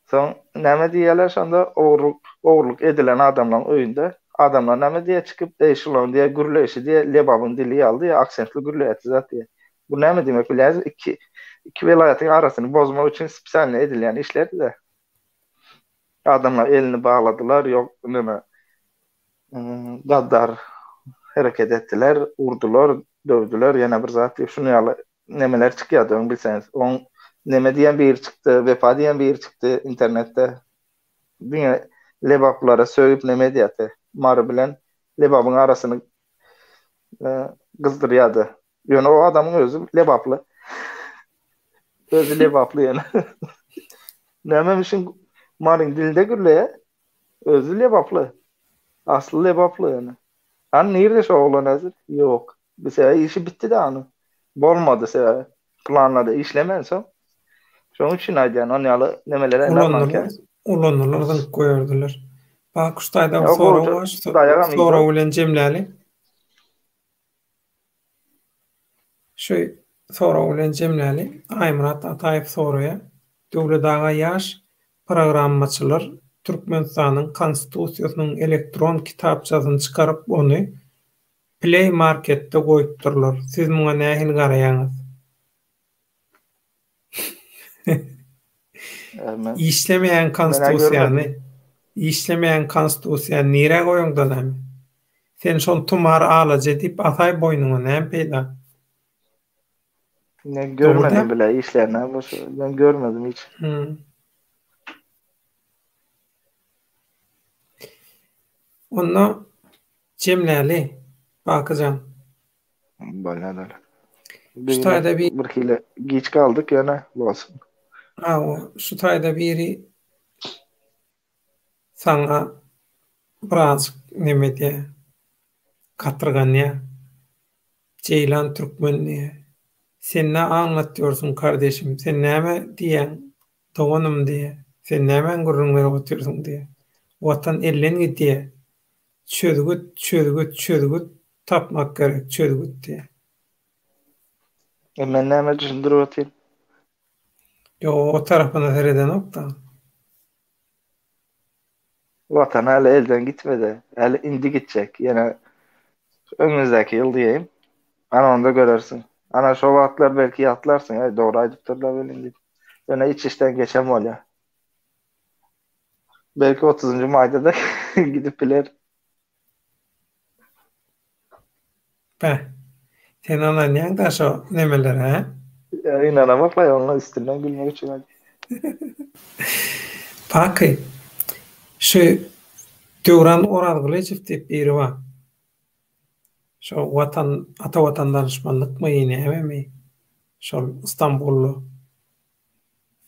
Soň näme diýýärler şonda ogurlyk ogurlyk edilen adamlaryň öýünde adamlar näme diýýär çykyp eý şularyň diýýär gürleýşi diýýär Lebabyň dili ýaly diýýär aksentli gürleýärdi zat diýýär. Bu näme diýmek bilýäňizmi iki iki welaýatyň arasyny bozmak üçin spesialnyý edilýän işlerdi-de. Adamlar elini bagladylar ýok neme gaddar hereket etdiler, urdular, döwdüler, ýene bir zat diýip, şuny ýaly nemeler çykýardy öň bilseňiz. Oň neme diýen biri çykdy, Wepa diýen biri çykdy internetde. Diňe lebaplylara sögüp neme edýärdi. Mary bilen Lebabyň arasyny gyzdyrýardy. Ýöne o adamyň özi lebaply. Özi lebaply ýöne. Nämemişin Maryň dilinde gürleýär. Özi lebaply. Asly lebaply ýöne. Hany nirde şo oglan häzir? Ýok. Bu sebäbi işi bitdi-de anyň. Bolmady sebäbi. Planlary işlemänsoň. Şonuň üçin aýdýan, on ýaly nemelere ynanmaň Ulandylar, ulandylar zyňyp goýardylar. Bakuş taýda bir sorag bar, şu sorag bilen jemläli. Şu sorag bilen jemläli. Aýmyrat Ataýew soraýar, Döwlet aga ýaş programmaçylar Türkmenistanyň Konstitusiýasynyň elektron kitapçasyny çykaryp ony Play marketde goýupdyrlar. Siz muňa nähili garaýaňyz? Işlemeýän konstitusiýany işlemeýän konstitusiýany nirä goýaňda näme? Sen şol tumar alaja diýip asaý boýnuňa näme peýda? Men görmedim bile işleýän bu men görmedim hiç. Onda jemläli Bakyjan. Bolýar. Şu taýda bir bir hili giç galdyk ýöne bolsun. Hawa, şu taýda biri saňa birazjyk neme edýär, gatyrganýar. Jeýlan türkmen diýýär. Sen nä aňlatýorsyň kardeşim, sen näme diýýäň doganym diýýär. Sen nämäň gürrüň berip otyrsyň diýýär. Watan elden gidýär. Çözgüt, çözgüt, çözgüt tapmak gerek, çözgüt diýýär. E men näme düşündirip otyryn? Ýok, o tarapyna seredenok-da. Watan häli elden gitmedi. Häli indi gitjek. Ýene öňümizdäki ýyl diýeýin. Ana onda görersiň. Ana şo wagtlar belki ýatlarsyň, äý dogry aýdypdyrlar welin diýip. Ýöne iç-içden geçen bolýar. Belki otuzynjy maýda-da gidip biler. Beh. Sen ynanýaň-da şo nemelere, hä? Ynanamok-laý, onuň üstünden gülmek üçin aýdýan. Paky, şu Döwran Orazgylyjow diýip biri bar. Şo Watan, Ata Watan danyşmanlykmy, nämemi? Şol Stambulda.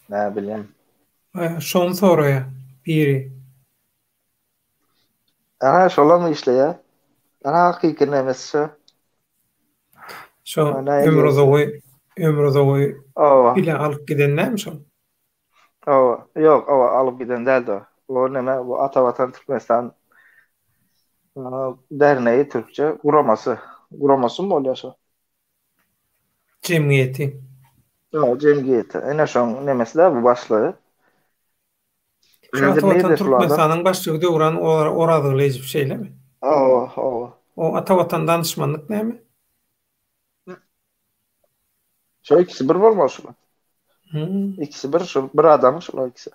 Nä bilýän. Şony soraýar biri. Ana şolam işleýär. Ana hakyky nemesi şo. Şo Ömrüzowy Ömrüzowy bile alyp giden näme şol? Hawa, ýok, hawa alyp giden däldi o. O neme, bu Ata Watan Türkmenistan dernegi türkçe guramasy. Guramasymy bolýar şo? Jemgyýeti. Hawa, jemgyýeti. Ine şoň nemesi-dä bu başlygy. Şu Ata Watan Türkmenistanyň başlygy Döwran Orazgylyjow şeýlemi? Hawa, hawa. O Ata Watan danyşmanlyk näme? Şo ikisi bir bolmaly şular. Hmm. İkisi bir şu bir adamyň şular ikisi.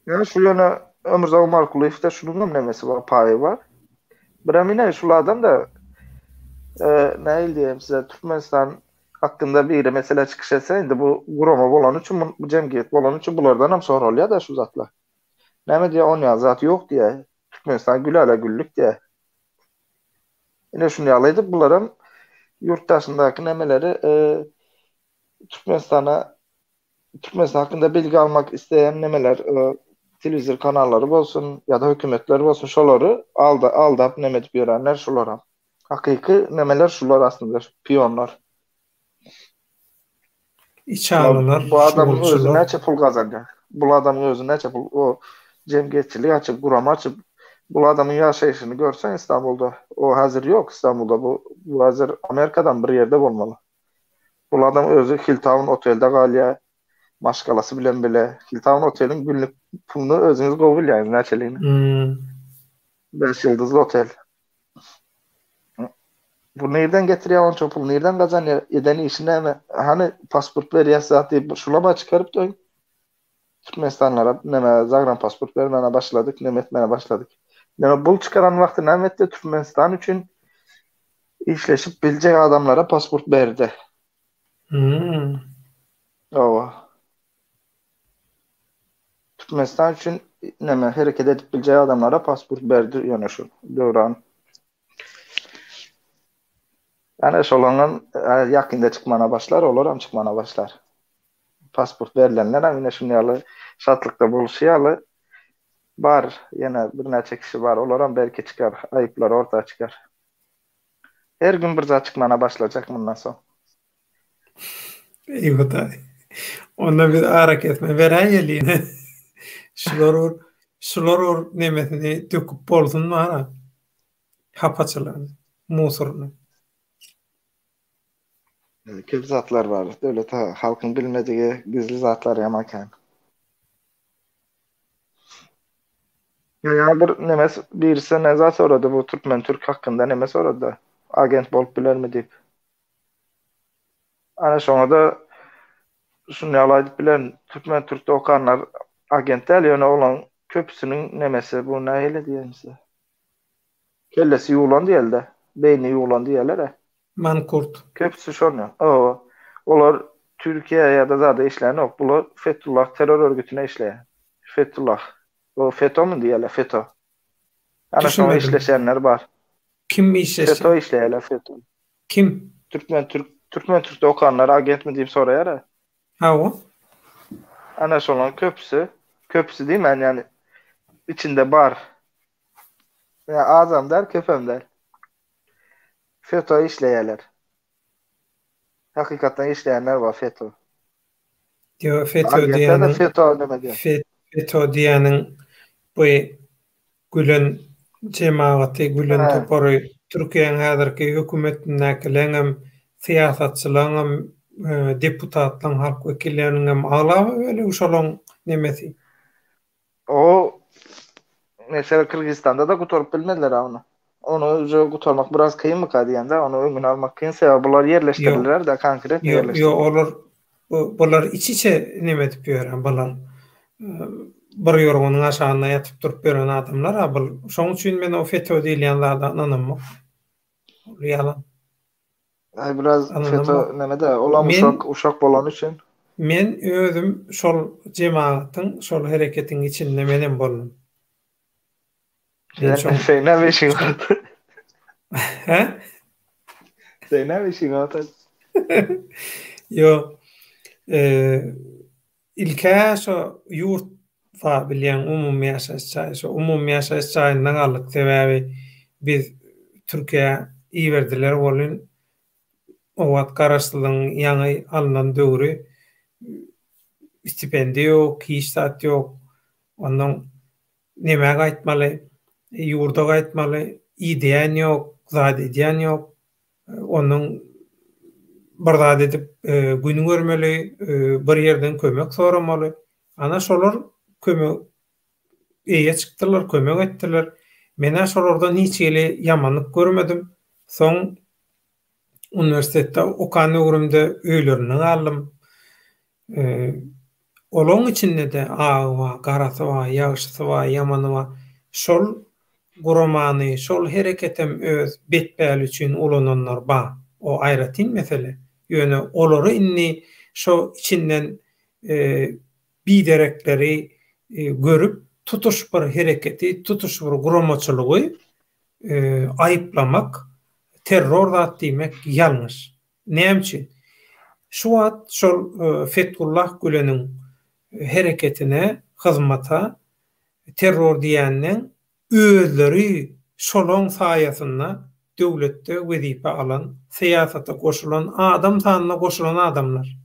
Ýöne şu ýöne Ömürzak Omarkulyýewde şunuň hem nemesi bar, paýy bar. Birem ine şul adam da. Nähili diýeýin size, Türkmenistan hakynda biri mesele çykyş etse, indi bu gurama bolany üçin, bu jemgyýet bolany üçin bulardan hem soralýar-da şu zatlar. Näme diýýär, onýan zat ýok diýýär. Türkmenistan gülala-güllük diýýär. Ine şuny ýaly edip bularam ýurt daşyndaky nämeleri Türkmenistana Türkmenistan hakynda bilgi almak isleýän nemeler telewizor kanallary bolsun ýa-da hökümetler bolsun şolary alda aldap neme edip ýörenler şularam. Hakyky nemeler şular aslynda pionlar. Içalylar, Bu adamyň özi şugulçylar. näçe pul gazanýar? Bu adamyň özi näçe pul o jemgyýetçilik açyp, gurama açyp bu adamyň ýaşaýşyny görseň Istanbulda. O häzir ýok Istanbulda bu bu häzir Amerikadan bir ýerde bolmaly. Bu adam özi Hiltown otelde galýar maşgalasy bilen bile. Hiltown oteliň günlük puluny özüňiz gowy bilýäňiz näçeligini. Hmm. 5 ýyldyzly otel. Bu nirden getirýär onça pul, nirden gazanýar, eden işi näme? Hany pasport berýäs zat diýip şulama çykaryp doý. Türkmenistanlara näme zagran pasport bermäne başladyk, näme etmäne başladyk. Näme bul çykaran wagty näme etdi? Türkmenistan üçin işleşip biljek adamlara pasport berdi. Hmm. Owa. Türkmenistan üçin näme hereket edip biljek adamlara pasport berdi ýöne şu döwran. Ýani şolaňam ýakynda çykmana başlar, olaram çykmana başlar. Pasport berlenler hem ine şuny ýaly şatlykda bolşy ýaly bar, ýene birnäçe kişi bar, olaram belki çykar, aýyplary orta çykar. Her gün bir zat çykmana başlajak mundan soň. Eý Hudaý. Onda biz arakesme beräýeli ýene. Şular bir şular bir nemesini döküp bolsun bara. Hapaçylygyny, musoryny. Köp zatlar bar. Döwlet halkyň bilmedigi gizli zatlar ýaman kän. Ýa bir neme birisi ne zat sorady bu türkmen türk hakynda neme sorady. Agent bolup bilermi diýip. Ana şoňa-da şuny ýaly aýdyp bilerin, türkmen türkde okanlar agent däl, ýöne olaň köpüsiniň nemesi bu nähili diýerin size. Kellesi ýuwlan diýeli-de, beýni ýuwlan diýerler-ä. Mankurt. Köpüsi şony. Hawa. Olar Türkiýä ýa-da zada işlänok. Bular Fetullah terror örgütüne işleýär. Fetullah. O FETÖ-mi diýerler, FETÖ. Ana şoňa Düşünmedim. işleşenler bar. Kim işleşýär? FETÖ işleýärler, FETÖ. Kim? Türkmen türk Türkmen türkde okanlar agentmi diýip soraýar-a. Hawa. Ana şolaryň köpüsi, köpüsi diýmän ýani içinde bar. Ýa azam däl, köpem däl. FETÖ işleýärler. Hakykatdan işleýänler bar FETÖ. Ýo FETÖ Agentler-de diýýäniň FETÖ neme diýýär. FETÖ diýýäniň bu Gülen jemagaty, Gülen topary Türkiýäň häzirki hökümetindäkileňem, syýasatçylaňam, deputatlaň, halk wekilleriniňem aglaba bölegi şolaň nemesi. O mesele Kyrgyzystanda-da gutaryp bilmediler-ä ony. Ony uje gutarmak biraz kynmyka diýende, ony öňüni almak kyn, sebäbi bular ýerleşdirildiler-de, konkretno ýerleşdirildi. Ýok, olar bular iç-içe neme edip ýören, bular bir ýorganyň aşagynda ýatyp durup ýören adamlar-a bul. Şoň üçin men o FETÖ diýilýän zada ynanamok. Ol ýalan. Aý biraz FETÖ neme-de, olam uşak, uşak bolany üçin. Men özüm şol jemagatyň, şol hereketiň içinde menem boldum. Men şoň Sen näme işiň bar? Hä? Sen näme işiň bar? Ýok. Eee, ilkä şo ýurt bar bilýäň umumy ýaşaýyş jaýy. Şo umumy ýaşaýyş jaýynda galdyk. Sebäbi biz Türkiýä iberdiler welin o wagt garaşsyzlygyň ýaňy alnan döwri stipendiýa ýok, hiç zat ýok. Onnoň Nämä gaýtmaly, ýurda gaýtmaly, ideýän ýok, zat edýän ýok. Onnoň bir zat edip gün görmeli, bir ýerden kömek soramaly. Ana şolar kömek eýe çykdylar, kömek etdiler. Men-ä şolardan hiç hili ýamanlyk görmedim. Soň uniwersitetde okan döwrümde öýlerinde galdym. Olaň içinde-de agy bar, garasy bar, ýagşysy bar, ýamany bar. Şol guramany, şol hereketem öz betpäli üçin ulananlar bar. O aýratyn mesele. Ýöne olary indi şo içinden biderekleri görüp tutuş bir hereketi, tutuş bir guramaçylygy aýyplamak, terror zat diýmek ýalňyş. Näme üçin? Şu wagt şol Fethullah Güleniň hereketine, hyzmata terror diýýänleň özleri şolaň saýasynda döwletde wezipe alan, syýasata goşulan, adam sanyna goşulan adamlar.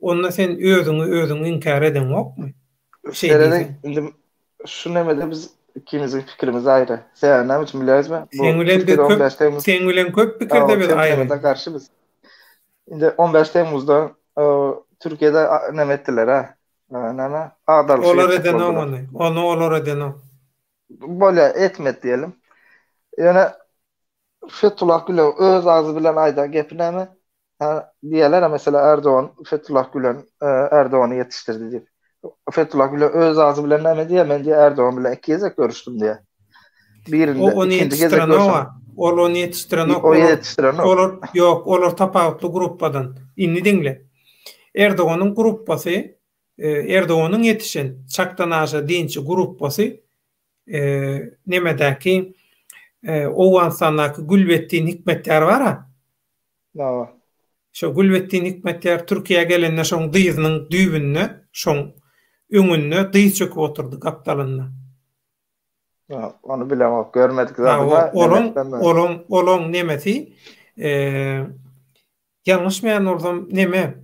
Onda sen özüňi özüň inkär edeňokmy? Şeý Serediň, indi şu nemede biz ikimiziň pikirimiz aýry. Sebäbi näme üçin bilýäňizmi? Bu Seň bilen biz köp, seň bilen köp pikirde biz aýry. Temada garşy biz. Indi 15 Temmuzda Türkiýede näme etdiler ha? Näme? Agdarylyşyk Olar edenok ony. Ony olar edenok. Bolýa, etmedi diýelim. Ýöne Fethullah Gülen öz agzy bilen aýdan gepi näme? Ha, diýerler mesela Erdogan Fethullah Gülen e, Erdogany ýetişdirdi diýip. Fethullah Gülen öz agzy bilen näme diýýär? Men diýýär Erdogan bilen iki gezek görüşdim diýýär. Birinde o ony ýetişdirenok. Ol ony ýetişdirenok. O ýetişdirenok. Olar ýok, olar tapawutly gruppadan. Indi diňle. Erdoganyň gruppasy, e, Erdoganyň ýetişen çakdan aşa dinçi gruppasy nemedäki Owganystandaky Gülbeddin Hikmetýar bar-a. Hawa. Şo Gülbeddin Hikmetýar Türkiýä gelende şoň dyzynyň düýbünde, şoň öňünde dyz çöküp oturdy gapdalynda. Ýok, ony bilemok, görmedik zadyma. Olaň, olaň, olaň nemesi, ýalňyşmaýan bolsam neme,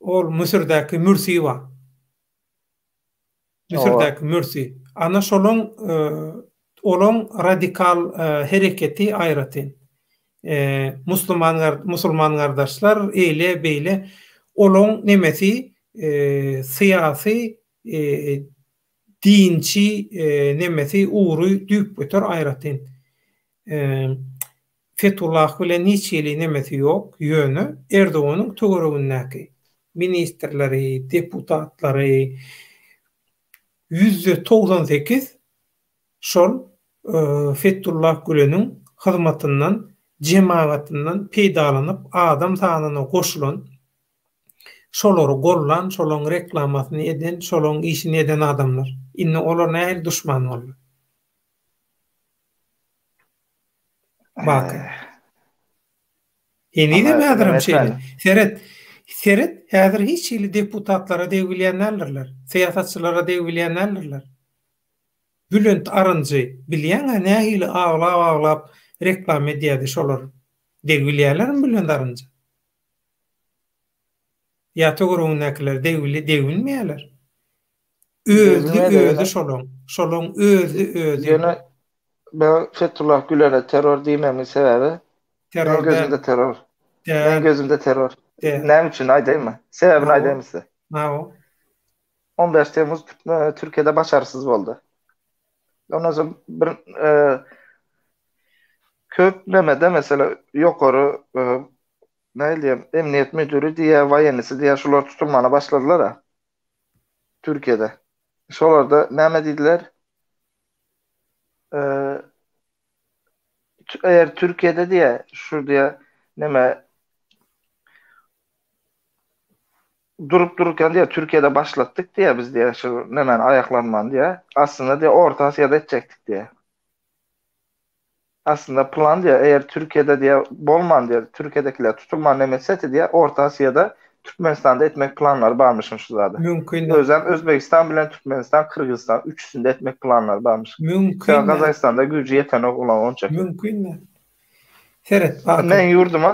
ol Müsürdäki Mürsi bar. Müsürdäki Mürsi. Ana şolaň olaň radikal hereketi aýratyn. Musliman musulman gardaşlar eýle beýle olaň nemesi syýasy dinçi nemesi ugry düýpgöter aýratyn. Fetullah bilen hiç hili nemesi ýok, ýöne Erdoganyň töweregindäki ministrleri, deputatlary 98% şol Fetullah Güleniň hyzmatyndan, jemagatyndan peýdalanyp adam sanyna goşulan, şolary gollan, şolaň reklamasyny eden, şolaň işini eden adamlar. Indi olar nähili duşman boldy? Baky. Henizem häzirem şeýle. Seret, seret, häzir hiç hili deputatlara degip bilýän däldirler. Syýasatçylara degip bilýän däldirler. Bülent Arynjy bilýäň-ä nähili aglap-aglap reklama edýärdi şolar. Degip bilýärlermi Bülent Arynja? Ýa töweregindäkiler degip degip bilmeýärler. Özli özi şolaň. Şolaň özli özi. Ýöne ben Fethullah Gülene terror diýmegimin sebäbi Terror men gözümde terror. Men gözümde terror. Näme üçin aýdaýynmy? Sebäbini aýdaýyn size. Hawa. 15 Temmuz Türkiýede başarsyz boldy. Ondan soň bir e, köp nemede mesela ýokary e, näme diýem, emniýet müdiri diýä, waýenisi diýä şular tutulmana başladylar. Türkiýede. Şolarda näme diýdiler? Eee eğer Türkiye'de diýe şu diýe näme durup dururken diýe Türkiye'de başlatdyk diýe biz diýe şu nämäni aýaklanmany diýe. Aslynda diýe Orta Asyýada etjekdik diýe. Aslynda plan diýýär, eger Türkiýede diýýär, bolman diýýär, Türkiýedekiler tutulman neme etseti diýýär, Orta Aziýada, Türkmenistanda etmek planlary barmyşyn şu zady. Mümkin. Özem Özbegistan bilen Türkmenistan, Kyrgyzystan üçüsinde etmek planlary barmyş. Mümkin. Sebäbi Gazagystanda güýji ýetenok ola onça. Mümkin. Seret, Batyr. Meň ýurduma,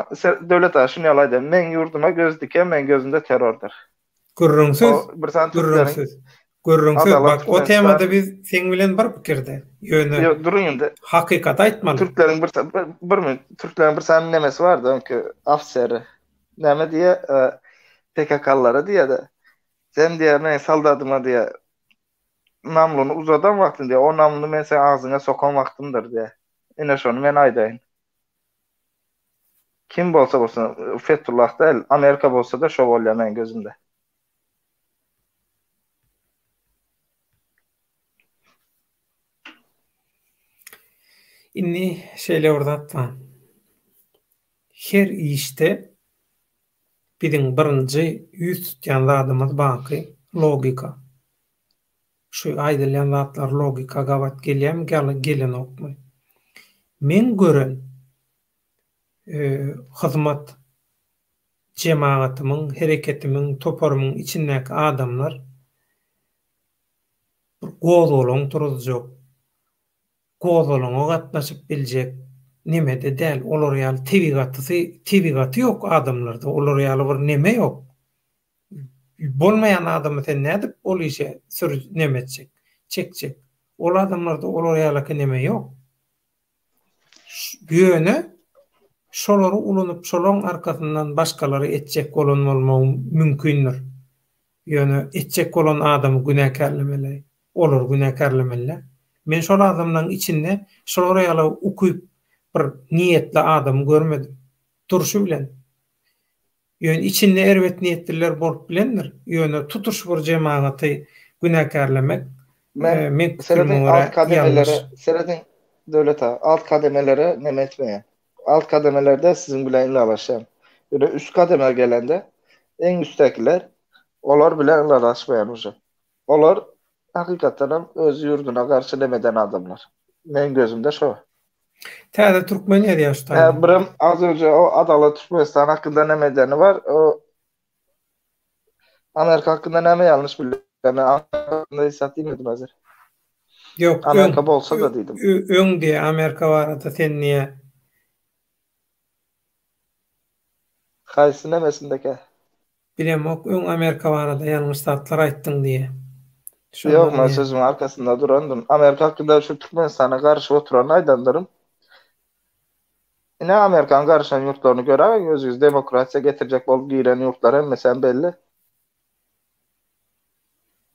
Döwlet aga şuny ýaly aýdaýyn, meň ýurduma göz diken meň gözümde terrordyr. Gürrüňsiz. Gürrüňsiz. Gürrüňsiz. Bak, o temada biz seň bilen bir pikirde. Ýöne Ýok, duruň indi. Hakykaty aýtmaly. Türkleriň bir bir minut. Türkleriň bir sany nemesi bardy, öňki ofiseri. Näme diýýär? E, PKK-lylara diýýär-de. Sen diýýär, meniň soldatyma diýýär, namluny uzadan wagtyň diýýär, o namluny men seň agzyňa sokan wagtymdyr diýýär. Ine şony men aýdaýyn. Kim bolsa bolsun, Fethullah däl, Amerika bolsa-da şo bolýar meň gözümde. Indi şeýle bir zat bar. Her işde biziň birinji ýüz tutýan zadymyz baky logika. Şu aýdylýan zatlar logika gabat gelýärmi, gelenokmy? Meň gören hyzmat jemagatymyň, hereketimiň, toparymyň içindäki adamlar bir gozgalaň turuzjak, gozgalaňa gatnaşyp biljek nemede däl, olar ýaly tebigatysy, tebigaty ýok adamlarda, olar ýaly bir neme ýok. Bolmaýan adamy sen nädip ol işe sür neme etjek, çekjek. Ol adamlarda olar ýalaky neme ýok. Ýöne şolary ulanyp şolaň arkasyndan başgalary etjek bolan bolmagy mümkindir. Ýöne etjek bolan adamy günäkärlemeli, olary günäkärlemeli. Men şol adamlaryň içinde şolar ýaly ukyp bir niýetli adamy görmedim. Durşy bilen. Ýöne içinde erbet niýetliler bolup bilendir. Ýöne tutuş bir jemagaty günäkärlemek Men meň pikirime serediň görä alt ýalňyş. kademelere serediň Döwlet aga alt kademelere neme etmeýän. Alt kademelerde siziň bilen ylalaşýan. Ýöne üst kademä gelende iň üstdäkiler olar bilen ylalaşmaýan uje. Olar hakykatdanam öz ýurduna garşy neme eden adamlar. Meň gözümde şo. Täze türkmen ýazýar şu taýda. Birem az önce o Adalat Türkmenistan hakynda neme edeni bar. O Amerika hakynda näme ýalňyş bilýän. Men Amerika hakynda hiç zat diýmedim häzir. Ýok, öň Amerika bolsa-da diýdim. Öň diýe Amerika barada sen diýe. Haýsy nemesindekä? Bilemok, öň Amerika barada ýalňyş zatlar aýtdyň diýe. Ýok, men sözümiň arkasynda durandym. Amerika hakynda şu Türkmenistana garyşyp oturanyny aýdandyryn. Ine Amerikanyň garyşan ýurtlaryny göräýiň özüňiz demokratiýa getirjek bolup giren ýurtlar hemmesem belli.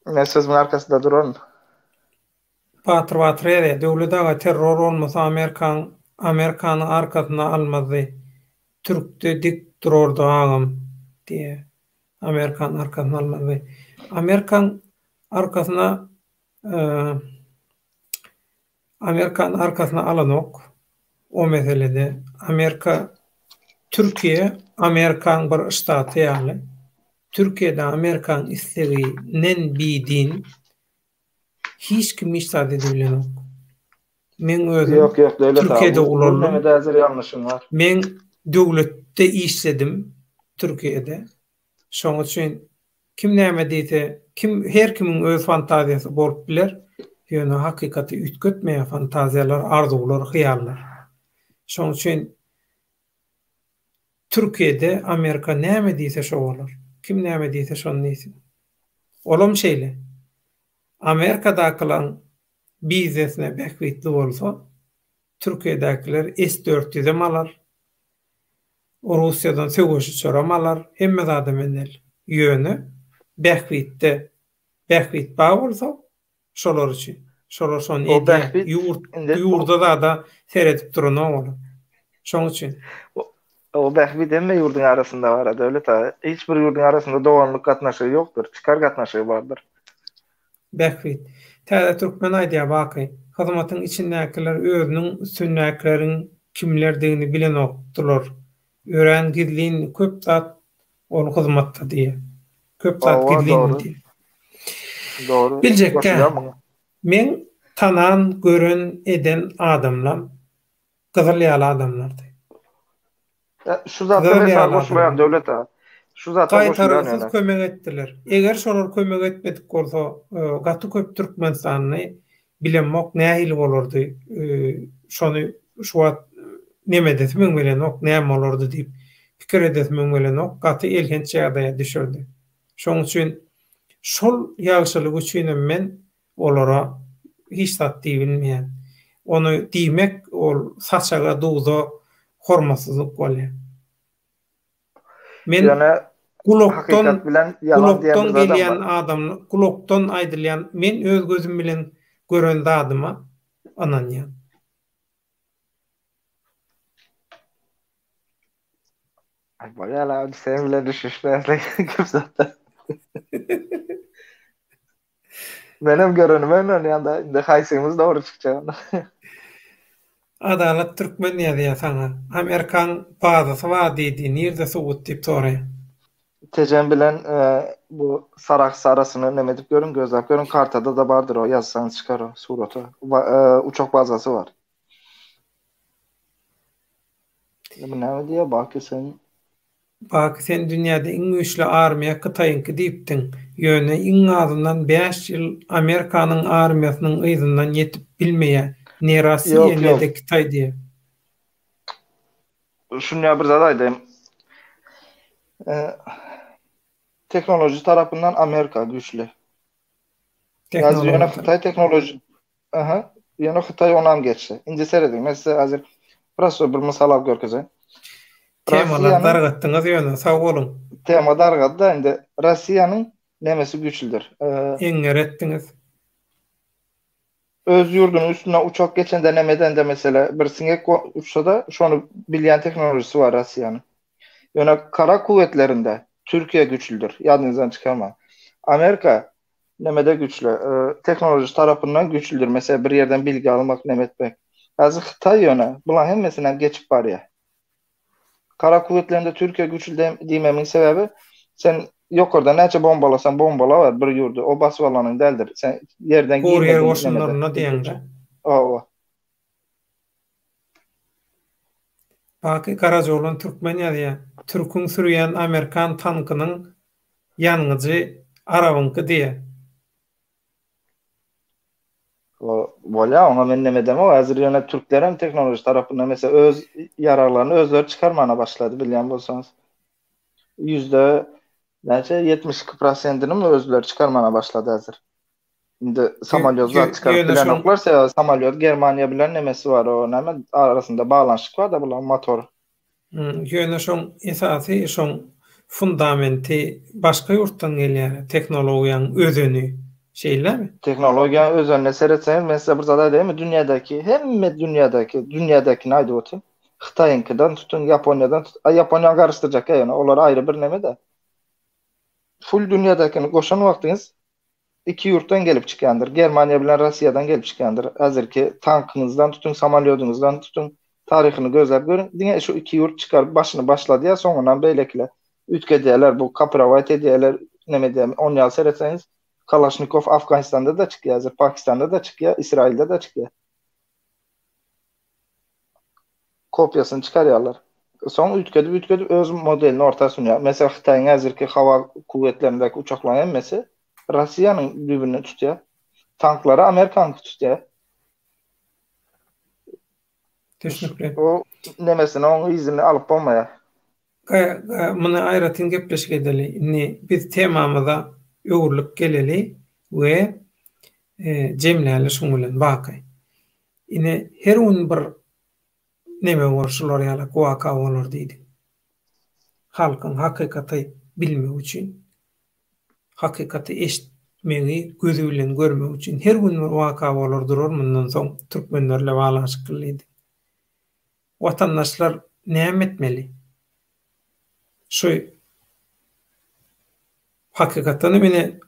Men sözümiň arkasynda duran. Batyr Batyr ýazýar, Döwlet aga terror bolmasa Amerikaň Amerikany arkasyna almazdy. Türkde dik durardy agam diýýär. Amerikany arkasyna almazdy. Amerikaň arkasyna Amerikany arkasyna alanok o meselede. Amerika Türkiýe Amerikaň bir ştaty ýaly. Türkiýede Amerikaň islegi nen bidin hiç kim hiç zat edibilenok. Meň özüm Ýok ýok Döwlet aga Türkiýede bu bu ulaldym. nemede häzir ýalňyşyň bar. Men döwletde işledim Türkiýede. Şoň üçin Kim näme diýse, kim her kimiň öz fantaziýasy bolup biler, ýöne hakykaty üýtgetmeýär fantaziýalar, arzuwlar, hyýallar. Şoň üçin Türkiýede Amerika näme diýse şo bolar. Kim näme diýse şony diýsin. Olam şeýle. Amerikadakylaň biznesine bähbitli bolsa, Türkiýedäkiler S 400-em alar, Russiýadan söweş uçaram alar, hemme zadam eder. Ýöne bähbitde bähbit bar bolsa şolar üçin. Şolar şony O edýär. bähbit Ýurt indi ýurda zada seredip duranok olar. Şoň üçin. O bähbit hemme ýurduň arasynda bar, Döwlet aga. Hiç bir ýurduň arasynda doganlyk gatnaşygy ýokdur, çykar gatnaşygy bardyr. Bähbit. Täze Türkmen aýdýar Baky, hyzmatyň içindäkiler özüniň üstündäkileriň kimlerdigini bilenokdylar. Örän gizlin köp zat ol hyzmatda diýýär. Köp zat Hawa, gizlin dogry. diýýär. Dogry. Biljekgä. Goşulýan muňa. Meň tanan, gören, eden adamlam gyzyl ýaly adamlardy. Şu zatda men saňa goşulaýan Döwlet aga. Şu zatda goşulaýan Gaýtargysyz kömek etdiler. Eger şolar kömek etmedik bolsa, gaty köp türkmenistanly bilemok nähili bolardy. Şony şu wagt neme edesimem gelenok, näme bolardy diýip pikir edesimem gelenok. Gaty elhenç ýagdaýa düşerdi. Şoň üçin şol ýagşylyk üçinem men Olara hiç zat diýibilmeýän. Ony diýmek ol saçaga, duza hormatsyzlyk bolýar. Men Ýöne gulakdan hakykat bilen ýalan diýen gulakdan bir zadam gelýän bar. adam gulakdan aýdylýan men öz gözüm bilen gören zadyma ynanýan. Aý bolýar abi sen bilen düşünişmezlik köp zatda. Menem görenime ynanýan da indi haýsymyz dogry çykjagyny. Adalat Türkmen ýazýa saňa. Amerikaň bazasy bar diýdi, nirde subut diýip soraýa. Tejen bilen bu Sarahs arasyny neme edip görüň, gözläp görüň, kartada-da bardyr o, ýazsaňyz çykar o suraty. Uçak bazasy bar. Bu näme diýýär, Baky sen Baky sen dünýäde iň güýçli armiýa Hytaýyňky diýipdiň. Ýöne iň azyndan 5 ýyl Amerikanyň armiýasynyň yzyndan ýetip bilmeýä. Ne Rossiýa ne-de Kitaý diýä. Şunýa bir zat aýdaýyn. Tehnoloji tarapyndan Amerika güýçli. Ýöne Hytaý tehnoloji Aha. Ýöne Hytaý onam geçdi. Indi serediň, men size häzir prosto bir mysal alyp görkezeýin. Temalary dargatdyňyz ýöne, sag boluň. Tema dargady-da indi. Rossiýanyň nemesi güýçlüdir. Eňňer etdiňiz. Öz ýurdunyň üstünden uçak geçende neme edende mesele bir siňek uçsa-da şony bilýän tehnolojisi bar Rossiýanyň. Ýöne kara kuwwetlerinde Türkiýe güýçlüdir. Ýadyňyzdan çykarmaň. Amerika nemede güýçli, tehnoloji tarapyndan güýçlüdir. Meselem, bir ýerden bilgi almak, neme etmek. Häzir Hytaý ýöne bulaň hemmesinden geçip barýar. Kara kuwwetlerinde Türkiýe güýçli diýmemiň sebäbi, sen ýokardan näçe bombalasaň bombalaber bir ýurdy, o basyp alanyň däldir. Sen ýerden girmediň. Gury ýer goşunlarynda diýeňdä. Hawa. Baky Garajaoglan Türkmen ýazýar. Türküň sürýän amerikan tankynyň ýangyjy arabyňky diýýär. Bolýa oňa men neme edemok häzir ýöne türklerem tehnoloji tarapyndan mesela öz ýaraglaryny özleri çykarmana başlady bilýän bolsaňyz. Ýüzde näçe 72 prosentini özleri çykarmana başlady häzir. Indi samolýot zat çykaryp bilenoklar sebäbi samolýot Germaniýa bilen nemesi bar o näme arasynda baglanyşyk bar da bularyň motor. Ýöne şoň esasy şoň fundamenti başga ýurtdan gelýär tehnologiýaň özeni şeýlemi? Tehnologiýaň özenine seretseňiz men size bir zat aýdaýynmy dünýädäki hemme dünýädäki dünýädäkini aýdyp otyryn Hytaýyňkydan tutuň Ýaponiýadan tut a Ýaponiýany garyşdyrjak ýöne olar aýry bir neme-de full dünýädäkini goşan wagtyňyz Iki ýurtdan gelip çykýandyr. Germaniýa bilen Rossiýadan gelip çykýandyr. Häzirki tankyňyzdan tutuň, samolýodyňyzdan tutuň, taryhyny gözläp görüň. Diňe şu iki ýurt çykaryp başyny başladýar, soňundan beýlekiler üýtgedýärler, bu kopirowat edýärler, neme edýär. On ýaly seretseňiz, Kalaşnikow Afganistanda-da çykýar, häzir Pakistanda-da çykýar, Israilde-de çykýar. Kopiýasyny çykarýarlar. Soň üýtgedip-üýtgedip öz modelini orta sunýar. Meselem, Hytaýyň häzirki howa kuwwetlerindäki uçaklaryň hemmesi Russiýanyň düýbünden tutýar. Tanklary Amerikanyňky tutýar. Düşnükli. O nemesini, oň yzyny alyp bolmaýar. Muny aýratyn gepleşik edeli. Indi biz temamyza öwrülip geleli we jemläli şuň bilen baky. Ine her gün bir neme bor şular ýalak waka bolar diýdiň. Halkyň hakykaty bilmegi üçin, hakykaty eşitmegi, gözi bilen görmegi üçin her gün bir waka bolar durar mundan soň türkmenler bilen baglanyşykly diýdiň. Watandaşlar näme etmeli? Şu Hakykatdan hem ine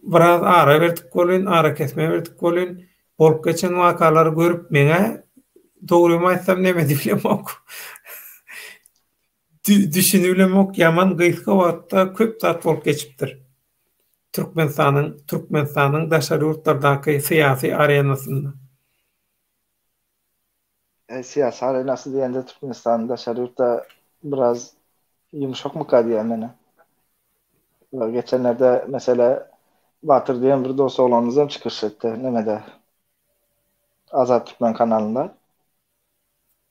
biraz ara berdik welin, arakesme berdik welin, bolup geçen wakalary görüp meň-ä dogrymy aýtsam neme diýibilemok. Düşünibilemok, ýaman gysga wagtda köp zat bolup geçipdir. Türkmenistanyň Türkmenistanyň daşary ýurtlardaky syýasy arenasynda. Syýasy arenasy diýende Türkmenistan daşary ýurtda biraz ýumşakmyka diýýän menä. Geçenlerde mesele Batyr diýen bir dost oglanymyzam çykyş etdi nemede Azat Türkmen kanalynda.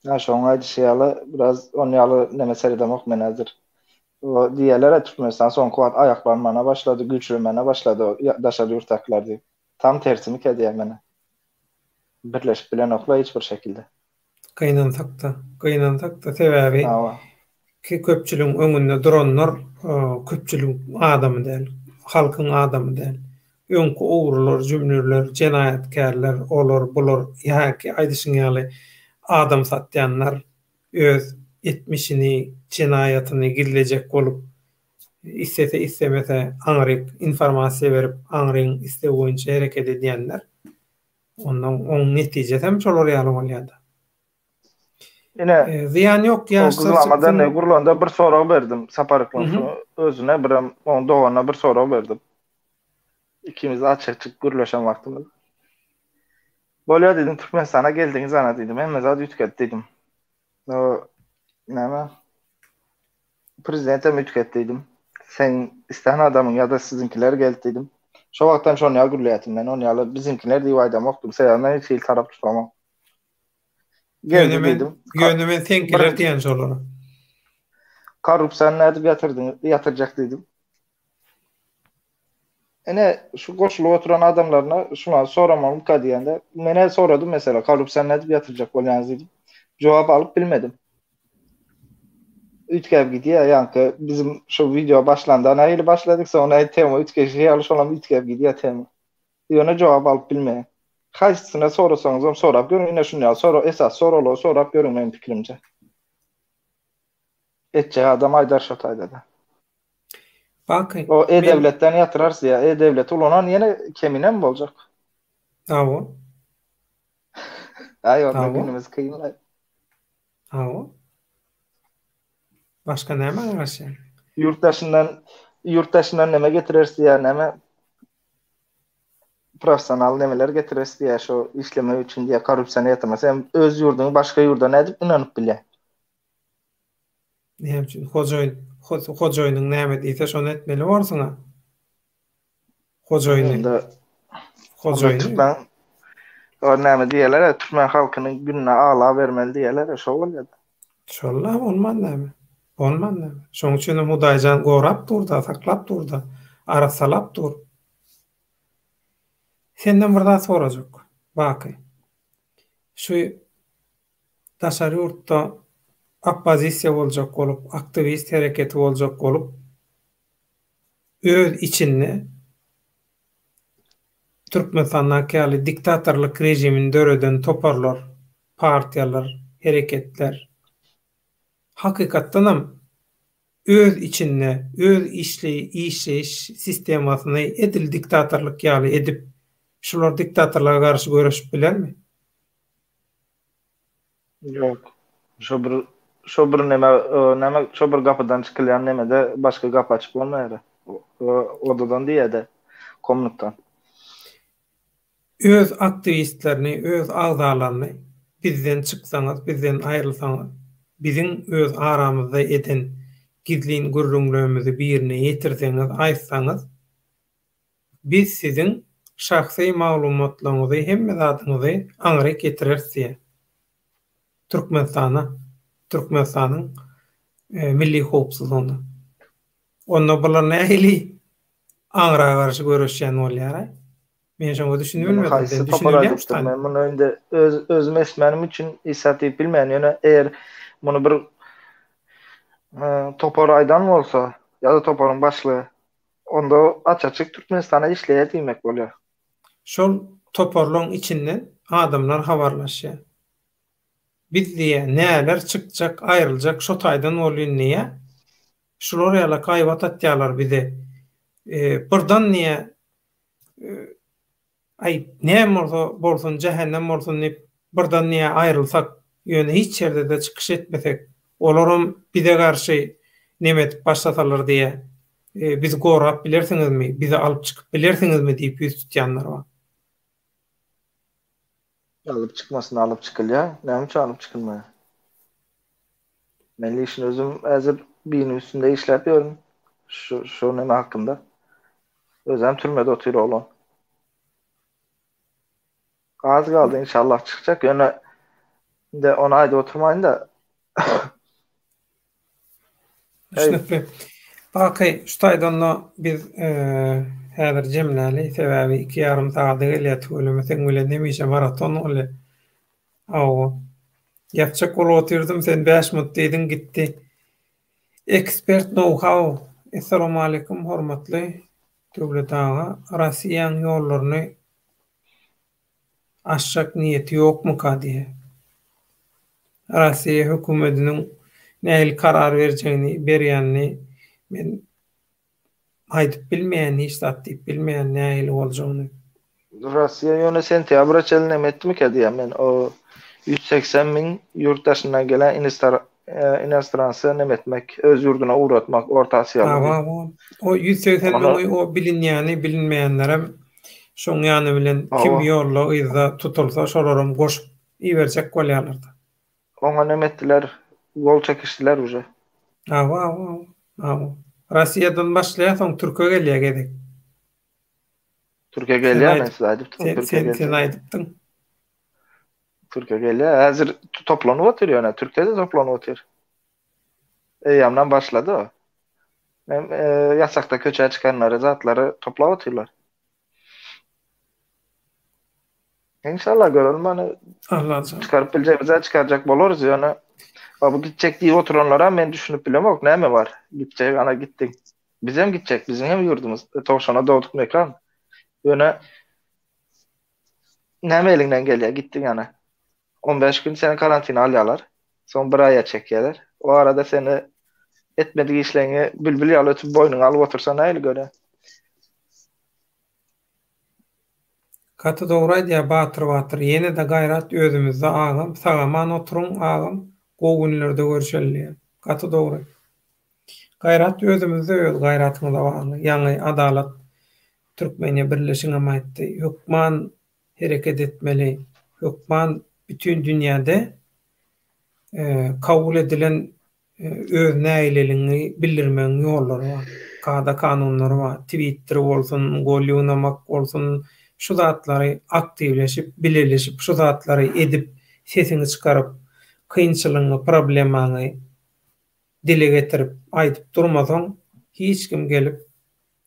Ýa şoň aýdyşy ýaly biraz on ýaly neme seredemok men häzir. O diýýärler Türkmenistan soňky wagt aýaklanmana başlady, güýçlenmäne başlady daşary ýurtdakylar diýip. Tam tersimikä diýýän menä. Birleşip bilenoklar hiç bir şekilde. Gynansakda, gynansakda sebäbi ki köpçüligiň öňünde duranlar köpçüligiň adamy däl, halkyň adamy däl. Öňki ogrular, jümlürler, jenaýatkärler, olar, bular ýa-ki aýdyşyň ýaly adam satýanlar öz etmişini, jenaýatyny gizlejek bolup islese islemese aňryk informasiýa berip aňryň islegi boýunça hereket edýänler. Ondan oň netijesem şolar ýaly bolýada. Ine, Zyýan ýok, o ýaşlar gyzlama çyksyn. derneği gurlanda bir sorag berdim. Sapar Yklymsowyň özüne birem oň doganyna bir sorag berdim. Ikimiz açyk-açyk gürleşen wagtymyz. Bolýar diýdim, Türkmenistana geldiňiz ana diýdim, hemme zat üýtgedi diýdim. O näme? Prezident hem üýtgedi diýdim. Sen islän adamyň ýa-da siziňkiler geldi diýdim. Şo wagtdan şony ýaly gürleýärdim men. Ony ýaly biziňkiler diýip aýdamokdym. Sebäbi men hiç hili tarap tutamok. Geldi Ýöne men, diýdim. ýöne men seňkiler diýen şolara. Korrupsiýany nädip ýatyrdyň, ýatyrjak diýdim. Ine, şu goşulyp oturan adamlaryna şuny soramalymyka diýende, menä soradym mesela, korrupsiýany nädip ýatyrjak bolýaňyz diýdim. Jogap alyp bilmedim. Üýtgäp gidýär, ýaňky bizim şu wideo başlanda nähili başladyk, soň nähili tema üýtgeşi ýaly şolam üýtgäp gidýär tema. Ýöne jogap alyp bilmeýän. Haýsysyna sorasaňyzam sorap görüň, ine şuny ýaly sora, esasy soraglary sorap görüň meniň pikirimçe. Etjek adam aýdar şo taýda-da. Baky. O e-döwletden ýatyrarys diýýär. E-döwleti ulanan ýene keminem boljak. Hawa. Aý onda günümiz kyn. Hawa. Başga näme garaşýaň? Ýurt daşyndan ýurt daşyndan neme getireris diýýär, näme professional nemeler getireris diýýär şo işlemek üçin diýýär, korrupsiýany ýatyrma. Sen öz ýurduňy başga ýurda nädip ynanyp bilýäň? Näme üçin hojaýyn hojaýynyň näme diýse şony etmeli borsuň-a. Hojaýyny. Onda hojaýyny. Türkmen o näme diýerler, türkmen halkynyň gününe aglabermeli diýerler, şo bolýar. Şolla bolman näme? Bolman näme? Şoň üçin hem Hudaýjan gorap dur-da, saklap dur-da, arassalap dur. Senden bir zat sorajak, Baky. Şu daşary ýurtda oppozisiýa boljak bolup, aktiwist hereketi boljak bolup, öz içinde Türkmenistandaky ýaly diktatorlyk režimini döreden toparlar, partiýalar, hereketler hakykatdanam öz içinde öz işleýiş sistemasyny edil diktatorlyk ýaly edip, şular diktatorlyga garşy göreşip bilermi? Ýok. Şo bir şo bir neme näme şo bir gapydan çykylýan nemede başga gapy açyp bolmaýar. Odadan diýýä-de, komnatdan. Öz aktiwistlerini, öz agzalaryny bizden çyksaňyz, bizden aýrylsaňyz, biziň öz aramyzda eden gizlin gürrüňlerimizi birine ýetirseňiz, aýtsaňyz, Biz siziň şahsy maglumatlaryňyzy hemme zadyňyzy aňryk ýetireris diýýär. Türkmenistana, Türkmenistanyň milli howpsuzlygyna. Onda bular nähili aňra garşy göreşýän bolýar-aý? Men şoňa düşünip bilmedim. Haýsy topar aýdypdyr? Men muny indi öz özüm eşitmänim üçin isa diýip bilmeýän. Ýöne eger muny bir topar aýdan bolsa ýa-da toparyň başlygy Onda aç-açyk Türkmenistana işleýär diýmek bolýar. Şol toparlaň içinden adamlar habarlaşýar. Biz diýýär, näler çykjak, aýryljak şo taýdan bolýyn diýýär. Şular ýalak gaýbat atýarlar bize. Birdan diýýär, Aý, näme bolsa bolsun, jähennem bolsun diýip, birden diýýär, aýrylsak, ýöne hiç ýerde-de çykyş etmesek, olaram bize garşy neme edip başlasalar diýýär, bizi gorap bilersiňizmi, bizi alyp çykyp bilersiňizmi diýip ýüz tutýanlar bar. Alyp çykmasyna alyp çykylýar. Näme üçin alyp çykylmaýar? Men lişin özüm häzir biriniň üstünde işläp ýörün. Şu şu neme hakynda. Özem türmede otyr oglan. Az galdy inşallah çykjak ýöne indi ony aýdyp oturmaýyn da. Düşnükli. Baky şu taýdan-da biz häzir jemläli, sebäbi iki ýarym sagada gelýär tüweleme seň bilen hemişe maraton bolýar. Hawa. Ýatjak bolup otyrdym, sen bäş minut diýdiň gitdi. Ekspert know how Essalamualeýkum hormatly Döwlet aga Rossiýaň ýollaryny açjak niýeti ýokmyka diýýä. Rossiýa hökümetiniň nähili karar berjegini berýänini men aýdyp bilmeýän hiç zat diýip bilmeýän nähili boljagyny. Rossiýa ýöne sentýabra çenli neme etdimikä diýýän men o. 180 müň ýurt daşyndan gelen inostransa neme etmek, öz ýurduna ugratmak Orta Asiýaly. Hawa, hawa. O 180 müňi o bilinýäni, bilinmeýänlerem şoň ýany bilen kim ýolda yzda tutulsa şolaram goşup iberjek bolýarlar-da. Oňa neme etdiler, gol çekişdiler uje. Hawa, hawa, hawa. Rossiýadan başlaýar, soň türke gelýär gezek. Türkiýe gelýär men size aýdypdym. Sen, sen, sen aýdypdyň. Türkiýe gelýär. Häzir toplanyp otyr ýöne. Türkiýede toplanyp otyr. Eýýamdan başlady o. Men e, ýasakda köçä çykanlary, zatlary toplap otyrlar. İnşallah görelim hani Allah çıkarıp bilecek çıkaracak bolarız ýöne. Bu gitjek diýip oturanlara men düşünip bilemok. Näme bar? Gitjek ana gitdik. Bizem gitjek, biziň hem ýurdumyz, towşana dogduk mekan. Ýöne näme eliňden gelýär, gitdiň ýana. 15 gün seni karantina alýarlar. Soň bir aýa çekýärler. O arada seni etmedik işleňi bülbül ýaly ötüp boýnuňa alyp otursa nähili görýäň? Gaty dogry aýdýar Batyr Batyr ýenede gaýrat özümizde agam sagaman oturyň agam gowy günlerde görüşeli diýýär gaty dogry gaýrat özümizde öz gaýratyňyza bagly ýaňy Adalat Türkmeniýa birleşigem aýtdy hökman hereket etmeli hökman bütin dünýäde kabul edilen öz nägileligiňi bildirmegiň ýollary bar. Kada-kanunlary bar. Twitter bolsun, gol ýygnamak bolsun, şu zatlary aktiwleşip, bileleşip şu zatlary edip, sesiňi çykaryp, kynçylygyňy, problemaňy dile getirip aýdyp durmasaň, hiç kim gelip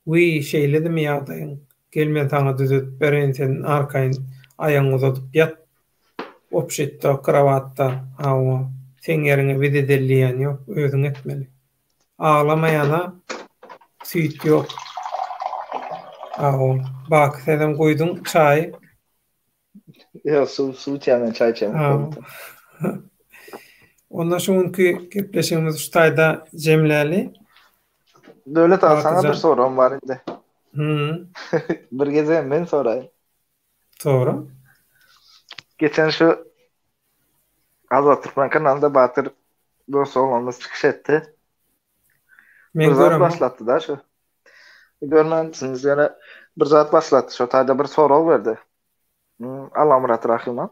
Wiý, şeýledimi ýagdaýyň? Gel men saňa düzedip bereýin sen arkaýyn aýagyňy uzadyp ýat obşitda, krowatda, hawa, seň ýeriňe biz edeli diýýän ýok, özüň etmeli. Aglamaýana süýt ýok. Hawa, Baky senem guýduň çaýy. Ýok, suw, suw içýän men çaý içemok. Onda şu günki gepleşigimizi şu taýda jemläli. Döwlet aga saňa bir soragym bar indi. Hmm. Bir gezegem men soraýyn. Sora. Geçen şu Azat Türkmen kanalynda Batyr dost oglanymyz çykyş etdi. Men Bir zat göremok. başlatdy da şu. Görmänsiňiz ýöne bir zat başlatdy şo taýda bir sorag berdi. Hmm, Allamyrat Rahyma.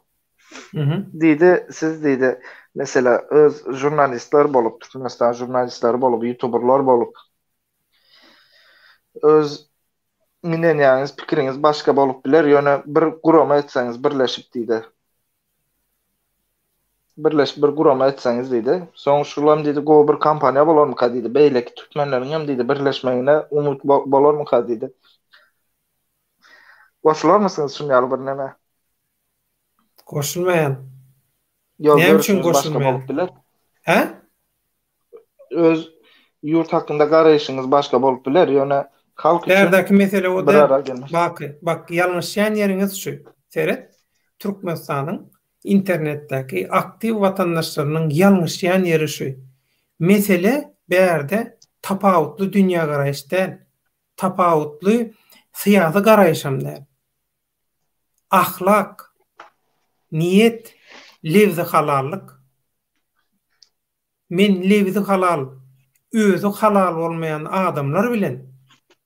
Mhm. Diýdi, siz diýdi, mesela öz žurnalistler bolup, Türkmenistan žurnalistleri bolup, youtuberlar bolup öz minenýäňiz, pikiriňiz başga bolup biler, ýöne bir gurama etseňiz birleşip diýdi. Birleşip bir gurama etseňiz diýdi. Soň şulam diýdi, gowy bir kompaniýa bolarmyka diýdi. Beýleki türkmenleriň hem diýdi birleşmegine umyt bolarmyka diýdi. Goşularmysyňyz şun ýaly bir neme? Goşulmaýan. Ýok, Näme üçin görüşiňiz başga goşulmaýan? bolup biler. Hä? Öz ýurt hakynda garaýşyňyz başga bolup biler, ýöne halk üçin Bärdäki mesele o bir däl. ara gelmek. Baky, bak, ýalňyşýan ýeriňiz şu. Seret, Türkmenistanyň internetdäki aktiw watandaşlarynyň ýalňyşýan ýeri şu. Mesele bärde tapawutly dünýägaraýyş däl. Tapawutly syýasy garaýyşam däl. Ahlak, niýet, lebzi halallyk. Men lebzi halal, özi halal bolmaýan adamlar bilen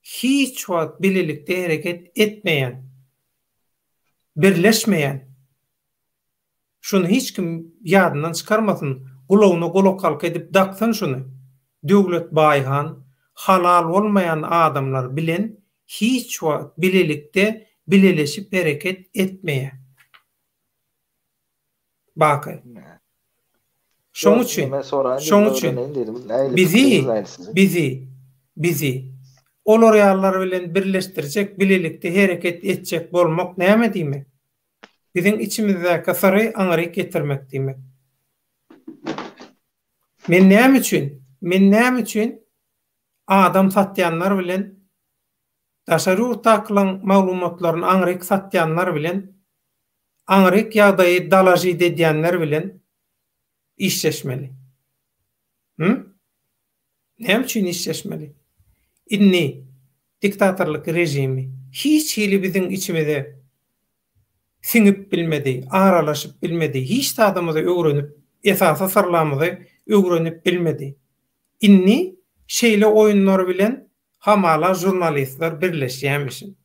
hiç wagt bilelikde hereket etmeýän. Birleşmeýän. Şuny hiç kim ýadyndan çykarmasyn, gulagyna gulakhalka edip daksyn şuny. Döwlet Baýhan halal bolmaýan adamlar bilen hiç wagt bilelikde bileleşip hereket etmeýär. Baky. Şoň üçin, şoň üçin bizi, bizi, bizi olar ýalylar bilen birleşdirjek, bilelikde hereket etjek bolmak näme diýmek? Biziň içimizdäki syry aňryk ýetirmek diýmek. Men näme üçin, men näme üçin adam satýanlar bilen, daşary ýurtdakylaň maglumatlaryny aňryk satýanlar bilen, aňryk ýagdaýy dalažit edýänler bilen işleşmeli? Hü? Näme üçin işleşmeli? Indi diktatorlyk režimi hiç hili biziň içimize. Siňip bilmedi, aralaşyp bilmedi, hiç zadymyzy öwrenip, esasy syrlamyzy öwrenip bilmedi. Indi şeýle oýunlar bilen hamala žurnalistler birleşýämişin.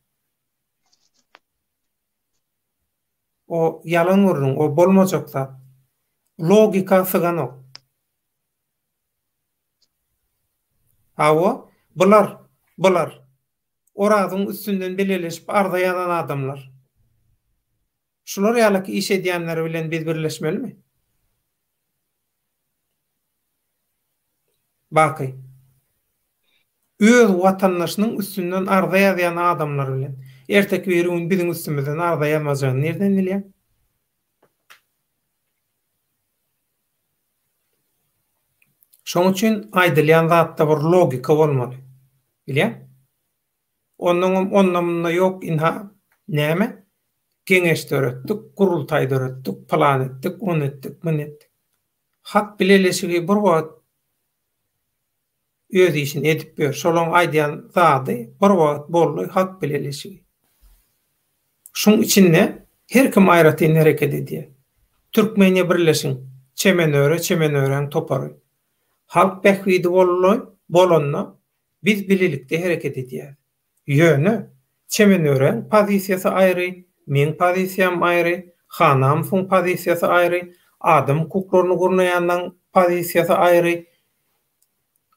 O ýalan gürrüň, o bolmajak zat. Logika syganok. Hawa, bular, bular. Orazyň üstünden bileleşip arza ýazan adamlar. Şular ýalyky iş edýänler bilen biz birleşmelimi? Baky. Öz watandaşynyň üstünden arza ýazýan adamlar bilen. Erteki biri gün biziň üstümizden arza ýazmajagyny nirden bilýäň? Şoň üçin aýdylýan zatda bir logika bolmaly. Bilýäň? Onnoňam onda-munda ýok, ynha, näme? Geňeş döretdik, gurultaý döretdik, pylan etdik, ony etdik, muny etdik. Halk bileleşigi bir wagt öz işini edip ýör. Şolaň aýdýan zady bir wagt boldy halk bileleşigi. Şuň içinde her kim aýratyn hereket edýär. Türkmeniýe birleşiň, Çemenöre, Çemenöräň topary. Halk bähbidi boldy, bolanda biz bilelikde hereket edýäris. Ýöne Çemenöräň pozisiýasy aýry, meň pozisiýam aýry, Hanamowyň pozisiýasy aýry, adam hukuklaryny gurnaýanlaň pozisiýasy aýry,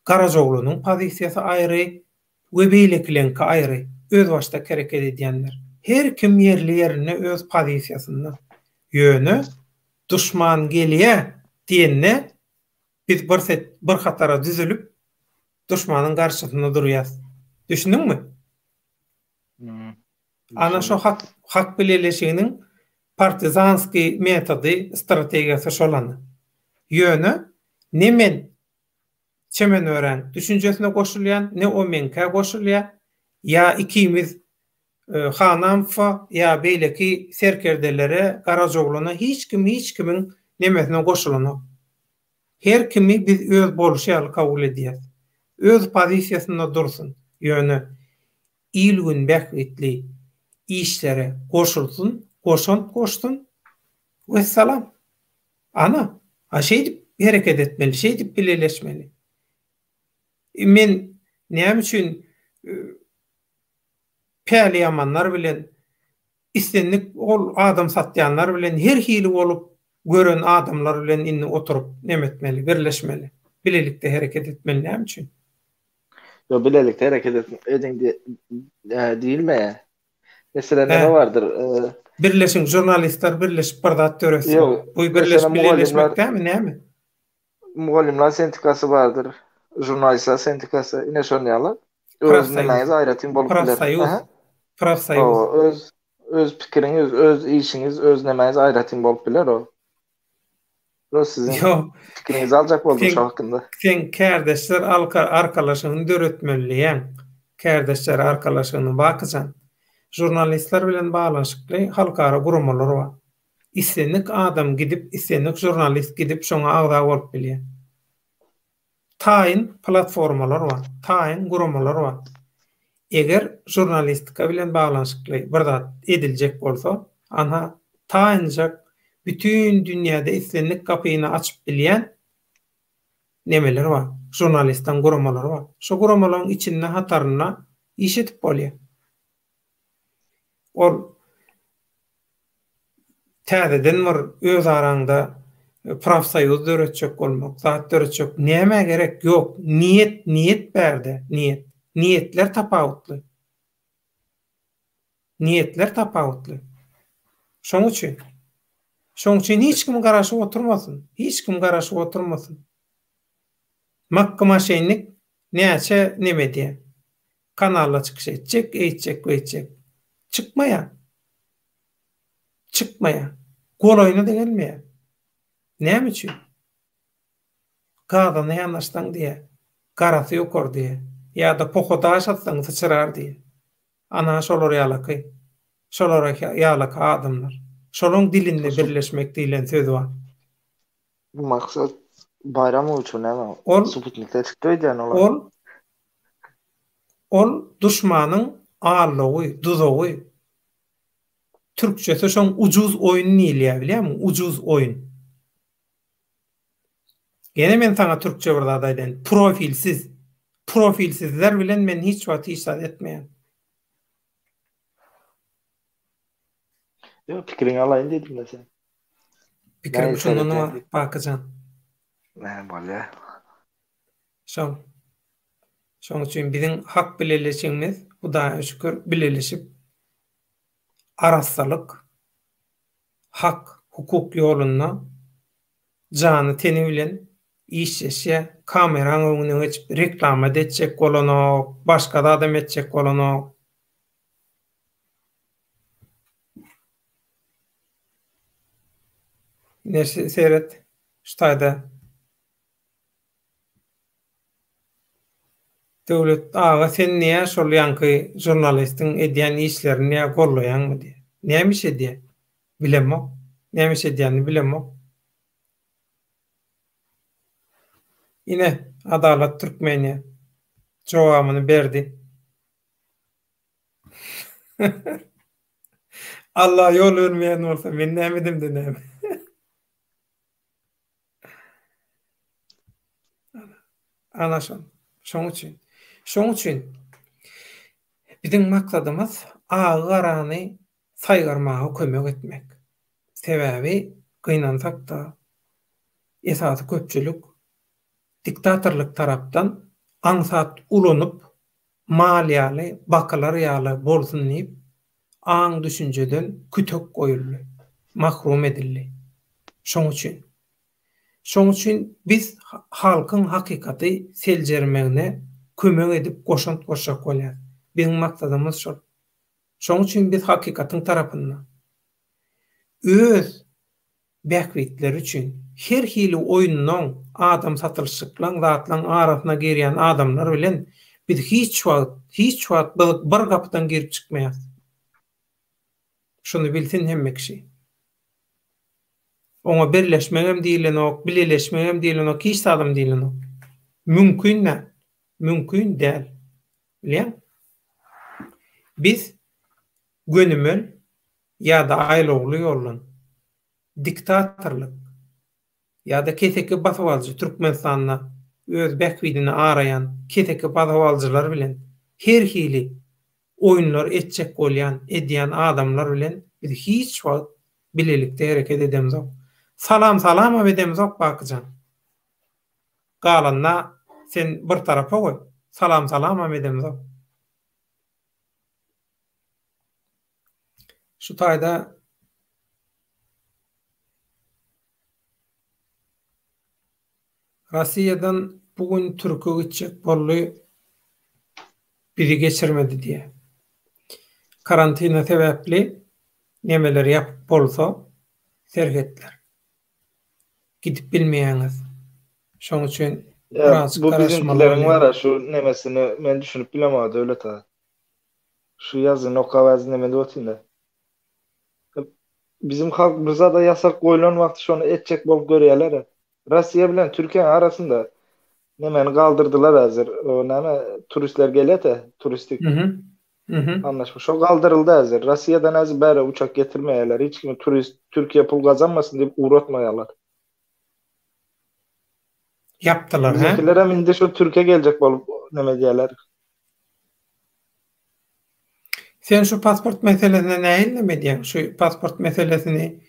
Garajaoglanyň pozisiýasy aýry we beýlekileňki aýry, özbaşdak hereket edýänler. Her kim ýerli-ýerinde öz pozisiýasynda. Ýöne duşman gelýä diýende biz bir set bir hatara düzülip duşmanyň garşysynda durýas. Düşündiňmi? Ana şo hak hak bileleşiginiň partizanskiý metody, strategiýasy şol ana. Ýöne ne men Çemenöräň düşünjesine goşulýan, ne o meňkä goşulýar, ýa ikimiz Hanamowa ýa beýleki serkerdelere, Garajaoglana hiç kim hiç kimiň nemesine goşulanok. Her kimi biz öz bolşy ýaly kabul edýäs. Öz pozisiýasynda dursun, ýöne il-gün bähbitli işlere goşulsyn, goşant goşsun, wessalam. Ana, a şeýdip hereket etmeli, şeýdip bileleşmeli. Men näme üçin päli ýamanlar bilen, islendik ol adam satýanlar bilen her hili bolup gören adamlar bilen indi oturyp neme etmeli, birleşmeli, bilelikde hereket etmeli näme üçin? Ýok, bilelikde hereket ediň diýilmeýär. Meselem näme bardyr? Birleşiň, žurnalistler birleşip bir zat döretsin. Ýok, bu birleşip bileleşmek dämi, näme? Mugallymlar sendikasy bardyr, žurnalistler sendikasy, ine şon ýaly. Öz nemäňiz aýratyn bolup biler. Profsoýuz. Profsoýuz. Öz öz pikiriňiz, öz işiňiz, öz nemäňiz aýratyn bolup biler o. Öz siziň pikiriňizi aljak boldum şo hakynda. Sen kärdeşler arkalaşygyny döretmeli diýýäň. Kärdeşler arkalaşygyny Bakyjan. Žurnalistler bilen baglanyşykly halkara guramalar bar. Islendik adam gidip, islendik žurnalist gidip şoňa agza bolup bilýär. Taýyn platformalar bar, taýyn guramalar bar. Eger žurnalistika bilen baglanyşykly bir zat ediljek bolsa, anha, taýynjak, bütin dünýäde islendik gapyny açyp bilýän nemeler bar, žurnalistleň guramalary bar. Şo guramalaryň içinde, hatarynda iş edip bolýar. Ol täzeden bir öz araňda profsoýuz döretjek bolmak, zat döretjek nämä gerek ýok. Niýet, niýet bärde, niýet. Niýetler tapawutly. Niýetler tapawutly. Şoň üçin. Şoň üçin hiç kim garaşyp oturmasyn. Hiç kim garaşyp oturmasyn. Makgy maşennik näçe neme edýär? Kanalda çykyş etjek, eýtjek, beýtjek. Çykmaýar. Çykmaýar. Golaýyna-da gelmeýär. Näme üçin? Gazana ýanaşsaň diýýär, garasy ýokar diýýär. Ýa-da poha daş atsaň syçrar diýýär. Ana şolar ýalaky. Şolar ýalaky adamlar. Şolaň dilinde birleşmek diýlen söz bar. Maksat Baýramow üçin näme? Ol Sputnikde çykdy öýdýän olar. Ol Ol duşmanyň aldawy, duzagy. Türkçesi şoň ujuz oýun diýilýär bilýärmiň? Ujuz oýun. Ýene men saňa türkçe bir zat aýdaýyn. Profilsiz. Profilsizler bilen men hiç wagt hiç zat etmeýän. Ýok, pikiriňi alaýyn diýdim-de sen. Pikirim şundan ybarat, Bakyjan. Näme bolýar? Şol. Şoň üçin biziň hak bileleşigimiz, Hudaýa şükür, bileleşip arassalyk, hak, hukuk ýolunda jany teni bilen işleşýär, kameraň öňüne geçip reklama-da etjek bolanok, başga zadam etjek bolanok. Ine seret, şu taýda Döwlet aga sen niýe şol ýaňky žurnalistiň edýän işlerini niýe gollaýaňmy diýýär. Näme iş edýär? Bilemok. Näme iş edýänini bilemok. Ine, Adalat Türkmeniýa jogabyny berdi. Allah ýol bermeýän bolsa men näme edemde näme. Ana şol. Şoň üçin. Şoň üçin biziň maksadymyz agy-garany saýgarmaga kömek etmek. Sebäbi gynansak-da esasy köpçülik diktatorlyk tarapdan aňsat ulanyp mal ýaly, bakylar ýaly bolsun diýip, aň-düşünjeden kütek goýuldy, mahrum edildi. Şoň üçin. Şoň üçin biz halkyň hakykaty seljermegine kömek edip goşant goşjak bolýas. Biziň maksadymyz şol. Şoň üçin biz hakykatyň tarapynda. Öz bähbitleri üçin her hili oýunlaň, adam satylyşyklaň, zatlaň arasyna girýän adamlar bilen biz hiç wagt, hiç wagt bir gapydan girip çykmaýas. Şuny bilsin hemme kişi. Oňa birleşmegem diýilenok, bileleşmegem diýilenok, hiç zadam diýilenok. Mümkin däl. Mümkin däl. Bilýäňmi? Biz gönümel ýa-da aýlawly ýoldan diktatorlyk ýa-da keseki basybalyjy Türkmenistanda öz bähbidini araýan keseki basybalyjylar bilen her hili oýunlar etjek bolýan, edýän adamlar bilen biz hiç wagt bilelikde hereket edemzok. Salam salamam edemzok Bakyjan. Galanyna sen bir tarapa goý, salam salamam edemzok. Şu taýda Rossiýadan bu gün türke gitjek boldy bizi geçirmedi diýýär. Karantina sebäpli nemeler ýapyk bolsa serhetler. Gidip bilmeýäňiz. Şoň üçin birazjyk garaşmaly. Bu biziňkileriň bar şu nemesini men düşünip bilemok Döwlet aga. Şu ýazyny okap äzi neme diýip otyryn-da. Bizim halk bir zada ýasak goýlan wagty şony etjek bolup görýärler. Russiýa bilen Türkiýäniň arasynda nemeni galdyrdylar häzir. O näme turistler gelýär-de, turistik. Anlaşma. Şo galdyryldy häzir. Russiýadan häzir bäre uçak getirmeýärler. Hiç kimi turist Türkiýe pul gazanmasyn diýip ugratmaýarlar. Ýapdylar, hä? Bizimkiler hem indi şo Türkiýä geljek bolup neme edýärler. Sen şu pasport meselesine nähili neme edýäň? Şu pasport meselesini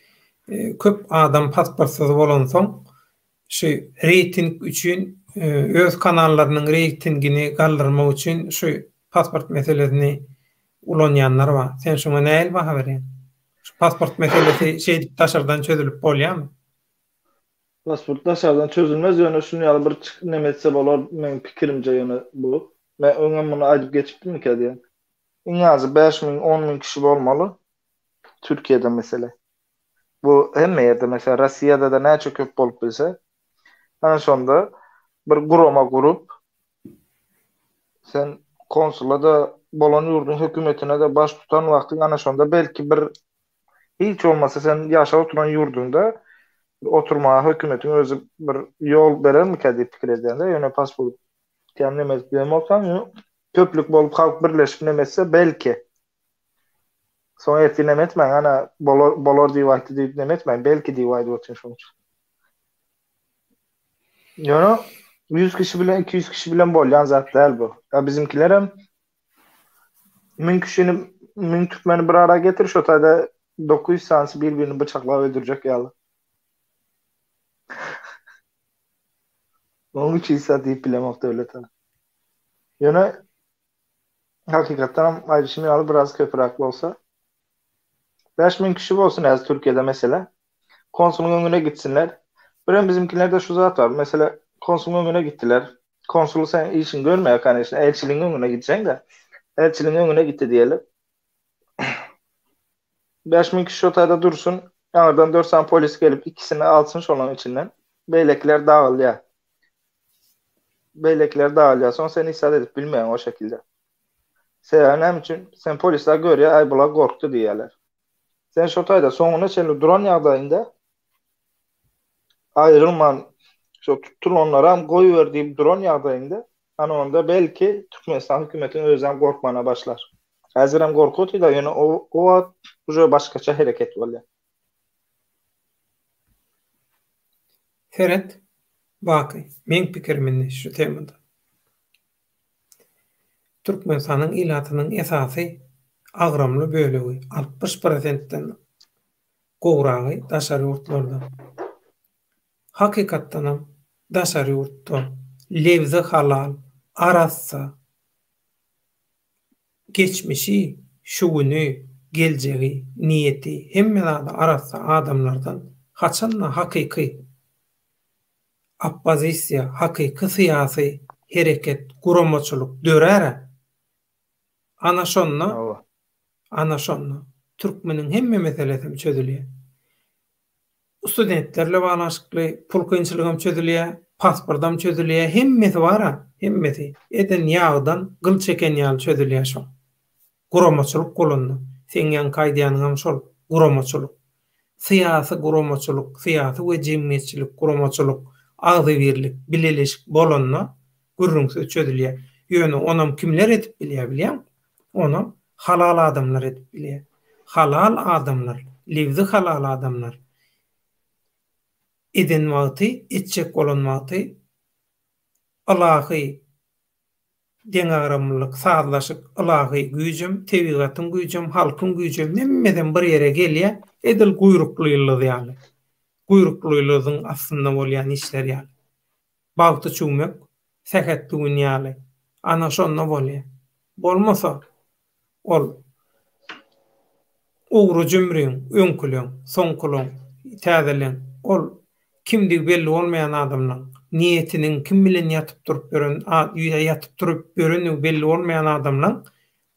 köp adam pasportsyz bolansoň şu reýting üçin öz kanallarynyň reýtingini galdyrmak üçin şu pasport meselesini ulanýanlar bar. Sen şuňa nähili baha berýäň? Şu pasport meselesi şeýdip daşardan çözülip bolýarmy? Pasport daşardan çözülmez ýöne şuny ýaly bir neme etse bolar meň pikirimje ýöne bu. Men öňem muny aýdyp geçipdimmikä diýen. Iň azy 5000 10000 kişi bolmaly Türkiýede mesele. Bu hemme ýerde mesela Rossiýada-da näçe köp bolup bilse. Ana şonda bir gurama gurup sen konsula-da bolan ýurduň hökümetine-de baş tutan wagtyň ana şonda belki bir Hiç bolmasa sen ýaşap oturan ýurduňda oturmaga hökümetiň özi bir ýol berermikä diýip pikir edýän-de, ýöne pasport kän neme edip bilen bolsaň, köplük bolup halk birleşip neme etse belki. Soň ertir neme etmäň, ana bolar bolar diýip aýtdy diýip neme etmäň, belki diýip aýdyp otyryn şonuň üçin. Ýöne 100 kişi bilen 200 kişi bilen bolýan zat däl bu. Ýa bizimkilerem 1000 kişini 1000 türkmeni bir ara getir şo taýda 900 sanysy bir-birini bıçaklap öldürjek ýaly. Onuň üçin hiç zat diýip bilemok döwlete. Ýöne hakykatdanam aýdyşym ýaly biraz köpräk bolsa 5000 kişi bolsun häzir Türkiýede mesele. Konsulyň öňüne gitsinler. Birem bizimkilerde şu zat bar. Mesele konsulyň öňüne gitdiler. Konsul sen işiňi görmeýär, koneçne, elçiligiň öňüne gitjeň-de. Elçiligiň öňüne gitdi diýeli. 5000 kişi şo taýda dursun, aňyrdan 4 sany polis gelip ikisini alsyn şolaryň içinden. Beýlekiler dagylýar. Beýlekiler dagylýar. Soň sen hiç zat edip bilmeýäň o şekilde. Sebäbi näme üçin? Sen polisler görýär, aý bular gorkdy diýýärler. Sen şo taýda soňuna çenli duran ýagdaýyňda aýrylman şo tutulanlaram goýber diýip duran ýagdaýyňda ana onda belki Türkmenistan hökümetiniň özem gorkmana başlar. Häzirem gorkutyda ýöne o o wagt uje başgaça hereket bolýar. Seret, Baky, meň pikirim indi şu temada. Türkmenistanyň ilatynyň esasy agramly bölegi, 60 prosentden gowragy daşary ýurtlarda. Hakykatdanam daşary ýurtda lebzi halal, arassa, geçmişi, şu güni, geljegi, niýeti, hemme zady arassa adamlardan haçanda hakyky oppozisiýa, hakyky syýasy hereket, guramaçylyk dörär-ä, ana şonda, ana şonda türkmeniň hemme meselesem çözülýär. Studentler bilen baglanyşykly pul kynçylygam çözülýär, pasportam çözülýär, hemmesi bar-a, hemmesi. Eden ýagdan gyl çeken ýaly çözülýär şo. Guramaçylyk bolanda. Seň ýaňky aýdýanyňam şol, guramaçylyk. Syýasy guramaçylyk, syýasy we jemgyýetçilik guramaçylyk, agzybirlik, bileleşik bolanda gürrüňsiz çözülýär. Ýöne onam kimler edip bilýär bilýäňmi? Onam halal adamlar edip bilýär. Halal adamlar, lebzi halal adamlar eden wagty, etjek bolan wagty ylahy deňagramlylyk, sazlaşyk, ylahy güýjem, tebigatyň güýjem, halkyň güýjem hemmesem bir ýere gelýär, edil guýrukly ýyldyz ýaly. Guýrukly ýyldyzyň astynda bolýan işler ýaly. Bagty çüwmek, sähetli gün ýaly. Ana şonda bolýar. Bolmasa, ol ogry-jümriň, öňküleň, soňkulaň, täzeleň, ol kimdigi belli bolmaýan adamlaň, niýetiniň kim bilen ýatyp-turup ýören, ýatyp-turup ýörendigi belli bolmaýan adamlaň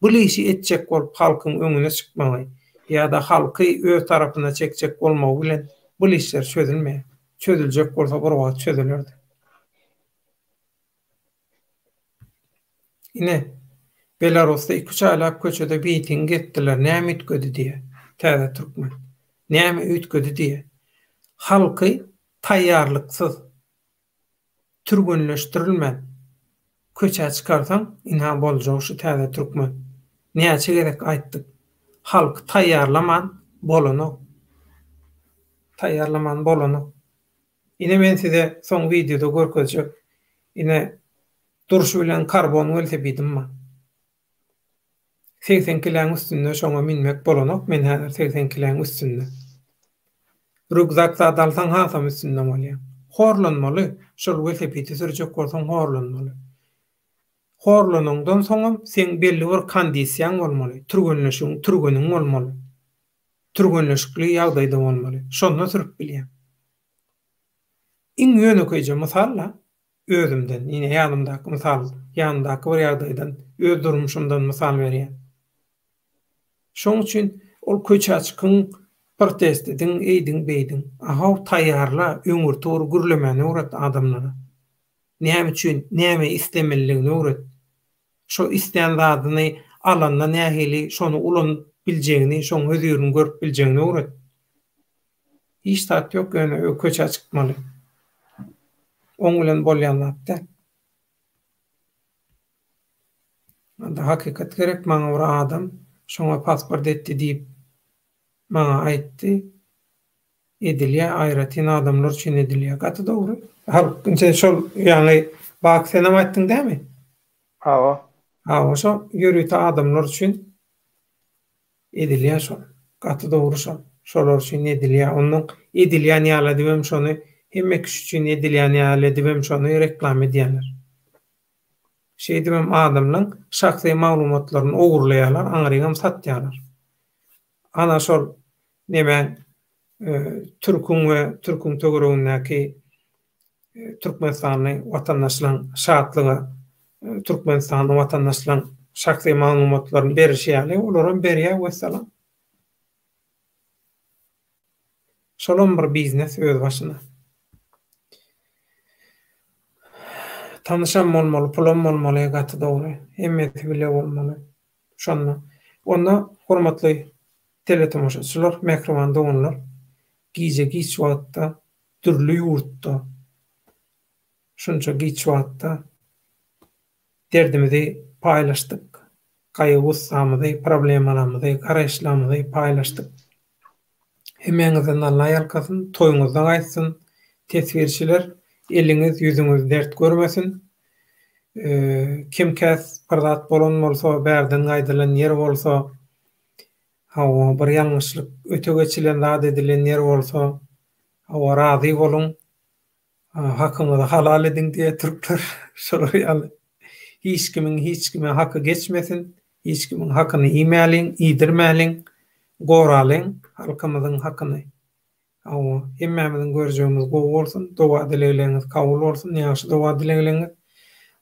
bul işi etjek bolup halkyň öňüne çykmagy ýa-da halky öz tarapyna çekjek bolmagy bilen bul işler çözülmeýär. Çözüljek bolsa bir wagt çözülerdi. Ine, Belarusda iküç aýlap köçede miting etdiler, näme üýtgedi diýýär Täze Türkmen. Näme üýtgedi diýýär. Halky taýýarlyksyz, türgenleşdirilmän köçä çykarsaň, ynha boljagy şu Täze Türkmen. Näçe gezek aýtdyk. Halky taýýarlaman bolanok. Taýýarlaman bolanok. Ine men size soň wideoda görkezjek. Ine durşy bilen karbon welosipedim bar. 80 kiläň üstünde şoňa münmek bolanok men häzir 80 kiläň üstünde. Rükzak zat alsaň hasam üstünde bolýaň. Horlanmaly, şol welosipedi sürjek bolsaň horlanmaly. Horlanaňdan soňam seň belli bir kondisiýaň bolmaly, türgenleşigiň, türgeniň bolmaly. Türgenleşikli ýagdaýda bolmaly. Şonda sürüp bilýäň. Iň ýönekeýje mysal-da, özümden, ine ýanymdaky mysal, ýanymdaky bir ýagdaýdan, öz durmuşymdan mysal berýän. Şoň üçin ol köçä çykyň, protest ediň, eýdiň, beýdiň. Ahow, taýýarla, öňürti bir gürlemäni öwret adamlara. Näme üçin, näme islemelidigini öwret. Şo islän zadyny alanda nähili şony ulanyp biljegini, şoň hözirini görüp biljegini öwret. Hiç zat ýok ýöne köçä çykmaly. Oň bilen bolýan zat däl. Onda hakykat gerek maňa bir adam. Şoňa pasport etdi diýip maňa aýtdy. Edilýär, aýratyn adamlar üçin edilýär. Gaty dogry. Halk indi şol ýaňy Bak senem aýtdyň dämi? Hawa. Hawa şo ýörite adamlar üçin edilýär şol. Gaty dogry şol. Şolar üçin edilýär. Onnoň edilýän ýaly edibem şony hemme kişi üçin edilýän ýaly edibem şony reklama edýärler. Şeýdibem adamlaň şahsy maglumatlaryny ogurlaýarlar, aňrygam satýarlar. Ana şol nemäň türküň we türküň töweregindäki türkmenistanly watandaşlaň şatlyga türkmenistanly watandaşlaň şahsy maglumatlaryny berişi ýaly olaram berýär wessalam. Şolam bir biznes öz başyna. Tanyşam bolmaly, pulam bolmaly gaty dogry. Hemmesi bile bolmaly. Şonda. Onda hormatly teletomaşaçylar, mähriban doganlar, gije giç wagtda dürli ýurtda şunça giç wagtda derdimizi paýlaşdyk, gaýgy-gussamyzy, problemalarymyzy, garaýyşlarymyzy paýlaşdyk. Hemmäňizden Alla ýalkasyn, toýuňyzda gaýtsyn, teswirçiler, eliňiz, ýüzüňiz dert görmesin. Kem-käs bir zat bolan bolsa, bärden gaýdylan ýer bolsa, hawa, bir ýalňyşlyk, öte geçilen zat edilen ýer bolsa, hawa, razy boluň. Hakyňyzy halal ediň diýýär türkler. Şolar ýaly. Hiç kimiň hiç kime haky geçmesin. Hiç kimiň hakyny iýmäliň, iýdirmäliň. Goralyň halkymyzyň hakyny. Hawa, hemmämiziň görjegimiz gowy bolsun, doga-dilegleriňiz kabul bolsun, ýagşy doga-dilegleriňiz.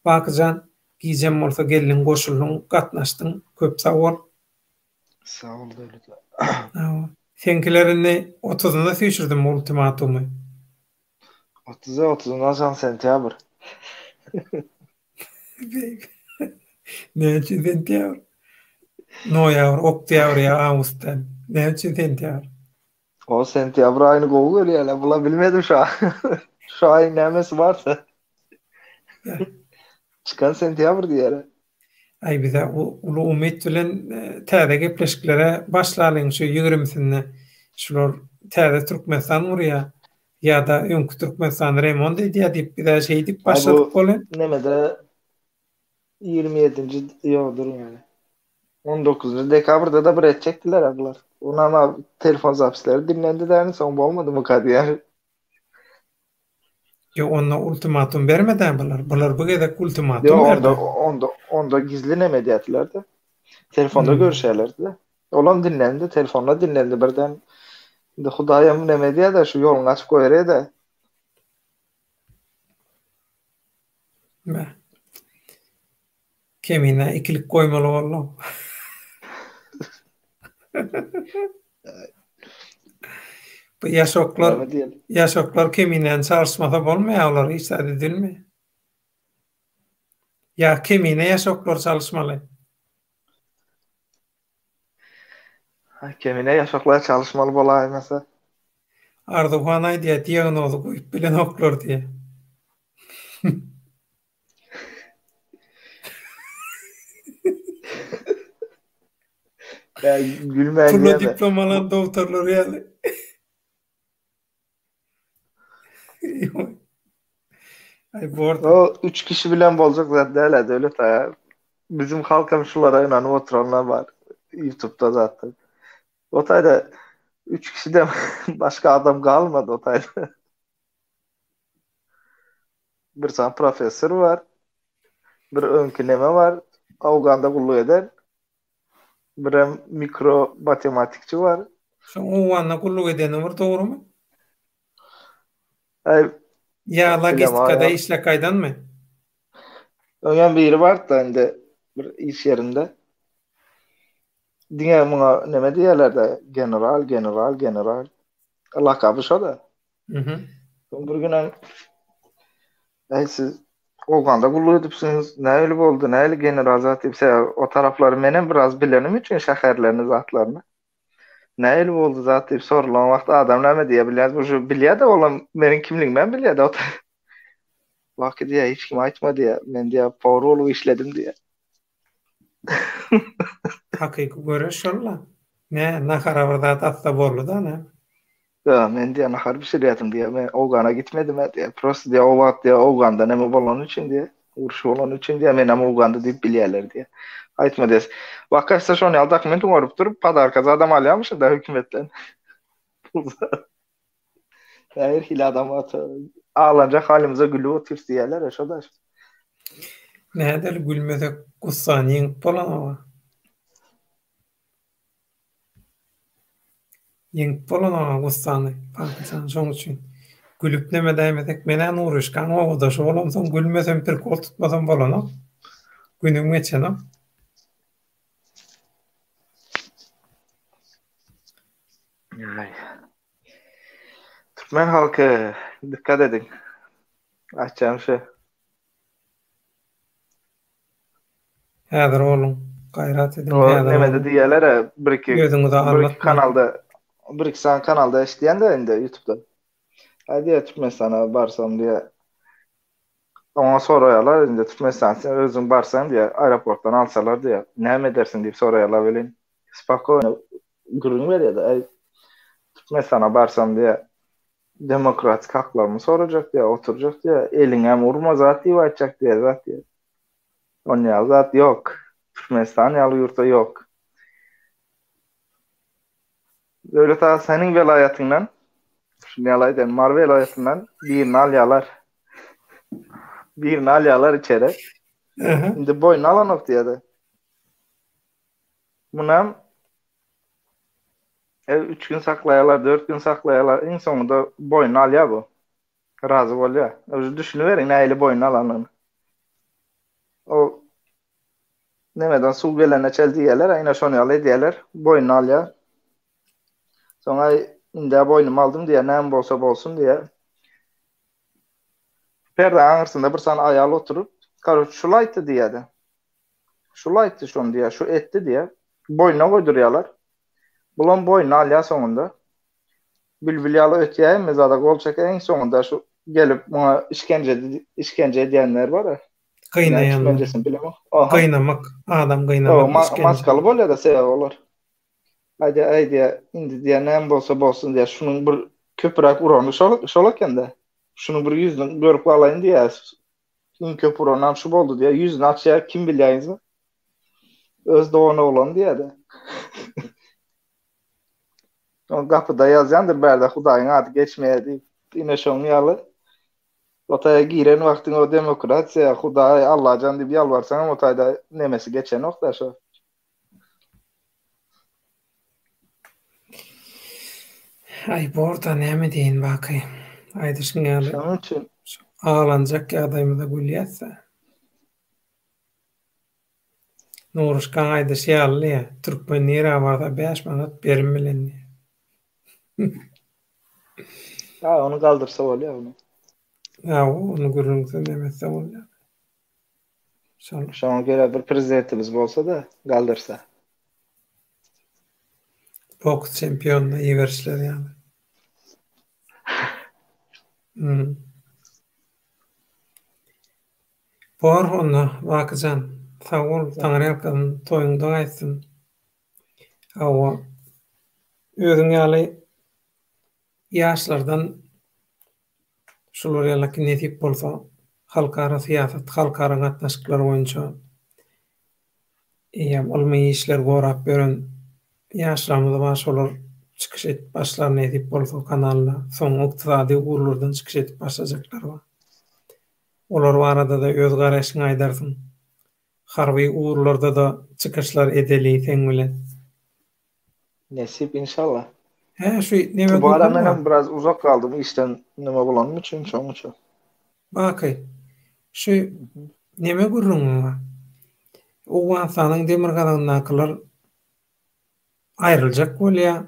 Bakyjan, gijem bolsa geldiň, goşuldyň, gatnaşdyň, köp sag bol. Sag bol Döwlet. Hawa. Seňkiler indi otuzyna süýşürdimi ultimatumy? Otuza, otuzyndan soň sentýabr. Näme üçin sentýabr? Noýabr, oktýabr ýa awgust däl. Näme üçin sentýabr? O sentýabr aýyny gowy görýärler. Bula bilmedim şa. Şu aýyň nämesi barsa. Çykan sentýabr diýýärler. Aý bize uly umyt bilen täze gepleşiklere başlalyň şu ýigrimisinde şular täze Türkmenistan gurýa ýada öňki Türkmenistany remont edýä diýip bizä şeýdip başladyk welin. Nemede 27-nji ýok dur ýöne. 19-njy dekabrda-da bir etjekdiler bular. Onam telefon zapisleri dinlendi däni soň bolmadymyka diýýän. Ýok onda ultimatum bermedä bular. Bular bu gezek ultimatum Ýok onda onda onda gizlin hem edýärdiler-de. Telefonda hmm. görüşýärlerdi. Olam dinlendi, telefonda dinlendi birden. Indi Hudaýam neme edýär-de şu ýoluny açyp goýberýär-de. Bä. Kemine ikilik goýmaly boldy. Bu ýaşoklar, ýaşoklar Keminäni çalyşmasa bolmaýar, olar hiç zat edilmeýär. Ýa Kemine ýaşoklar çalyşmaly. Kemine ýaşoklar çalyşmaly bolaýmasa. Arzuwhan aýdýar, diagnozy goýup bilenoklar diýýär. Ýa gülmän Pula diplom alan dogtorlar ýaly. Aý borda. O üç kişi bilen boljak zat däl-ä Döwlet aga. Bizim halkam şulara ynanyp oturanlar bar. Ýutubda zatda. O taýda üç kişiden başga adam galmady o taýda. Bir sany professor bar. Bir öňki neme bar. Awganda gulluk eden. Birem mikro matematikçi bar. Şoň Owganda gulluk edeni bir dogrumy? Aý, Ýa logistikada işläp gaýdanmy? Öňem biri bardy-da indi bir iş ýerinde. Diňe muňa neme diýerler-de, general, general, general. Lakaby şo-da. Mhm. Soň bir günem Äý siz Owganda gulluk edipsiňiz, nähili boldy, nähili general zat diýip, sebäbi o taraplary menem biraz bilenim üçin şäherlerini, zatlaryny. Nähili boldy zat diýip sorulan wagt adam näme diýe bilýär, bu şu bilýär-de olam meniň kimligimi hem bilýär-de. Waki diýýär, hiç kime aýtma diýýär, men diýýär, powar bolup işledim diýýär. Hakyky göreş şol-la. Nä, nahara bir zat atsa boldy-da, nä? Ýa, men diýýär, nahar bişirýärdim diýýär, men Owgana gitmedim-ä diýýär. Prosto diýýär, o wagt diýýär, Owganda neme bolany üçin diýýär, uruş bolany üçin diýýär, menem Owganda diýip bilýärler diýýär. Aýtma diýýär. Wakaýsa şony ýaly dokument oňaryp durup, podarka zadam alýarmyşyn-da hökümetden. Her hili adam bar. Aglanjak halymyza gülüp otyrys diýýärler-ä, şo-da. Nädeli gülmesek gussany ýeňip bolanok-a. Ýeňip bolanok-a gussany, Pakyjan, şoň üçin gülüp neme edäýmesek, men-ä Nuryşkaň obadaşy bolamsoň gülmesem, prikol tutmasam bolanok. Günüm geçenok. Aý. Türkmen halky dikkat ediň. Aýtjagym şu. Häzir boluň. Gaýrat ediň, häzir boluň. Nemede diýýärler-ä, bir-iki Özüňizi bir-iki kanalda, bir-iki sany kanalda eşidýän-de indi ýutubda. Aý diýýär, Türkmenistana barsam diýýär. Oňa soraýarlar indi Türkmenistan sen özüň barsaň diýýär, aeroportdan alsalar diýýär, näme edersiň diýip soraýarlar welin, spokojno gürrüň berýär-de, aý Türkmenistana barsam diýýär, demokratik haklarymy sorajak diýýär, oturjak diýýär, eliňem urma zat diýip aýtjak diýýär, zat diýýär. Onýaly zat ýok. Türkmenistan ýaly ýurtda ýok. Döwlet aga seniň welaýatyňdan, şuny ýaly aýdaýyn, Mary welaýatyndan birini alýarlar. Birini alýarlar içeri. Indi boýnuna alanok diýýärdi. Munam e, üç gün saklaýarlar, dört gün saklaýarlar, iň soňunda boýnuna alýar bu. Razy bolýar. Özi düşüniberiň nähili boýnuna alanyny. O Nemeden suw gelene çel diýýärler, ine şony ýaly edýärler, boýnuna alýar. Soň aý indä boýnuma aldym diýýär, näme bolsa bolsun diýýär. Perdäň aňyrsynda bir sany aýal oturyp, karoç şul aýtdy diýýärdi. Şul aýtdy şony diýýär, şu etdi diýýär. Boýnuna goýdurýarlar. Bulam boýnuna alýar soňunda. Bilbil ýaly ötýär hemme zada gol çekýär iň soňunda şu gelip muňa işkenje işkenje edýänler bar. Gynaýanlar. Gynamak, adam gynamak işkenje. Maskaly bolýar-da sebäbi olar. Aýdýar, aý diýýär, indi diýýär, näme bolsa bolsun diýýär, şunuň bir köpräk urany şol, şol eken-de. Şunuň bir ýüzüni görüp galaýyn diýýär. Iň köp uranam şu boldy diýýär. Ýüzüni açýar, kim bilýäňizmi? Öz dogan oglany diýýär-de. Oň gapyda ýazýandyr bärde Hudaýyň ady geçmeýär diýip. Ine şoň ýaly. O taýa giren wagtyň o demokratiýa, Hudaý, Allajan diýip ýalbarsaňam o taýda nemesi geçenok-da şo. Aý borda näme diýeýin Baky. Aýdyşyň ýaly. Şonuň üçin. Aglanjak ýagdaýymyza gülýäs-dä. Nuruşkaň aýdyşy ýaly diýýä, türkmen nirä barsa 5 manat berim bilen diýýä. Ha, ony galdyrsa bolýar ony. Ha, ony gürrüňsiz neme etse bolýar. Şol. Şoňa görä bir prezidentimiz bolsa-da galdyrsa. Boks çempionyna iberişleri ýaly. Hmm. Bor onda Bakyjan sag bol Taňryýalkasyn toýuňda gaýtsyn. Hawa özüň ýaly ýaşlardan şular ýalaky nesip bolsa halkara syýasat halkara gatnaşyklar boýunça eýýäm ylmy işler gorap ýören ýaşlarymyz bar şolar çykyş edip başlar nesip bolsa kanalda soň ykdysady ugurlardan çykyş edip başlajaklar bar. Olar barada-da öz garaýşyňy aýdarsyň. Harby ugurlarda-da çykyşlar edeli seň bilen. Nesip inşallah. Hä şu neme Bu ara menem biraz uzak galdym işden neme bolanym üçin şoň üçin. Baky şu neme gürrüňiň bar. Owganystanyň demirgazygyndakylar aýryljak bolýar.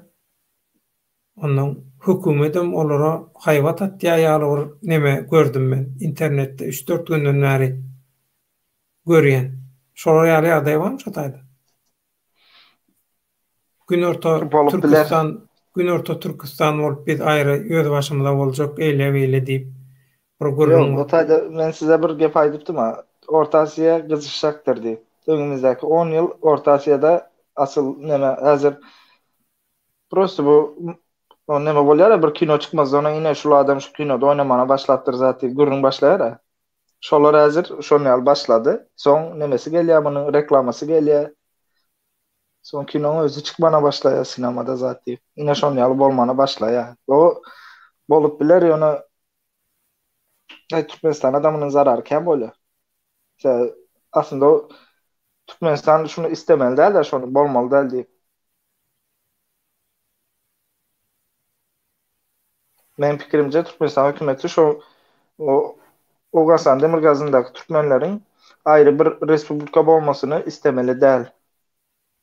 Onnoň hökümetem olara haýbat atýar ýaly bir neme gördüm men internetde üç-dört günden bäri görýän. Şolar ýaly ýagdaý barmy şo taýda? Günorta Bolup biler. Türküstan Günorta Türküstan bolup biz aýry öz başymyza boljak eýle beýle diýip bir gürrüň Ýok, o bar. taýda men size bir gep aýdypdym-a. Orta Aziýa gyzyşjakdyr diýip. Öňümizdäki on ýyl Orta Aziýada asyl neme häzir prosto bu neme bolýar-a bir kino çykmazdan öň ine şul adam şu kinoda oýnamana başlapdyr zat diýip gürrüň başlaýar-a. Şolar häzir şon ýaly başlady. Soň nemesi gelýär munuň reklamasy gelýär. Soň kinoň özi çykmana başlaýar sinemada zat diýip. Ine şon ýaly bolmana başlaýar. O bolup biler ýöne Aý Türkmenistan adamynyň zarary kän bolýar. Sebäbi aslynda o Türkmenistan şuny istemeli däl-de şony bolmaly däl diýip. Meniň pikirimce Türkmenistan hökümeti şo o Owganystan demirgazyndaky türkmenleriň aýry bir respublika bolmasyny istemeli däl.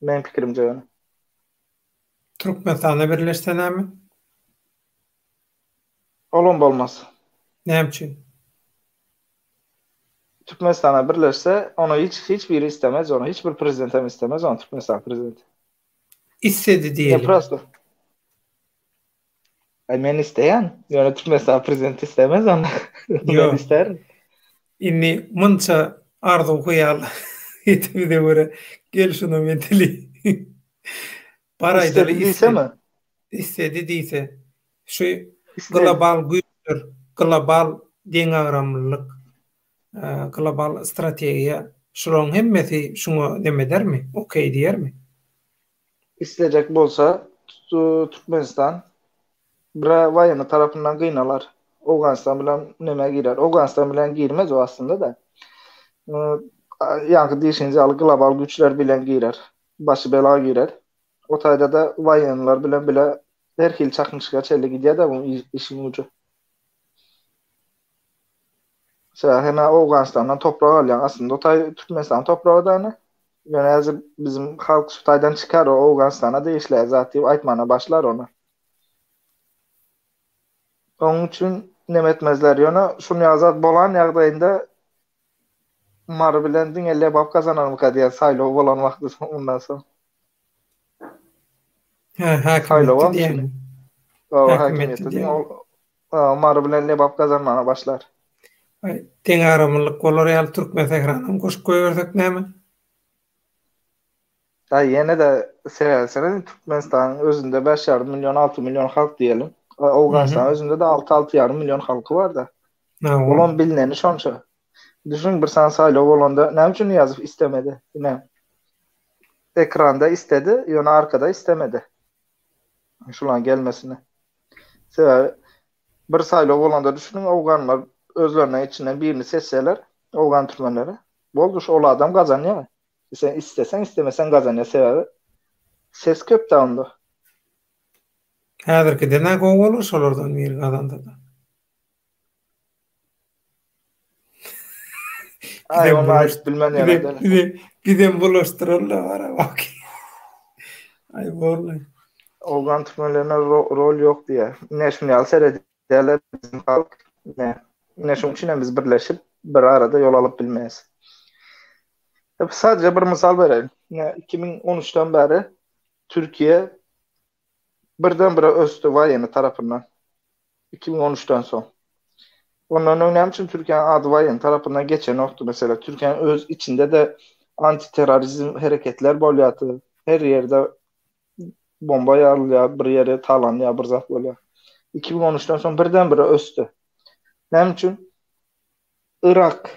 Meniň pikirimce ýöne. Türkmenistana birleşse näme? Olam bolmaz. Näme üçin? Türkmenistana birleşse, ony hiç hiç biri istemez, ony hiç bir prezident hem istemez, ony Türkmenistan prezidenti. Istedi diýeli. Prosto. Aý men isleýän, ýöne Türkmenistan prezidenti istemez ony. Men isterin. Indi munça arzuw hyýal etimize görä gel şuna medeli. Bar aýdaly Istedi diýsemi? Istedi diýse. Şu global güýçler, global deňagramlylyk, global strategiýa şularyň hemmesi şuňa neme edermi? Okey diýermi? Islejek bolsa Türkmenistan bire waýenny tarapyndan gynalar. Owganystan bilen nämä girer? Owganystan bilen girmez o aslynda-da. Ýaňky diýşiňiz ýaly global güýçler bilen girer. Başy bela girer. O taýda-da waýennylar bilen bile her hili çaknyşyga çenli gidýär-de bu işiň ujy. Sebäbi hem-ä Owganystandan toprak alýaň. Aslynda o taý Türkmenistanyň topragy-da ine. Ýöne häzir bizim halk şu taýdan çykar, o Owganystana degişli zat diýip aýtmana başlar ony. Onuň üçin neme etmezler. Ýöne şuny ýaly zat bolan ýagdaýynda Mary bilen diňe Lebap gazanarmyka diýen saýlaw bolan wagty ondan soň. Hä, häkimiýetde diýýäňmi? Hawa, häkimiýetde diňe ol Mary bilen Lebap gazanmaga başlar. Aý, deňagramlylyk bolar ýaly Türkmensähranam goşup goýbersek näme? Aý, ýene-de sebäbi Türkmenistanyň özünde bäş ýarym million, 6 million halk diýelim. Owganystanyň özünde-de 6, 6 ýarym million halky bar-da. Olam bilineni şonça. Düşün, bir sany saýlaw bolanda näme üçin Nyýazow istemedi? Ine, ekranda istedi, ýöne arkada istemedi. Şulaň gelmesini. Sebäbi bir saýlaw bolanda düşüniň, owganlar özleriniň içinden birini seçseler, owgan türkmenleri, boldy şol adam gazanýar. Sen isteseň istemeseň gazanýar sebäbi ses köpdä onda. Häzirkiden-ä gowy bolar şolardan biri gazansa-da. Aý ony aýdyp bilmen ýöne. Bizem bulaşdyrarlar gara bak. Aý boldy. Owgan türkmenlerine rol ýok diýýär. Ine şuny ýaly seredýärler bizim halk. Ine, ine şuň üçin hem biz birleşip bir arada ýol alyp bilmeýäs. Sadece bir mysal bereýin. Ine 2013-den bäri Türkiýe birden bire ösdi waýeny tarapyndan. 2013-den soň. Ondan öň näme üçin Türkiýäniň ady waýen tarapyndan geçenokdy mesela. Türkiýäniň öz içinde-de antiterrorizm hereketler bolýardy. Her ýerde bomba ýarylýar, bir ýeri talanýar, bir zat bolýar. 2013-den soň birden-bire ösdi. Näme üçin? Yrak,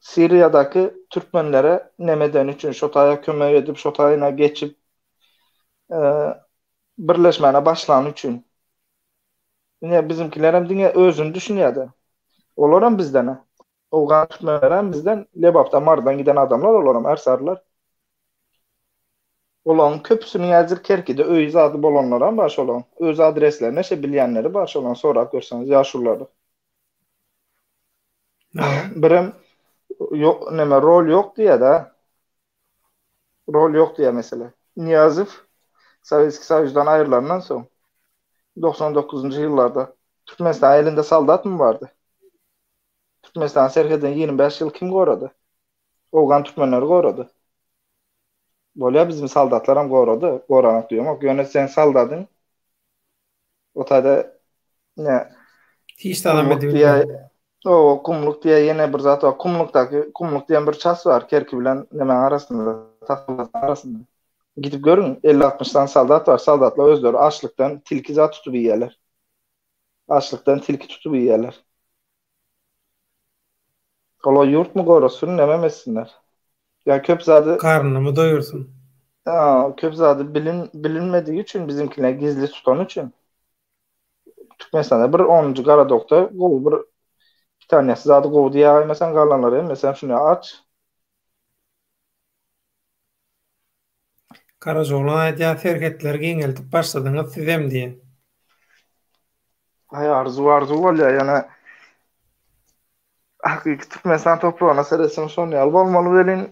Siriýadaky türkmenlere neme edeni üçin, şo taýa kömek edip, şo taýyna geçip, birleşmäne başlany üçin. Ine bizimkilerem diňe özüni düşünýärdi. Olaram bizden. Owgan türkmenlerem bizden, Lebapdan, Marydan giden adamlar olaram ärsarlar. Olaryň köpüsiniň häzir Kerkide öýi zady bolanlaram bar şolaryň. Öz adreslerini şe bilýänleri bar şolaryň sorap görseňiz ýaşululary. Birem ýok neme rol ýok diýýär-de. Rol ýok diýýär mesele. Nyýazow Sowetskiý Soýuzdan aýrylandan soň 99-njy ýyllarda Türkmenistanyň elinde soldatmy bardy? Türkmenistanyň serhedini 25 ýyl kim gorady? Owgan türkmenleri gorady. Bolýar bizim soldatlaram gorady, goranak diýemok. Ýöne sen soldadyň o taýda ne Hiç zadam edip bilmedi. Owa, Kumluk diýe ýene bir zat bar. Kumlukdaky Kumluk diýen bir ças bar Kerki bilen nemäň arasynda, Taslaň arasynda. Gidip görüň, 50-60 sany soldat bar. Soldatlar özleri açlykdan tilki zat tutup iýýärler. Açlykdan tilki tutup iýýärler. Olar ýurtmy gorasyn, nemem etsinler. Ýa köp zady Garnymy doýursyn. Ýa köp zady bilin bilinmedigi üçin bizimkiler gizli tutany üçin. Türkmenistanda bir onunjy garadokda gowy bir pitanýasy zady gowy diýäýmeseň galanlary hemmesem şuny aç. Garajaoglan aýdýar serhetleri giňeldip başladyňyz sizem diýen. Aý arzuw arzuw bolýar ýöne hakyky Türkmenistan topragyna seretseň şon ýaly bolmaly welin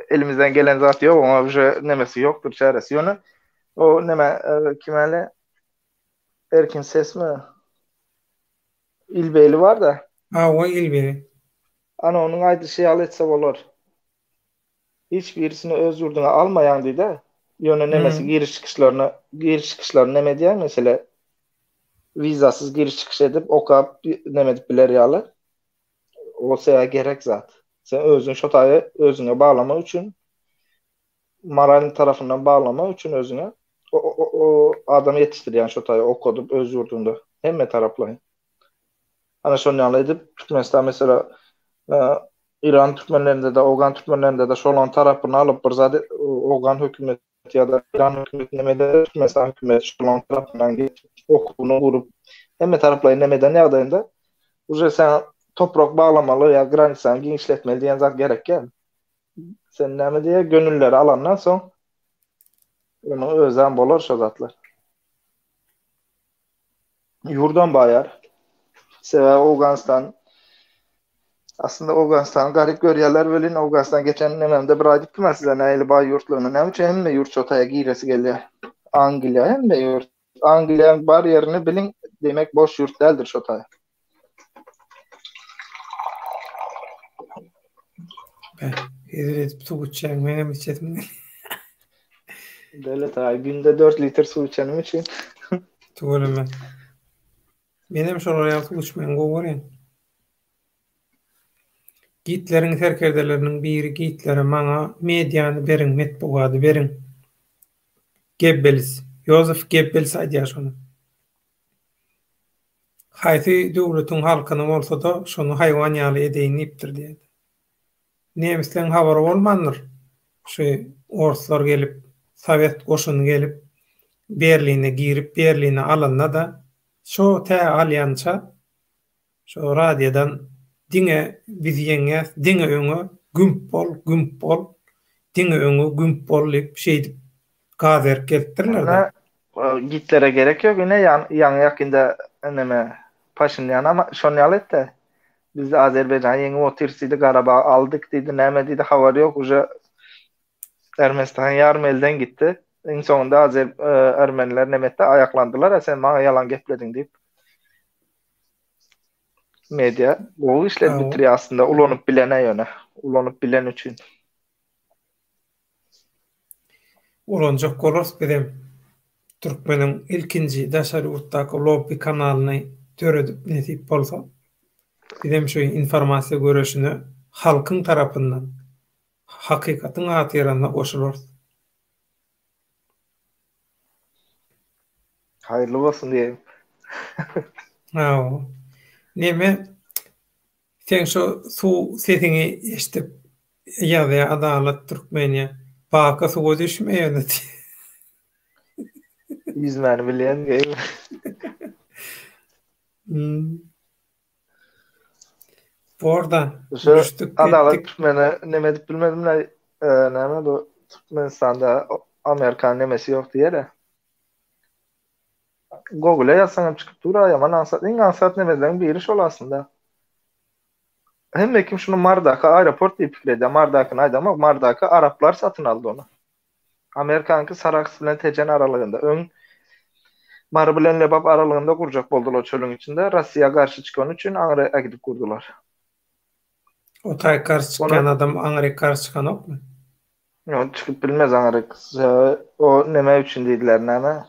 elimizden gelen zat ýok oňa uje nemesi ýokdur çäresi ýöne o neme kim äle Erkin sesmi Ilbeýli bar-da. Hawa Ilbeýli. Ana onuň aýdyşy ýaly etse bolar. Hiç birisini öz ýurduňa almaýaň diýdä. Ýöne nemesi giriş çykyşlaryny giriş çykyşlaryny neme edýäň mesele wizasyz giriş çykyş edip okap neme edip biler ýaly. O sebä gerek zat. Sen özüň şo taýy özüňe baglamak üçin moralny tarapyndan baglamak üçin özüňe o o adam ýetişdirýäň şo taýy okadyp öz ýurduňda hemme taraplaýyn. Ana şon ýaly edip Türkmenistan mesela Eýran türkmenlerinde-de, owgan türkmenlerinde-de şolaň tarapyny alyp bir zat owgan hökümeti ýa-da Eýran hökümeti neme eder, Türkmenistan hökümeti şolaň tarapyndan geçip okuwyny gurup hemme taraplaýyn neme eden ýagdaýynda uje sen toprak baglamaly ýa granisany giňişletmeli diýen zat gerek däl. Sen näme diýýär, gönülleri alandan soň onuň özem bolar şo zatlar. Ýurdam baýar. Sebäbi Owganystan aslynda Owganystany garyp görýärler welin Owganystan geçen nememde bir aýdypdym men size nähili baý ýurtlygyny. Näme üçin hemme ýurt şo taýa giresi gelýär. Angliýa hemme ýurt. Angliýaň bar ýerini biliň demek boş ýurt däldir şo taý. Beh, hezil edip suw içýäň, meňem içesim gelýär. Döwlet aga, günde 4 litr suw içenim üçin. Tüweleme. Menem şolar ýaly suw içmegi gowy görýän. Gitleriň serkerdeleriniň biri Gitlere maňa mediany beriň, metbugady beriň. Gebbels, Ýozef Gebbels aýdýar şony. Haýsy döwletiň halkyny bolsa-da, şony haýwan ýaly edeýin diýipdir diýýär. Nemisleň habary bolmandyr. Şu orslar gelip, sowet goşuny gelip, Berline girip, Berlini alanda-da, şo tä alýança, şo radiodan diňe biz ýeňýäs, diňe öňe, gümp bol, gümp bol, diňe öňe, gümp bol diýip, şeýdip gaz berip gelipdirler-de. Ine, Gitlere gerek ýok, ine, ýaňy ýakynda neme, Paşinýanam şon ýaly etdi. Biz Azerbaýjany ýeňip otyrys diýdi, Garabagy aldyk diýdi, näme diýdi, habary ýok, uje Ermenistan ýarym elden gitdi. Iň soňunda Azer ermeniler neme etdi, aýaklandylar, sen maňa ýalan geplediň diýip. Media gowy işler bitirýär aslynda ulanyp bilene ýöne, ulanyp bilen üçin. Ulanjak bolarys bizem. Türkmeniň ilkinji daşary ýurtdaky lobby kanalyny döredip nesip bolsa. Bizem şu informasiýa göreşine halkyň tarapyndan, hakykatyň hatyrasyna goşularys. Haýyrly bolsun diýeýin. Hawa. Neme Seň şo suw sesiňi eşdip ýazýa Adalat Türkmeniýa Baka suwa düşme ýöne diýip. Ýüzmäni bilýän geýim. Borda Şu düşdük Adalat gitdik. Türkmene neme edip bilmedim la näme bu Türkmenistanda Amerikan nemesi ýok diýer-ä. Google-a ýazsaň hem çykyp dur ýaman aňsat. Iň aňsat nemeleriň biri şol aslynda. Hemme kim şuny Mardaky aeroport diýip pikir edýär. Mardakyny aýdamok. Mardaky araplar satyn aldy ony. Amerikanyňky Sarahs bilen Tejen aralygynda. Öň Mary bilen Lebap aralygynda gurjak boldular çölüň içinde. Rossiýa garşy çykany üçin aňry äkidip gurdular. O taý garşy çykýan adam aňryk garşy çykanokmy? Ýok, çykyp bilmez aňryk. Sebäbi o neme üçin diýdiler näme?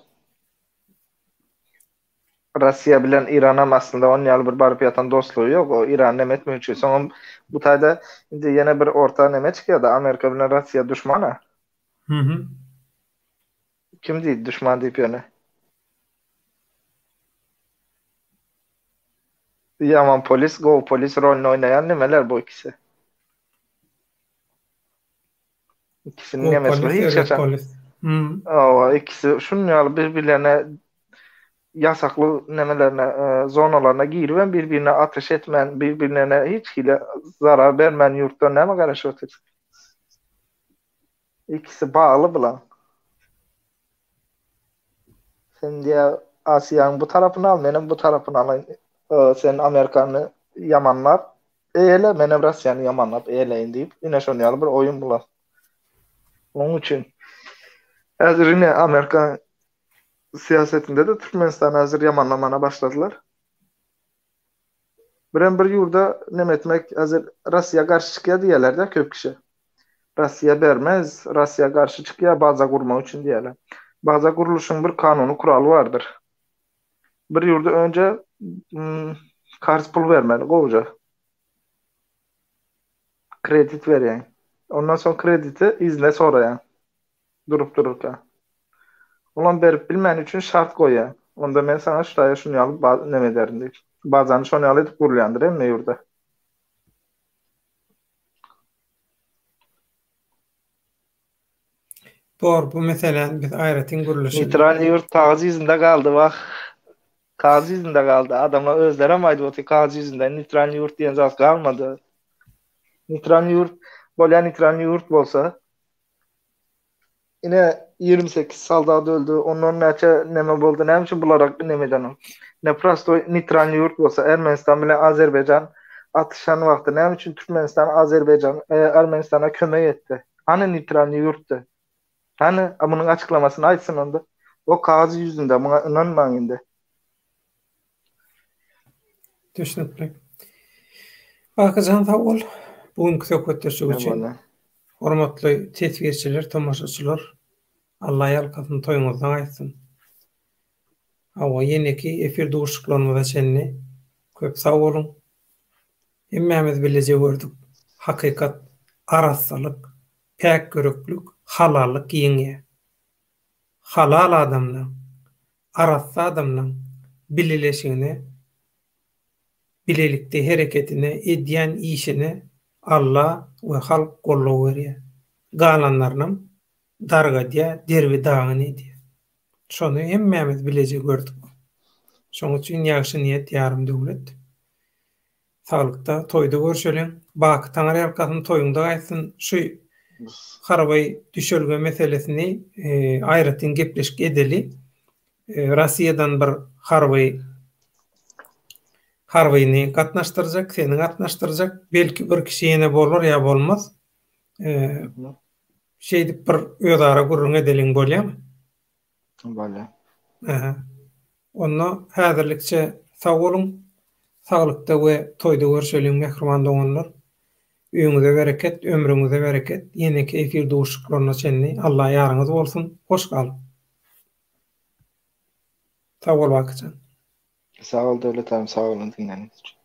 Russiýa bilen Iranam aslynda on ýaly bir baryp ýatan dostlugy ýok. O Irany neme etmek üçin. Soňam bu taýda indi ýene bir orta neme çykýada Amerika bilen Russiýa duşmana. Mhm. Kim diýdi duşman diýip ýöne? Ýaman polis, gowy polis roluny oýnaýan nimeler bu ikisi. İkisinin Gowy nemesi bir polis, hiç erbet haçan. polis. Hmm. Hawa, ikisi şunuň ýaly bir-birlerine ýasakly nemelerine, e, zonalaryna giribem bir-birine ateş etmän, bir-birlerine hiç hili zarar bermän ýurtdan näme garaşyp otyr? Ikisi bagly bulan. Sen diýä Asiýanyň bu tarapyny al, menem bu tarapyny alaýyn. Sen Amerikany ýamanlap eýele, menem Russiýany ýamanlap eýeleýin diýip, ine şon ýaly bir oýun bular. Onuň üçin häzir ine Amerika syýasetinde-de Türkmenistany häzir ýamanlamana başladylar. Birem bir ýurda neme etmek häzir Russiýa garşy çykýar diýýärler-de köp kişi. Russiýa bermez, Russiýa garşy çykýar baza gurmak üçin diýýärler. Baza gurluşyň bir kanuny kuraly bardyr. Bir ýurda önje karz pul bermeli gowuja. Kredit berýäň. Ondan soň krediti yzyna soraýaň. Durup dururka. Olam berip bilmäni üçin şart goýýar. Onda men saňa şu taýa şuny ýaly neme ederin diýip. Bazany şony ýaly edip gurulýandyr hemme ýurda. Bor, bu meseläni biz aýratyn gürleşeli. Neytral ýurt kagyz ýüzünde galdy wah. Kagyz ýüzünde galdy. Adamlar özlerem aýdyp otyr kagyz ýüzünde neytral ýurt diýen zat galmady. Neytral ýurt bolýa neytral ýurt bolsa Ine 28 soldat öldi. Ondan näçe neme boldy? Näme üçin bulara neme edenok? Ne prostoý neytralny ýurt bolsa Ermenistan bilen Azerbaýjan atyşan wagty näme üçin Türkmenistan Azerbaýjan e, Ermenistana kömek etdi? Hany neytralny ýurtdy? Hany munuň açyklamasyny aýtsyn onda. O kagyz ýüzünde muňa ynanmaň indi. Düşnükli. Bakyjan sag bol bu günki söhbetdeşlik üçin. Hormatly teswirçiler, tomaşaçylar, Alla ýalkasyn toýuňyzdan gaýtsyn. Hawa, ýeneki efir duşuşyklarymyza çenli köp sag boluň. Hemmämiz bileje gördük, hakykat, arassalyk, päk ýüreklik, halallyk ýeňýär. Halal adamlaň, arassa adamlaň bileleşigine, bilelikde hereketine, edýän işine Alla we halk goldaw berýär. Galanlarynam dargadýar, derbi-dagyn edýär. Şony hemmämiz bileje gördük. Şoň üçin ýagşy niýet ýarym döwlet. Saglykda toýda görşeliň. Baky Taňryýalkasyn toýuňda gaýtsyn. Şu harby düşelge meselesini aýratyn gepleşik edeli. Rossiýadan bir harby harbyny gatnaşdyrjak, seni gatnaşdyrjak. Belki bir kişi ýene bolar ýa bolmaz. Şeýdip bir özara gürrüň edeliň bolýamy? Bolýar. Aha. Onda häzirlikçe sag boluň. Saglykda we toýda görşeliň mähriban doganlar. Öýüňize bereket, ömrüňize bereket. Ýeneki efir duşuşyklaryna çenli Alla ýaryňyz bolsun. Hoş galyň. Sag bol Bakyjan. Sag bol Döwlet agam sag boluň diňläniňiz üçin.